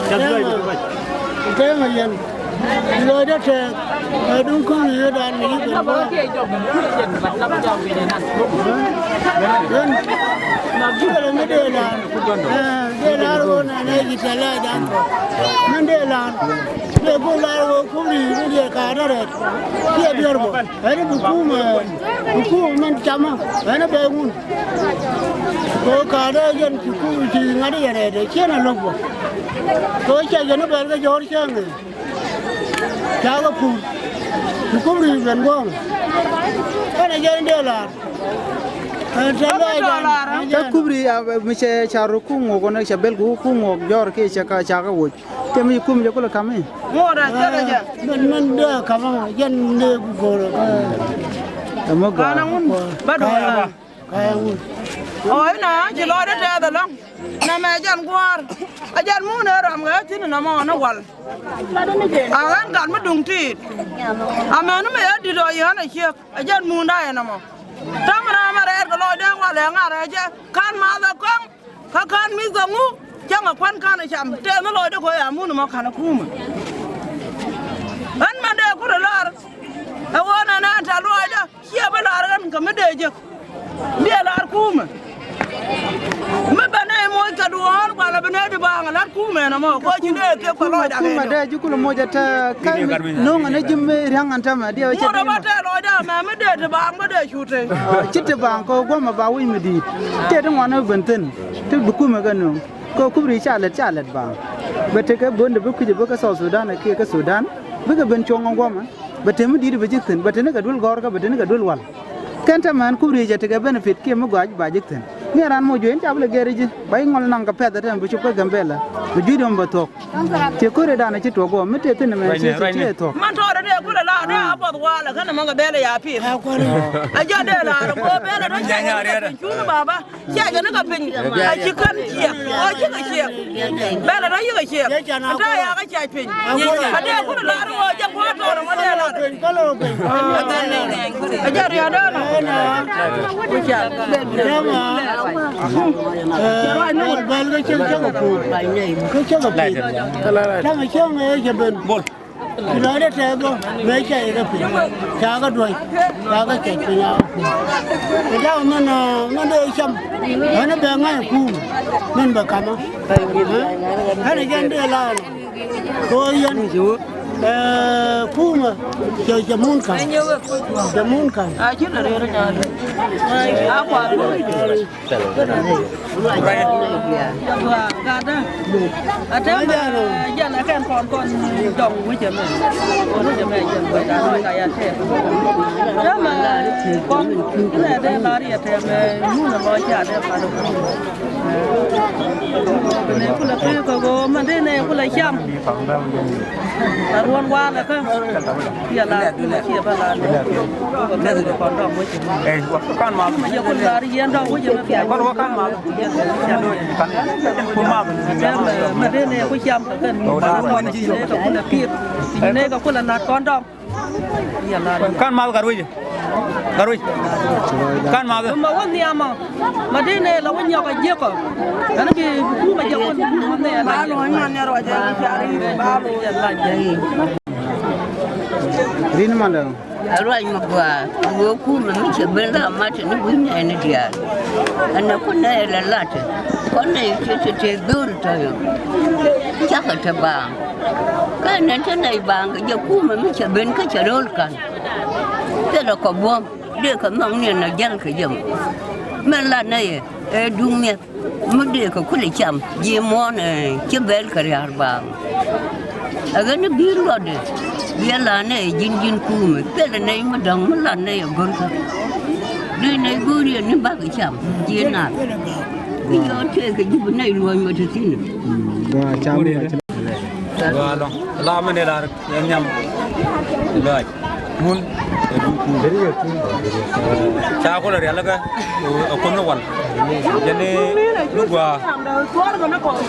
Cäŋ wal kä. Kɛn a yɛn. Lɔcdä tɛɛk ɛ duŋ kä wi̱i̱ dan mi yi̱ ben bä. Yɛn. Kɛlɛ mi dee lar. Dee lar ɣöö nɛn ɛ ji̱ tɛl ɛ dan kɔ. Min dee lar. Dee go̱o̱r lar ɣöö kum ri̱i̱ mi diɛɛr ka̱a̱t dä rɛɛt. Ciɛ duer bä. Ɛn bi kum ɛ bi kum min camä ɛn bɛ ŋun. Kɛ ɣöö ka̱a̱t dä yɛn ci kum ci ŋa̱t yɛn rɛɛt ɛ ciɛn ɛ lo̱k bä. Kɛ ɣöö cɛ yɛn bɛl kɛ jɔ̱ɔ̱r cäŋ ɛ. Ca kɛ pur. Ci kum ri̱i̱ ben guɔ̱ɔ̱ŋ. Ɛn ɛ jɛn dee la̱r. Ɛn tɛ lɔɔc dan. Kä kum ri̱i̱ a mi cɛ ca rɔ kum ŋuɔk ɣän cɛ bel kɛ kum ŋuɔk jɔɔr kiɛ cɛ ka ca kɛ woc. Tëë mi kum jɛ kulɛ ka̱m i̱. Ŋuɔt a cɛ kɛ jɛ. Min min dee ka̱m a jɛn dee ku go̱o̱r. Ɛmɔ gɔaa. Ka̱n a ŋun ba duŋ a. Ka̱n a ŋun. Ɔ inɛ ci lɔɔcdä tɛth ɛlɔ̱ŋ. Nɛmɛ jɛn gua̱a̱r. A jɛn mun ëë ram kɛ thi̱n nɔmɔ ni wal. A ɣän gat mi duŋ tiit. Amäni mi ɛ di̱t ɔ yɛ ɣän a ciek. A jɛn mun da̱a̱ yɛ nɔmɔ. Ta̱mɛ na mɛ rɛɛt kɛ lɔcdä wal ɛ ŋa̱r ɛ jɛ. Ka̱n math ɛ kɔ̱ŋ. Kä ka̱n mi̱th kɛ ŋu cäŋ ɛ kuän ka̱n ɛ cam tëë mi lɔcdä ko̱ ya mun mɔ ka̱n ɛ kumɛ. Ɣän mɛn dee kulɛ lar ɛ ɣöö nɛn ɛn tɛ̈th lɔcdä ciɛ bi lar ɣän kɛ mi dee jek. Biɛ lar kumɛ mi bɛ nɛy moc kɛ duɔ̱ɔ̱r kualɛ bi nɛy di baaŋ ɛ lar kumɛ ɛn ɛmɔ ko̱ ci dee kɛ kuɛ lɔcdä kumɛ dee ji̱ kulɛ moc ɛ tɛ kä no̱o̱ŋ ɛn ɛ ji̱ mi ria̱ŋ ɛn tɛmɛ diɛ wä cɛ ŋuɔ̱t ɛ bä tɛ̈th lɔcdä mɛ mi dee ti baaŋ bä dee cu tëë. Ci ti baaŋ kɛ guɔ̱mɛ ba wi̱c mi di̱i̱t tëë ti ŋuan ɛ ben thi̱n. Ti bi kumɛ kɛ nööŋ kɛ kup ri̱i̱c ca lɛt ca lɛt baaŋ. Bɛ tekɛ böndɛ bi kui̱c ɛ bikɛ South Sudan ɛ kiɛ kä Sudan bikɛ ben cuɔ̱ŋ ɛ guɔ̱mɛ. Bɛ te mi di̱i̱t bɛ ji̱ thi̱n bɛ te ni kɛ duel gɔ̱rkä bɛ te ni kɛ duel wal. Kɛn tɛmɛ ɛn kup ri̱i̱c ɛ tekɛ benefit kiɛ mi gɔaa ba ji̱ thi̱n. Ni ɛ raan mɔ juey in ca bi lɛ gɛr ji̱ ba i̱ ŋɔl naŋ kɛ pɛ̈th ɛ tɛmɛ bi cop kä Gambɛla. Bi juey dɔ̱ŋ bɛ thuɔ̱k. Ciɛ ko̱r ëëdan a ci tuɔk guɔ mi tëë thi̱n ɛmɛ ci ci ci ɛ thuɔ̱k. Man tɔɔrɛ dee kulɛ la dee a buɔth walɛ kä nɛ mɔ kɛ bɛlɛ ya pi̱th. A jɛ dee la rɛ guɔ bɛlɛ dee cɛ jɛ ni kɛ piny cuuni baba. Cɛ jɛ ni kɛ piny a ci kän ciɛk ɔ ci kɛ ciɛk. Bɛlɛ dee yikɛ ciɛk a ta̱a̱ ya kɛ cɛ piny. A dee kulɛ la rɛ guɔ jɛ guɔ tɔɔrɛ mɔ dee la rɛ. A jɛ ria̱ dee nɔ. Bɛl kä cäŋ cäŋ a ko̱o̱r kä cäŋ a piny. Cäŋ a cäŋ ëë cɛ ben. Ci lɔcdä tɛth bä mëë cɛ yɛ kɛ piny ca kɛ duɔ̱c ca kɛ cɛ piny a kɛ piny. Kɛ da̱k min min dee cam ɣän bɛ ŋa̱c kum min bɛ kamä. Ɣän jɛn dee la ɛnɔ kɛ ɣöö yɛn Ɛ, kumɛ, cɛ, cɛ mun ka̱n. Cɛ mun ka̱n. A ci lɛ rɛr nyaal. A kual. Gatdä. A tɛmɛ jɛn a kɛn kɔn kɔn dɔŋ wecɛ mɛ. Kɔn wecɛ mɛ jɛn wecɛ a lɔc ka ya tɛm. Tɛmɛ kɔn nɛ dee lar yɛ tɛmɛ mun a lɔc ca dee pal. Nɛ kulɛ kɛ kɛ kɛ ma dee nɛ kulɛ cam. A ruɔn walɛ kä. Yɛ la kulɛ ciɛ bä la nɛ. Kɛ kɔn dɔŋ wecɛ mɛ. Ɛ, wa kan ma. Mɛ jɛ kulɛ lar yɛn dɔŋ wecɛ mɛ. Kɔn wa kan ma. Kan ma. Mɛ dee nɛ ku cam kɛ kɛn. Kɔn ci nɛ kɛ kulɛ pi̱i̱th. Ci nɛ kɛ kulɛ lat kɔn dɔŋ. Kan math gat wec. Gat wec. Kan math. Ma wä nhiamɔ. Ma dee nɛ la wä nyɔk a jiɛkɔ. Ɛn bi kumɛ jɛ wä ni kumɛ nɛ la. Rin malɛ. A ruac mi gɔaa, mi wee kumɛ mi cɛ ben la mat ni wi̱ny nɛɛni diaal. Ɛn ɛ kun nɛy lɛ lat, kɔn nɛy ti ti ti dho̱r tɔ̱ yɔ. Cakɛ te baaŋ. Kä ɛn ɛ te nɛy baaŋ kɛ jɛ kumɛ mi cɛ ben kä cɛ ro̱l ka̱n. Thilɛ kɔ buɔ̱m, dee kɛ nhɔk ni ɛn ɛ jäl kɛ jɛ mɔ. Min lat nɛy ɛ duŋ miɛth. Mi dee kɛ kulɛ cam ji̱ muɔ̱ɔ̱n, ɛ, ci bɛl kɛ ria̱a̱r baaŋ. Ɛ ɣän i̱ bi̱i̱ luɔtdɛ. Yɛ la̱a̱nɛ ɛ ji̱n ji̱n kuumɛ thilɛ nɛy mi dɔ̱ŋ mi la̱t nɛy ɛ go̱rkä. Dee nɛy go̱o̱r yɛ ni bakɛ cam ji̱ naath. Bi yɔɔt tëëkɛ ji̱ bi nɛy luɔ̱ny mɛ te thi̱n. Gɔaa cam. Gɔaa lɔ̱ŋ la mi nɛ la̱r. Yɛn nhiam lɔaac mun ɛ duŋ kuum. Ca kulɛ rialikä ɛ kuoth ni wal. Jɛn ni mi gɔaa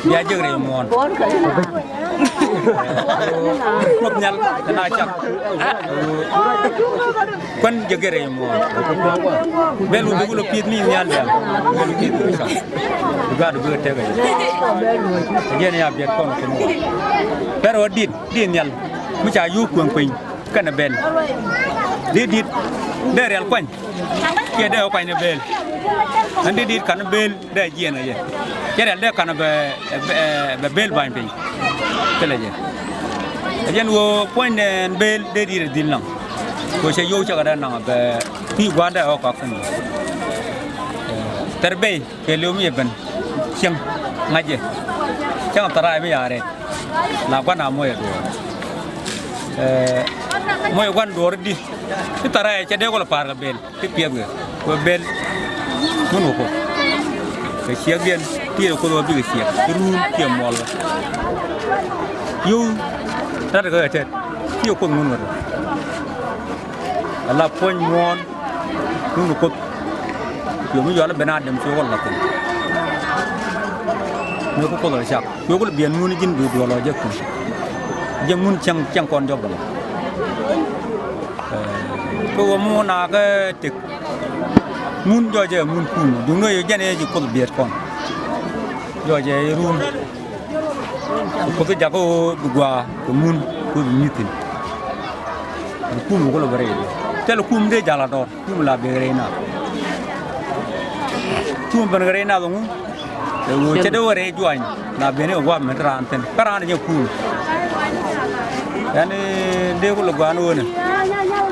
bia jek rɛy muɔ̱ɔ̱n. Kuoth nhial kɛn a cak. Kuän jek rɛy muɔ̱ɔ̱n. Bɛl wä bi kulɛ pi̱i̱th ni nhial diaal. Bɛl wä pi̱i̱th ni cak. Bi gaat bi kɛ tek ɛ jɛ. Jɛn ya biɛt kɔn kuoth ni wal. Pɛr wä dit. Di nhial mi ca yuk kueŋ piny kɛnɛ bel. Di dit dee rial kuany kiɛ dee kuany ni bel. Ɛn di dit kan bel dee jiɛn kɛ jɛ. Cɛ rial dee kan bɛ, bɛ, bɛ bel bany piny. Thilɛ jɛ. Ɛ jɛn ɣöö puɔ̱nydɛ ɛn bel dee dit ɛ dhil naŋ. Kɛ cɛ yuk cɛ kɛ dee naŋ bɛ pi̱i̱ gua̱a̱r dee ɣɔk kɔk kɛn. Thɛr bey. Kɛ liw mi yɛ ben cieŋ ŋa̱cɛ. Cäŋ tharac mi ya̱a̱ rɛt la gua̱n a moc ɛ duɔɔr. Ɛɛ, moc ɛ gua̱n duɔɔr di ti tharac cɛ dee kɔl pa̱a̱r kɛ bel ti piɛth kɛ kɛ bel. Ŋun kɛ kuoth kɛ ciɛkdiɛn ti yɛ kuoth wä bikɛ ciɛk ti ruun ti yɛ muɔl kɛ. Yio̱w rat kɛ kɛ tɛt ti yɛ kuoth ŋun wä tɛ. Ala puɔ̱ny muɔ̱ɔ̱n. Ŋun kuoth. Yio̱w mi yual ben a dem cuɛ wal la thin. Mi ku kuoth la cak cuɛ wal biɛn ŋun ji̱n bi duɔl ɔ jɛ kun. Jɛ ŋun cɛŋ cɛŋ kɔn jɔk bɛ la. Ɛ, kä wä muun a kä tek. Ŋun jɔcɛ ŋun kun duŋ ni jɛn ɛ ji̱ kuoth biɛt kɔn. Jɔcɛ run. Kuoth jakä ɣöö bi gɔaa kɛ mun kuoth bi mi̱th thi̱n. Bi kum bi kulɛ bɛ rɛy. Thilɛ kum dee jal a dɔr kum la ben rɛy nath. Kum ben rɛy nath ŋu. Ɛ ɣöö cɛ dee wä rɛy juany la ben i̱ wä guam mi te raan thi̱n kä raan nyɛ kum. Ɛn dee kulɛ gɔaa ni ɣöö ni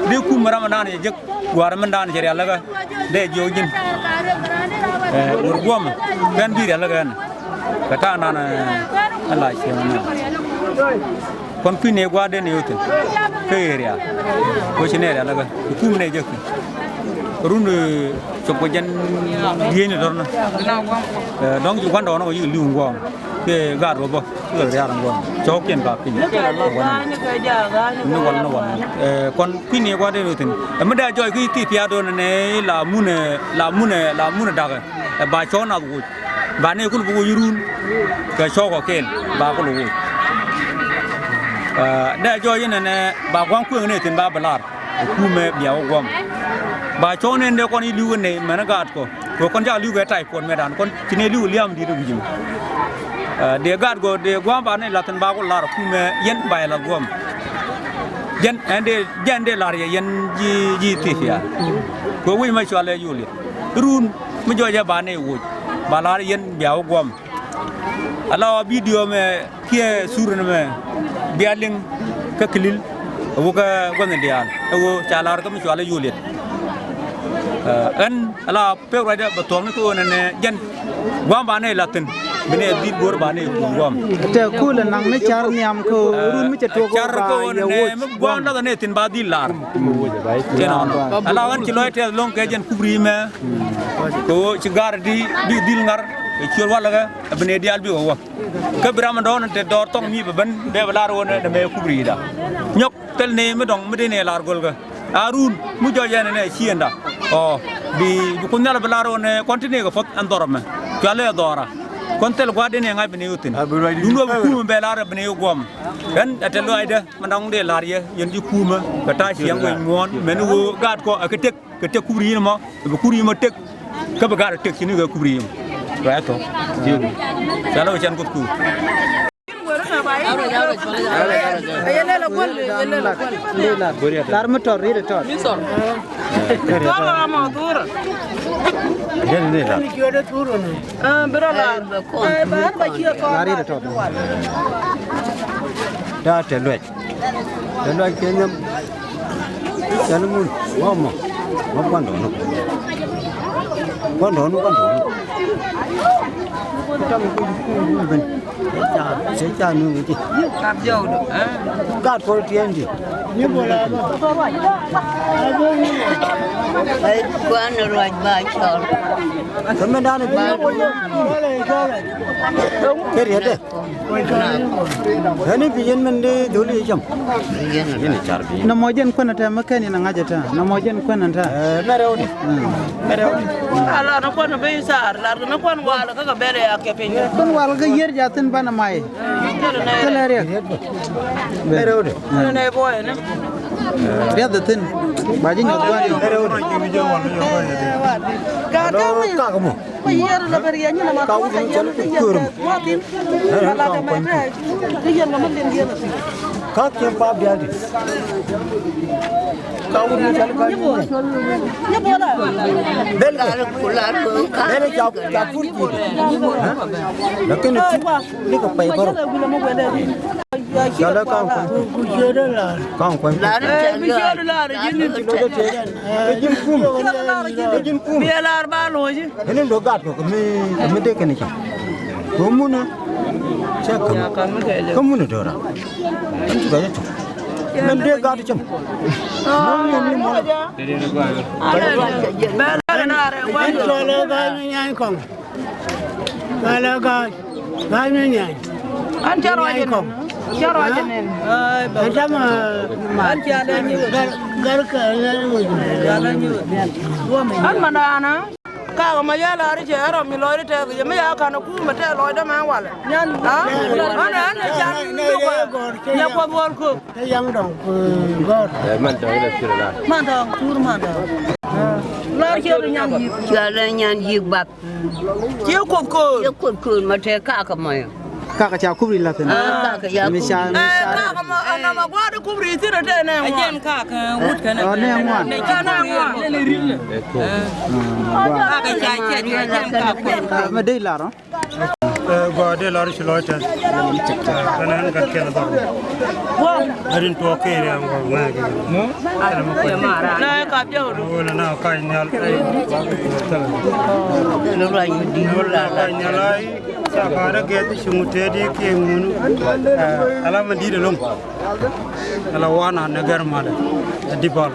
dee kum ram mi naan nyɛ jek gua̱a̱r mi naan cɛ rialikä. Dee jiök ji̱n. Ɛ, wur guɔ̱m kɛn bi rialikä ɛn. Kɛ ta̱a̱ nan, ɛ, ɛn la cieŋ ɛn. Kɔn kui̱n ni gua̱a̱r den ni yo̱thin kä area. Wec ni rialikä i̱ kum ni jek. Run, ɛ, cop kɛ jɛn dieyni dɔrnä. Ɛ, dɔ̱ŋ ci gua̱n dɔɔnä kɔ yik li̱w guɔ̱ɔ̱ŋ. Kɛ gaat wä bä kɛ riaar in guɔ̱n cɔɔk kiɛn ka piny. Ni wal ni wal. Ɛ, kɔn kui̱ni gua̱n dee ni thi̱n ɛ mi dee jɔɔc ki ti piaat do̱n ni la munɛ, la munɛ, la munɛ da̱kɛ. Ɛ, ba cɔɔk nath woc ba ni kul bi woc run. Kɛ cɔɔk kɔ kɛɛl ba kul woc. Ɛ, dee jɔɔc inɛnɛ ba gua̱n kueŋ ni thi̱n ba bi lar. Ɛ kumɛ bia wä guɔ̱m. Ba cɔɔk ni dee kɔn i̱ li̱w ni mɛn gaat kɔ. Kɛ kɔn ca li̱w kɛ typhoid mɛ dan kɔn ci nɛ li̱w liam di̱t wi̱c mi. Ɛ, dee gaat gɔ dee gua̱a̱m ba ni lath in ba ku lar kumɛ yɛn ba yɛ lath guɔ̱m. Jɛn ɛn dee jɛn dee lar yɛ yɛn ji̱ ji̱ Ethiopia. Kɛ wi̱c mɛ cual ɛ yol yɛ run mi jɔc ɛ ba ni woc ba lar yɛn bia wä guɔ̱m. Ala wa bidio mɛ. Kiɛ sur ni mɛ bia liŋ kä Kilil ɛ wä kä gua̱n diaal ɛ wä ca lar kä mi cual ɛ Yuliet. Ɛ, ɣän ala pek ruacdä bɛ thuɔ̱k ni kä ɣöö nɛnɛ jɛn gua̱a̱m ba nɛ la̱thin bi nɛ dhil go̱o̱r ba nɛ kun gua̱a̱m. Tɛ kulɛ naŋ ni car nhiam kä ɣöö run mi cɛ tuɔk car kä ɣöö nɛnɛ mi gua̱a̱m la̱thä nɛ thi̱n ba dhil lar. Tënɔnɔ ala ɣän ci lɔc tɛth lo̱ŋ kɛ jɛn kubri mɛ kɛ ɣöö ci ga̱r di bi dhil ŋa̱r kɛ ciöl walɛ kɛ ɛ bi nɛ diaal bi wä wä. Kä bi ram in dɔ̱ɔ̱n in te dɔɔr thɔŋ mi bɛ ben dee bi lar ɣöö nɛ mɛ kubri da. Nyɔk thil ni mi dɔ̱ŋ mi dee ni lar go̱lkä. A run mi jɔc yɛn nɛ ciënda. Ɔ bi bi kun nhial bi lar ɣöö nɛ kɔn ti ni kɛ puɔth ɛn dhɔr ɛmɛ. Cualɛ dhɔra. Kɔn thil gua̱a̱r dee ni ŋa̱c bi ni ɣöö thi̱n. Dun wä bi kumɛ bɛ lar bi ni ɣöö guɔ̱m. Ɛn ɛ te lɔcdä mi dɔ̱ŋ dee lar yɛ yɛn ji̱ kumä kɛ ta̱a̱ ciɛŋ wec muɔ̱ɔ̱n mɛn ɣöö gaat kɔ ɛ kɛ tëk. Kɛ tëk kubri yim mɔ bi kubri yim mɔ tëk. Kä bi gat tëk ci ni kɛ kubri yim. Ruac thok. Ca lɔ cɛn kuth kuur. Lar mi tɔt rit tɔt. Lar rit tɔt. Daa tɛ luɛc. Tɛ luac kɛ nhiam. Cɛ ni mun wä mɔ. Mɔ gua̱ndɔɔŋni. Gua̱ndɔɔŋni, gua̱ndɔɔŋni. Tam ku ku ben. Cɛ ca, cɛ ca ni wä ti. Gaat kɔr tiɛn di. Ai kuan ruac ba cɔr. Kɛ mɛ dan bi. Kɛ riɛt dɛ. Ɣän i̱ bi yɛn mɛn di dholi i̱ cam. Yɛn i̱ car bi. Nɔmɔ jɛn kuɛn ɛ tɛm mi kɛn in a ŋa̱c ɛ tɛm nɔmɔ jɛn kuɛn ɛ tɛm. Mɛ rɛw di. Mɛ rɛw di. Ala ni kuɛn bi car lar ni kuɛn wal kä kɛ bɛl ɛ akɛ piny. Kuɛn wal kä yier jathin banɛ may. Thilɛ riɛk. Mɛ rɛw di. Riɛth ɛ thin ba ji̱ nyuɔth gua̱n. Mɛ rɛw di. Alo kak mɔ. Ka wut ni cɔl ku kueer mɔ. Ɛ, ɛ, ka kuany ku. Ka kiɛn pap diaal di. Ka wut ni cɔl ka. Bel, bel ca, ca pur ki di. Ɛ? Lakin ni pur ni ka pay baro. Cɔl ka kuany ku. Ka kuany ku. Ɛ, mi cɔl la ri ji̱n ni. Ɛ, ji̱n kum. Ɛ, ji̱n kum. Bi lar ba lo̱ci. Ɛn in do̱ gat kɔ kɛ mi, kɛ mi dee kɛn cam. Kɛ munä cɛ käm. Kä munä do̱ra. Gɔcä cam. Mɛn dee gat cam. Mɔni ni mɔni. Bɛ lar na rɛ guan. Cɔl ɛ gat mi nyany kɔŋ. Cɔl ɛ gat. Gat mi nyany. An cɛ ruac in. Cɛ ruac in. An cɛ ma. An cɛ dee nyi. Gar, gar kɛ nyany mɔ. An ma daana. Kakɛ ma yɛl a ri cɛ rɔ mi lɔcdä tɛth yɛ mi ya ka̱n ɛ kuum ɛ tɛth lɔcdä mɛ walɛ. Nyan. Ɣän ɛ ɣän ɛ can ni mi gɔaa. Nyɛ kuɔth wäl köök. Te yaŋ dɔŋ ku gɔ̱r. Ɛ man tɔ̱ ilɛ thil la. Man tɔ̱ kuur man tɔ̱. Lɔr ciɛ ri nyan yi̱k. Ciɛ lɛ nyan yi̱k bath. Ciɛ kuoth köör. Ciɛ kuoth köör ma te kakɛ mɔyɔ. Kakɛ ca kubri lath ɛn. Aa, kakɛ ca kubri. Mi ca, mi ca. Ɛ, kakɛ mɔ, ɛn nɔmɔ gua̱a̱r di kubri thin ɛ te nɛ ŋuan. Ɛ jɛn kakɛ wut kɛn ɛ. Ɛ, nɛ ŋuan. Nɛ ca nɛ ŋuan. Nɛ ri lɛ. Ɛ, kakɛ ca cɛ jɛ jɛn kakɛ. Mɛ dee lar ɔ? Ɛ, gɔaa dee lar ci lɔc tɛn. Ɛ, kɛn ɛn gat kɛn dhɔr. Ɛ rin tuɔɔk kɛ ri ɛn gɔaa ŋuan kɛ. Nɛ kap jɛ wut. Wul na kac nhial. Ɛ, kac nhial ay. Ca ka̱rä gɛth ci ŋut tëëdi kiɛ ŋun. Ɛ, ala mɛ di̱t ɛlɔ̱ŋ. Ala wana nɛ gɛr malɛ. Ɛ di̱t bal.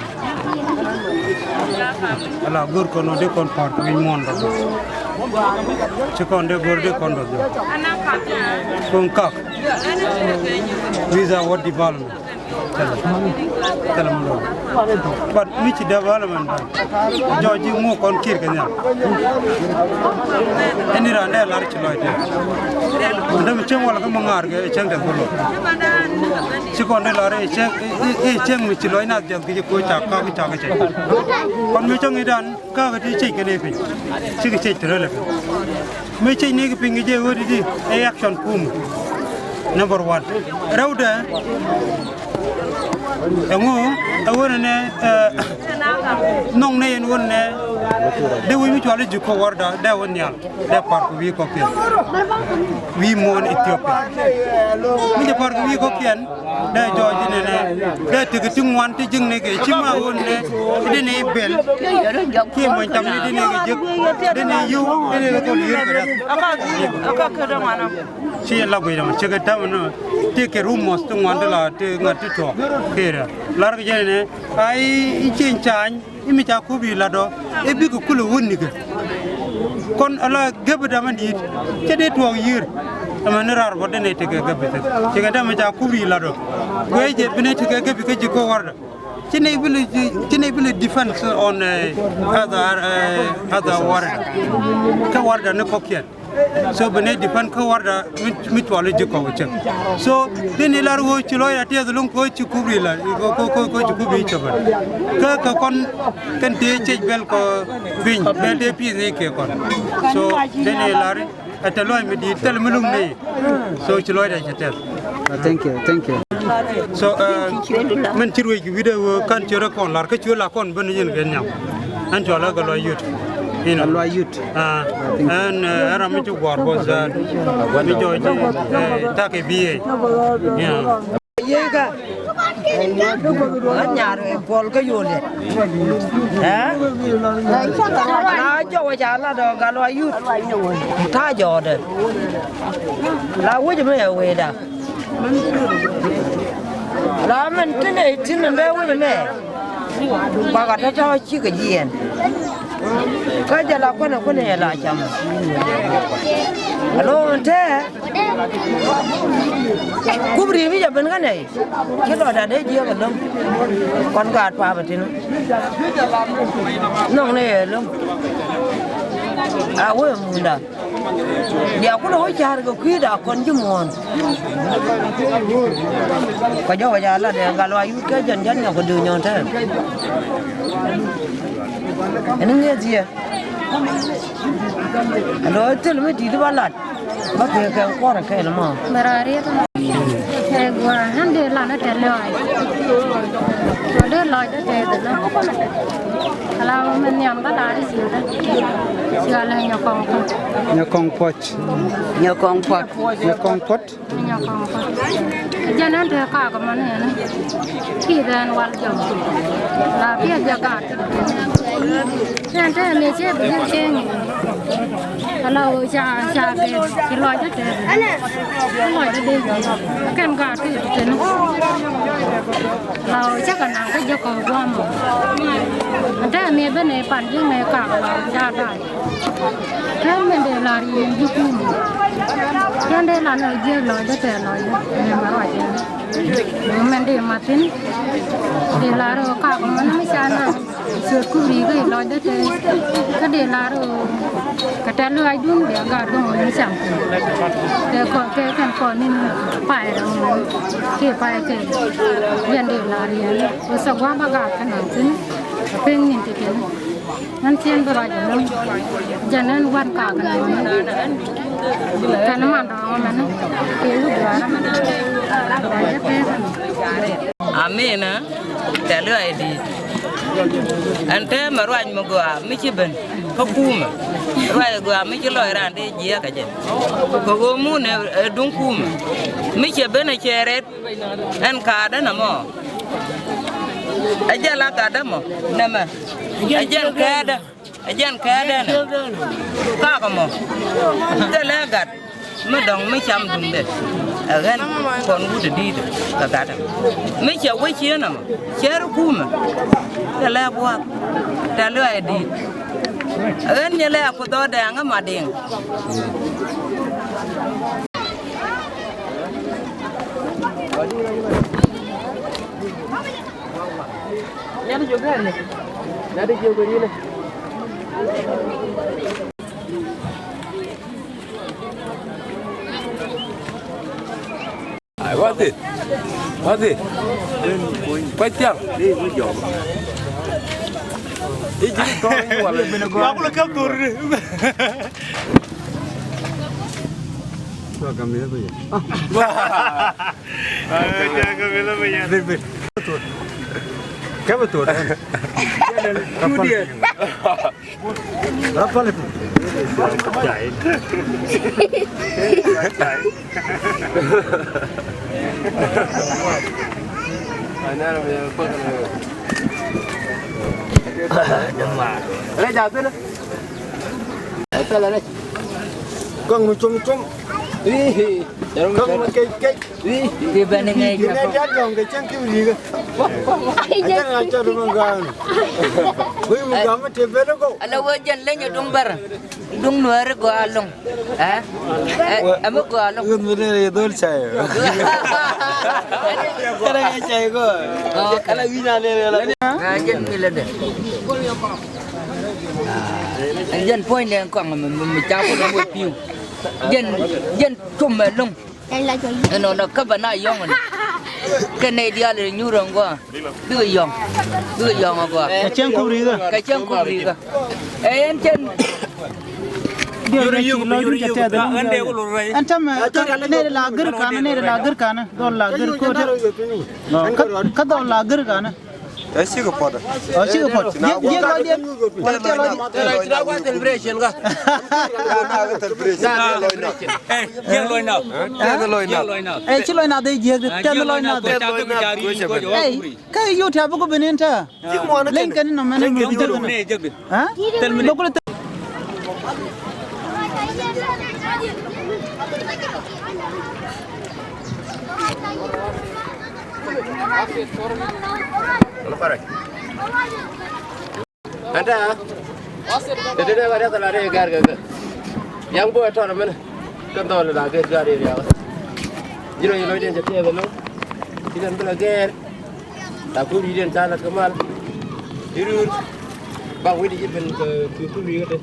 Ala go̱r kɔn ɔ dee kɔn pa̱r kɛ wi̱c muɔ̱ɔ̱n dɔ̱ŋ. Ci kɔn dee go̱r dee kɔn dɔ̱ŋ. Kɔn kak. Wi̱i̱ dha wä di̱t bal mɛ. Thilɛ. Thilɛ mi lo̱ŋ. But mi ci development bä. Jɔɔc ji̱ ŋuɔk kɔn kiɛt kɛ nhial. Ɛn ni raan dee lar ci lɔc tɛth. Dee mi cieŋ walɛ kä mi ŋa̱a̱r kɛ cieŋ tɛth kä lo̱c. Ci kɔn dee lar i̱ cieŋ, i̱, i̱, i̱ cieŋ mi ci lɔc nath jiɛth kɛ ci koc cak ka̱k cak kɛ cɛ. Kɔn mi cieŋ i̱ dan. Kakä ti ciec kɛn ɛ piny. Cikɛ ciec ti rɛl ɛ piny. Mëë ciec ni kɛ piny kɛ jɛ ɣöö ti ti ɛ action kum. Number one. Rɛwdɛ. Ɛŋu ɛ ɣöö nɛnɛ, ɛ, nhɔknɛ yɛn ɣöö nɛnɛ dee wi̱i̱ mi cɔal i̱ ji̱ kɔk wärdɛ dee wä nhial, dee pa̱r kɛ wi̱i̱ kɔ̱kiɛn, wi̱i̱ muɔ̱ɔ̱n Ethiopia. Mi jɛ pa̱r kɛ wi̱i̱ kɔ̱kiɛn, dee jɔɔc i̱ nɛnɛ dee tekɛ ti ŋuan ti ji̱kni kɛ ci ma ɣöö nɛnɛ dee nɛy bɛl kiɛ muɔ̱ny tamni dee nɛy kɛ ji̱k, dee nɛy yio̱w, dee nɛy kɛ thol yiër kɛ rɛth. Ci la guic dama cɛ kɛ täämɛ nɔ ti kɛ rumors ti ŋuan ti la ti ŋa̱t ti tuɔɔk kɛ rɛ. Lar kɛ jɛ nɛ a i̱ cieŋ ca̱a̱ny i̱ mi ca kup i̱ lat ɔ i̱ bikɛ kulɛ wä nikɛ. Kɔn ala gep dama di̱i̱t cɛ dee tuɔɔk yiër. Ɛmɛ ni raar bɔ denɛ tekɛ gep i̱ thil cɛ kɛ täämɛ ca kup i̱ lat ɔ guic jɛ binɛ tekɛ gep i̱ kä ji̱ kä wärdɛ. Ci nɛy bi lɛ, ci nɛy bi lɛ defense on, eh, other, eh, other wärdɛ. Kä wärdɛ ni kɔ̱kiɛn. So bi nɛy defend kä wärdɛ mi, mi cuɔl i̱ ji̱ kɔk cɛ. So dee ni lar ɣöö ci lɔcdɛ tiɛth lo̱ŋ kɛ ɣöö ci kup ri la, kɛ, kɛ, kɛ, kɛ ci kup ri cɛ bä. Kä, kɛ kɔn kɛn tëë cɛc bɛl kɔ piny, bɛl tëë pi̱i̱th ni kɛ kɔn. So dee ni lar i̱ Ɛ tɛ luɔ̱c mi di̱i̱t thil mi luŋ nɛy. So ci lɔcdɛ cɛ tɛth. Uh, thank you, thank you. So, uh, min ci ruec kɛ wi̱cdɛ ɣöö ka̱n ciöt ɛ kɔn la̱r kä ciöt la kɔn ben yɛn kɛ nhiam. Ɛn cɔal ɛ Gatluak Youth. Gatluak Youth. Ah, ɛn, uh, ɛn ram mi ci gua̱a̱r bɔth dhaat mi jɔɔc, uh, takɛ bi̱i̱ ɛ. Yeah. Yeka. Ɣän nyar puɔl kä yol yet. Ɛ? Na jɔwä ca lat ɔ Gatluak Youth. Ta̱a̱ jɔɔdɛ. La wec mi ɛ wecda. La mɛn ti nɛy ti nɛn dee wec mɛ. Kuakä tɔ̱tɔ̱ cikɛ jiɛɛn. Kä jɛ la kuänɛ kuänɛ jɛ la cam. Alo tɛɛ. Kup ri̱i̱m i̱ jɛ ben kä nɛy. Ci lɔcda dee jiɛk ɛlɔ̱ŋ. Kɔn gaat pa̱a̱p ɛ tin. Nhɔknɛ yɛ ɛlɔ̱ŋ. A wee munda. Bia kulɛ wä ca̱r kɛ kui̱da kɔn ji̱ muɔ̱ɔ̱n. Kɛ jɔwä ca lat ɛ Gatluak Youth kɛ jɛn jɛn nyɔk kɛ dööny nyɔn tɛɛr. Ɛn ŋi̱eth yɛ. Ɛn ɣöö thil mi di̱t ba lat. Bä kɛ kɛ kuɔrɛ kɛɛl mɔ. Bɛ rɔ riet. Ɛ gua̱a̱ ɣän dee lan ɛ tɛl lɔc. Ɔ dee lɔc dee tɛth ɛlɔ. Ala wä mɛ nhiam bä la̱r i̱ ciötdä. Ciöt alɛ Nyakɔŋ Puɔ̱c. Nyakɔŋ Puɔ̱c. Nyakɔŋ Puɔ̱t. Nyakɔŋ Puɔ̱t. Nyakɔŋ Puɔ̱t. Jɛn ɛn te kakä mɔ ni ɛn. Kiɛ bɛ ɛn wal jɔk. La piɛth jɛ gaat. Ɛn te mi cɛ bi jɛ cɛ ŋi̱i̱. Ala wä ca ca gɛn ci lɔcdä tɛth. Lɔcdä dee kɛn gaat ti ti teni. Ala wä cä kɛ naŋ kä jɛ kɔw guam mɔ. Ɛn te mi ben i̱ pan ji̱ mɛ kak la ca da̱a̱c. Kɛn mɛn dee lar yɛn ji̱ kumɛ. Kɛn dee lar nɔ jiɛk lɔcdä tɛth lɔcdä. Mɛ ma ruac yɛn. Mɛn dee ma thi̱n. Dee lar ɔ kak mɔ ni mi ca naŋ. Ciöt kup ri̱i̱kä i̱ lɔcdä tɛth. Kä dee lar ɣöö kɛ tɛ̈th lɔaacdun bia gaat dɔ̱ŋ ni cam. Kɛ kɔ kɛ kɛn kɔn ni̱n pay rɛw mɔ kiɛ pay kɛ. Yɛn dee lar yɛn ɣöö thok gua̱a̱th bä gaat kä naŋ thi̱n. Ɛ pek ni̱n ti kɛn ɣän cien bi ruac ɛlɔ̱ŋ. Jɛn ɣän wan kakä naŋ ni kɛn man dɔ̱ŋ ɛmɛn kɛ wi̱c duaarä. Ruac ɛ pek ɛn. Amina. Tɛ̈th lɔaac di̱i̱t. Ɛn täämɛ ruac mi gɔaa mi ci ben kä kumɛ. Ruac gɔaa mi ci lɔc raan dee jiääk ɛ jɛ. Kɛ ɣöö mun ɛ, ɛ duŋ kumɛ. Mi cɛ ben ɛ cɛ rɛt. Ɛn kaatdä nɛmɔ. Ɛ jɛn la gatdä mɔ nɛmɛ. Ɛ jɛn kɛɛtdä. Ɛ jɛn kɛɛtdä nɛ. Kakä mɔ. Thilɛ gat. Mi dɔ̱ŋ mi cam duŋdɛ. Ɛ ɣän kɔn wut ɛ di̱i̱t kɛ gatdä. Mi cɛ wec cieen ɛmɔ. Cɛ ri kumɛ. Thilɛ buath. Tɛ̈th lɔaac di̱i̱t. Ɛ ɣän nyɛ lɛ a Kuoth ɔ Dɛŋ ɛ Madiŋ. Ai, wathi. Wathi. Kuac thiaŋ. I̱ ji̱ tɔ̱ i̱ wal. Wa kulɛ kɛp thor. Kɛ bɛ tuɔt. Rapal. Rɛc a thilɛ. Kɔŋ mi com com. Kɔŋ mi kec kec. Ti bɛn iŋɛ. Ti nɛ jat gɔŋ kɛ cɛŋ ki wilikä. Ajɛn a cɔt mi gɔŋ. Wi̱i̱ mi gɔŋ mi ti ben i̱ gɔw. Ala wee jɛn leny a duŋ bɛr. Duŋ nuääri gɔaa ɛlɔ̱ŋ. Ɛ? Ɛ, ɛmɛ gɔaa ɛlɔ̱ŋ. Ɣöth mi dee rɛy dhol cay. Kɛnɛ kɛ cay gɔaa. Ala wi̱i̱ na dee rɛy la. Ɛ, jɛn mi lɛ dee. Ɛ, jɛn puɔ̱nydɛ kɔaŋ mi, mi, mi ca kɔn wä pi̱w. Jɛn, jɛn com ɛlɔ̱ŋ. Ɛnɔnɔ kä bɛ na yɔ̱ŋ ni. Kɛ nɛy diaal in nyuur ɛn gɔaa. Bikɛ yɔ̱ŋ. Bikɛ yɔ̱ŋ ɛ gɔaa. Kɛ cäŋ kup ri̱i̱kä. Kɛ cäŋ kup ri̱i̱kä. Ɛ ɛn cɛn. Diɔ̱k rɛy ci lɔc in cɛ tɛth ɛn. Ɛn täämɛ nɛy la gir ka̱n, nɛy la gir ka̱n. Dhɔl la gir ko̱t. Kä, kä dhɔl la gir ka̱n. Ɛ cikɛ puɔt. Ɔ cikɛ puɔt. Jiɛk, jiɛk lɔcdiɛn. Wala jiɛk lɔcdiɛn. Ɛ, jiɛk lɔcna. Ɛ, ci lɔcna dhɛ jiɛk. Tɛth lɔcna dhɛ. Ɛ, kä yut tɛth bikɛ ben in tɛ. Leny kɛn in nɔmɛ ni jiɛk. Ɛ? Dɔkul tɛ. Ɛn tɛ, tɛ tɛ tɛ tɛ tɛ la rɛ gɛr gɛr gɛr. Yaŋ boy tɔr mɛn. Kɛ dhɔl la gɛr gɛr rɛ. Ji̱n rɔ yɛ lɔcdiɛn cɛ tɛth ɛlɔ̱ŋ. Ci kɛn bi la gɛr. La kuri diɛn ca lat kɛ mal. Irun. Bak wi̱cdɛ ji̱ ben kɛ kuri kɛ tɛ.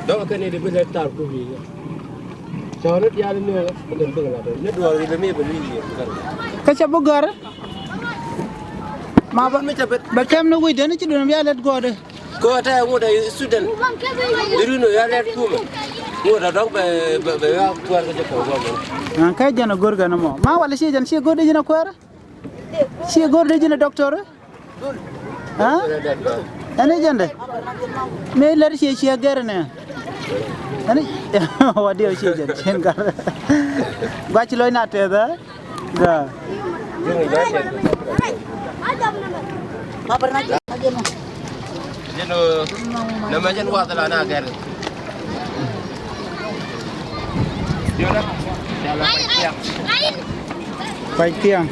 Dɔ̱k kɛn i̱ di bi lɛ tar kuri kɛ. Cɔɔni diaal ni ɣä, ni duɔɔr ri lɛ mi bɛ lui̱ yiëë. Kä cɛ bi gɔ̱r. Ma bɛ, bɛ kɛm ni wi̱cdɛ ni ci duundɛ bia lɛt gɔɔdɛ. Kɛ ɣä tɛ ŋut ɛ student. I̱ rin ɣä lɛt kumɛ. Ŋut ɛ dɔ̱ŋ bɛ, bɛ, bɛ ɣä kuäär kä jɛ kɛ gɔmɛ. Kä jɛn ɛ go̱r kɛn mɔ. Ma walɛ ci jɛn ci go̱r dee ji̱n ɛ kuäär. Ci go̱r dee ji̱n ɛ doctor. Ha? Ɛn i̱ jɛndɛ. Mëë lär ciɛ ciɛ gɛr nɛ. Ɛn i̱ wa diɛ ciɛ jɛn cien gar. Guac lɔc na tɛth, ha? Ga. Jɛn nɛ mɛ jɛn wath la na gɛr. Yɔna. Yala. Pay thiaŋ.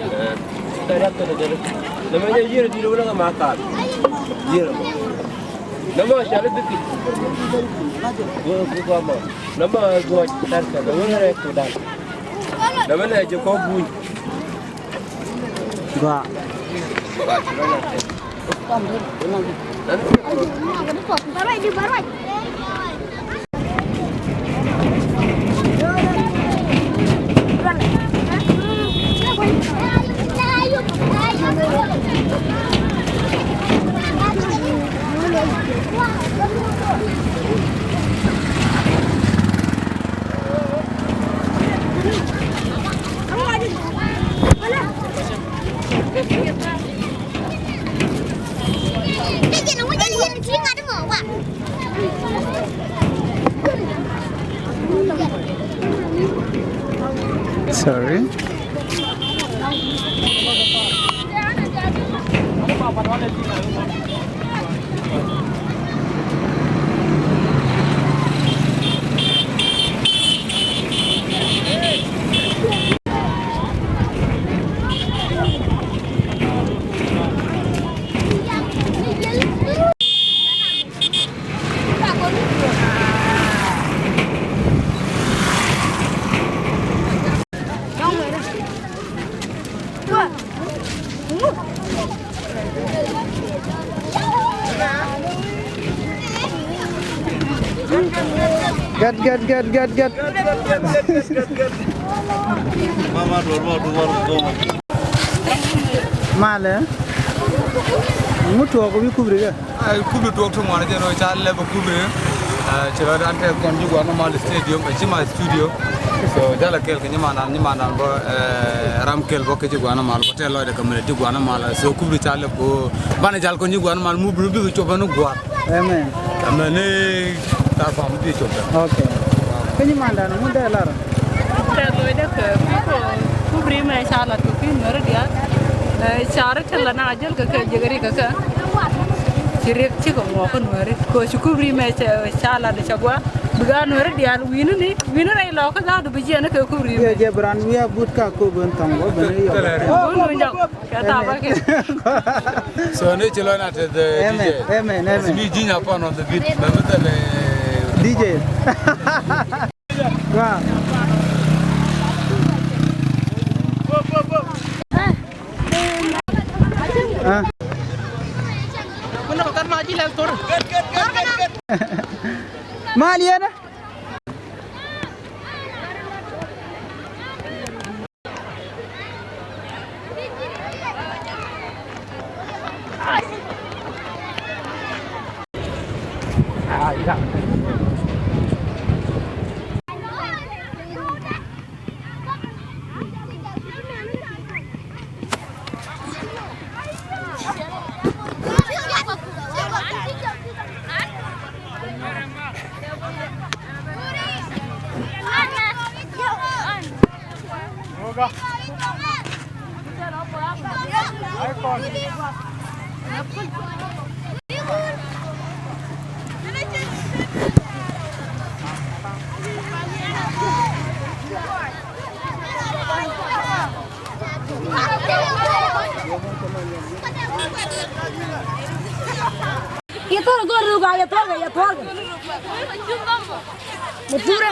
Nɛ mɛ nyɛ yier di wala ma ka. Yier. Nɛ mɛ shali diki. Go go ma. Nɛ mɛ go tar ka. Nɛ mɛ rɛ ko dan. Nɛ mɛ nɛ je ko buy. Gua. Sorry. Gat, gat, gat, gat, gat. Malɛ. Ŋu tuɔɔk wi̱i̱ kubri kɛ? Ai, kubri tuɔɔk ti ŋuan jɛ rɔ ca lɛp kubri. Ci lɔcdan tɛth kɔn ji̱ gua̱n mal stadium, ɛ ci ma studio. So jalɛ kɛl kɛ nyimandan, nyimandan bä, eh, ram kɛl bä kɛ ji̱ gua̱n mal bä tɛth lɔcdɛ kɛ mɛnɛ ji̱ gua̱n mal. So kubri ca lɛ ko banɛ jal kɔn ji̱ gua̱n mal mu bri bikɛ cop ɛn gua̱n. Amen. Amen. Ni tar pam bi cop ɛn. Okay. Kɛ nyimandan mu dee lar. Tɛth lɔcdɛ kɛ kubri mɛ ca lat kɛ kui̱ nuɛri diaal. Eh, car ti la na jɛl kɛ kɛ jɛ kɛ ri kɛ kɛ. Ci riɛk cikɛ ŋuɔk kä nuɛri kɛ ci kubri mɛ ca lat cɛ gua. Bi gaat nuɛri diaal wi̱ni ni wi̱ni rɛy lɔkä dhaadu bi jiɛn kɛ kubri mɛ. Jɛ bran wi̱i̱ a but ka kop ben thɔŋ wä ben i̱ yɔk. Kɛ thapakä. So ni ci lɔc na tɛth, eh, D J. Amen, amen. Bi ji̱ nya pɔn on the beat mɛ mi thɛl, eh, D J. Wow. Ah. Mal yɛn. Yɛ thɔr gɔr ruk a yɛ thɔr kɛ yɛ thɔr kɛ. Mɛ thurɛ.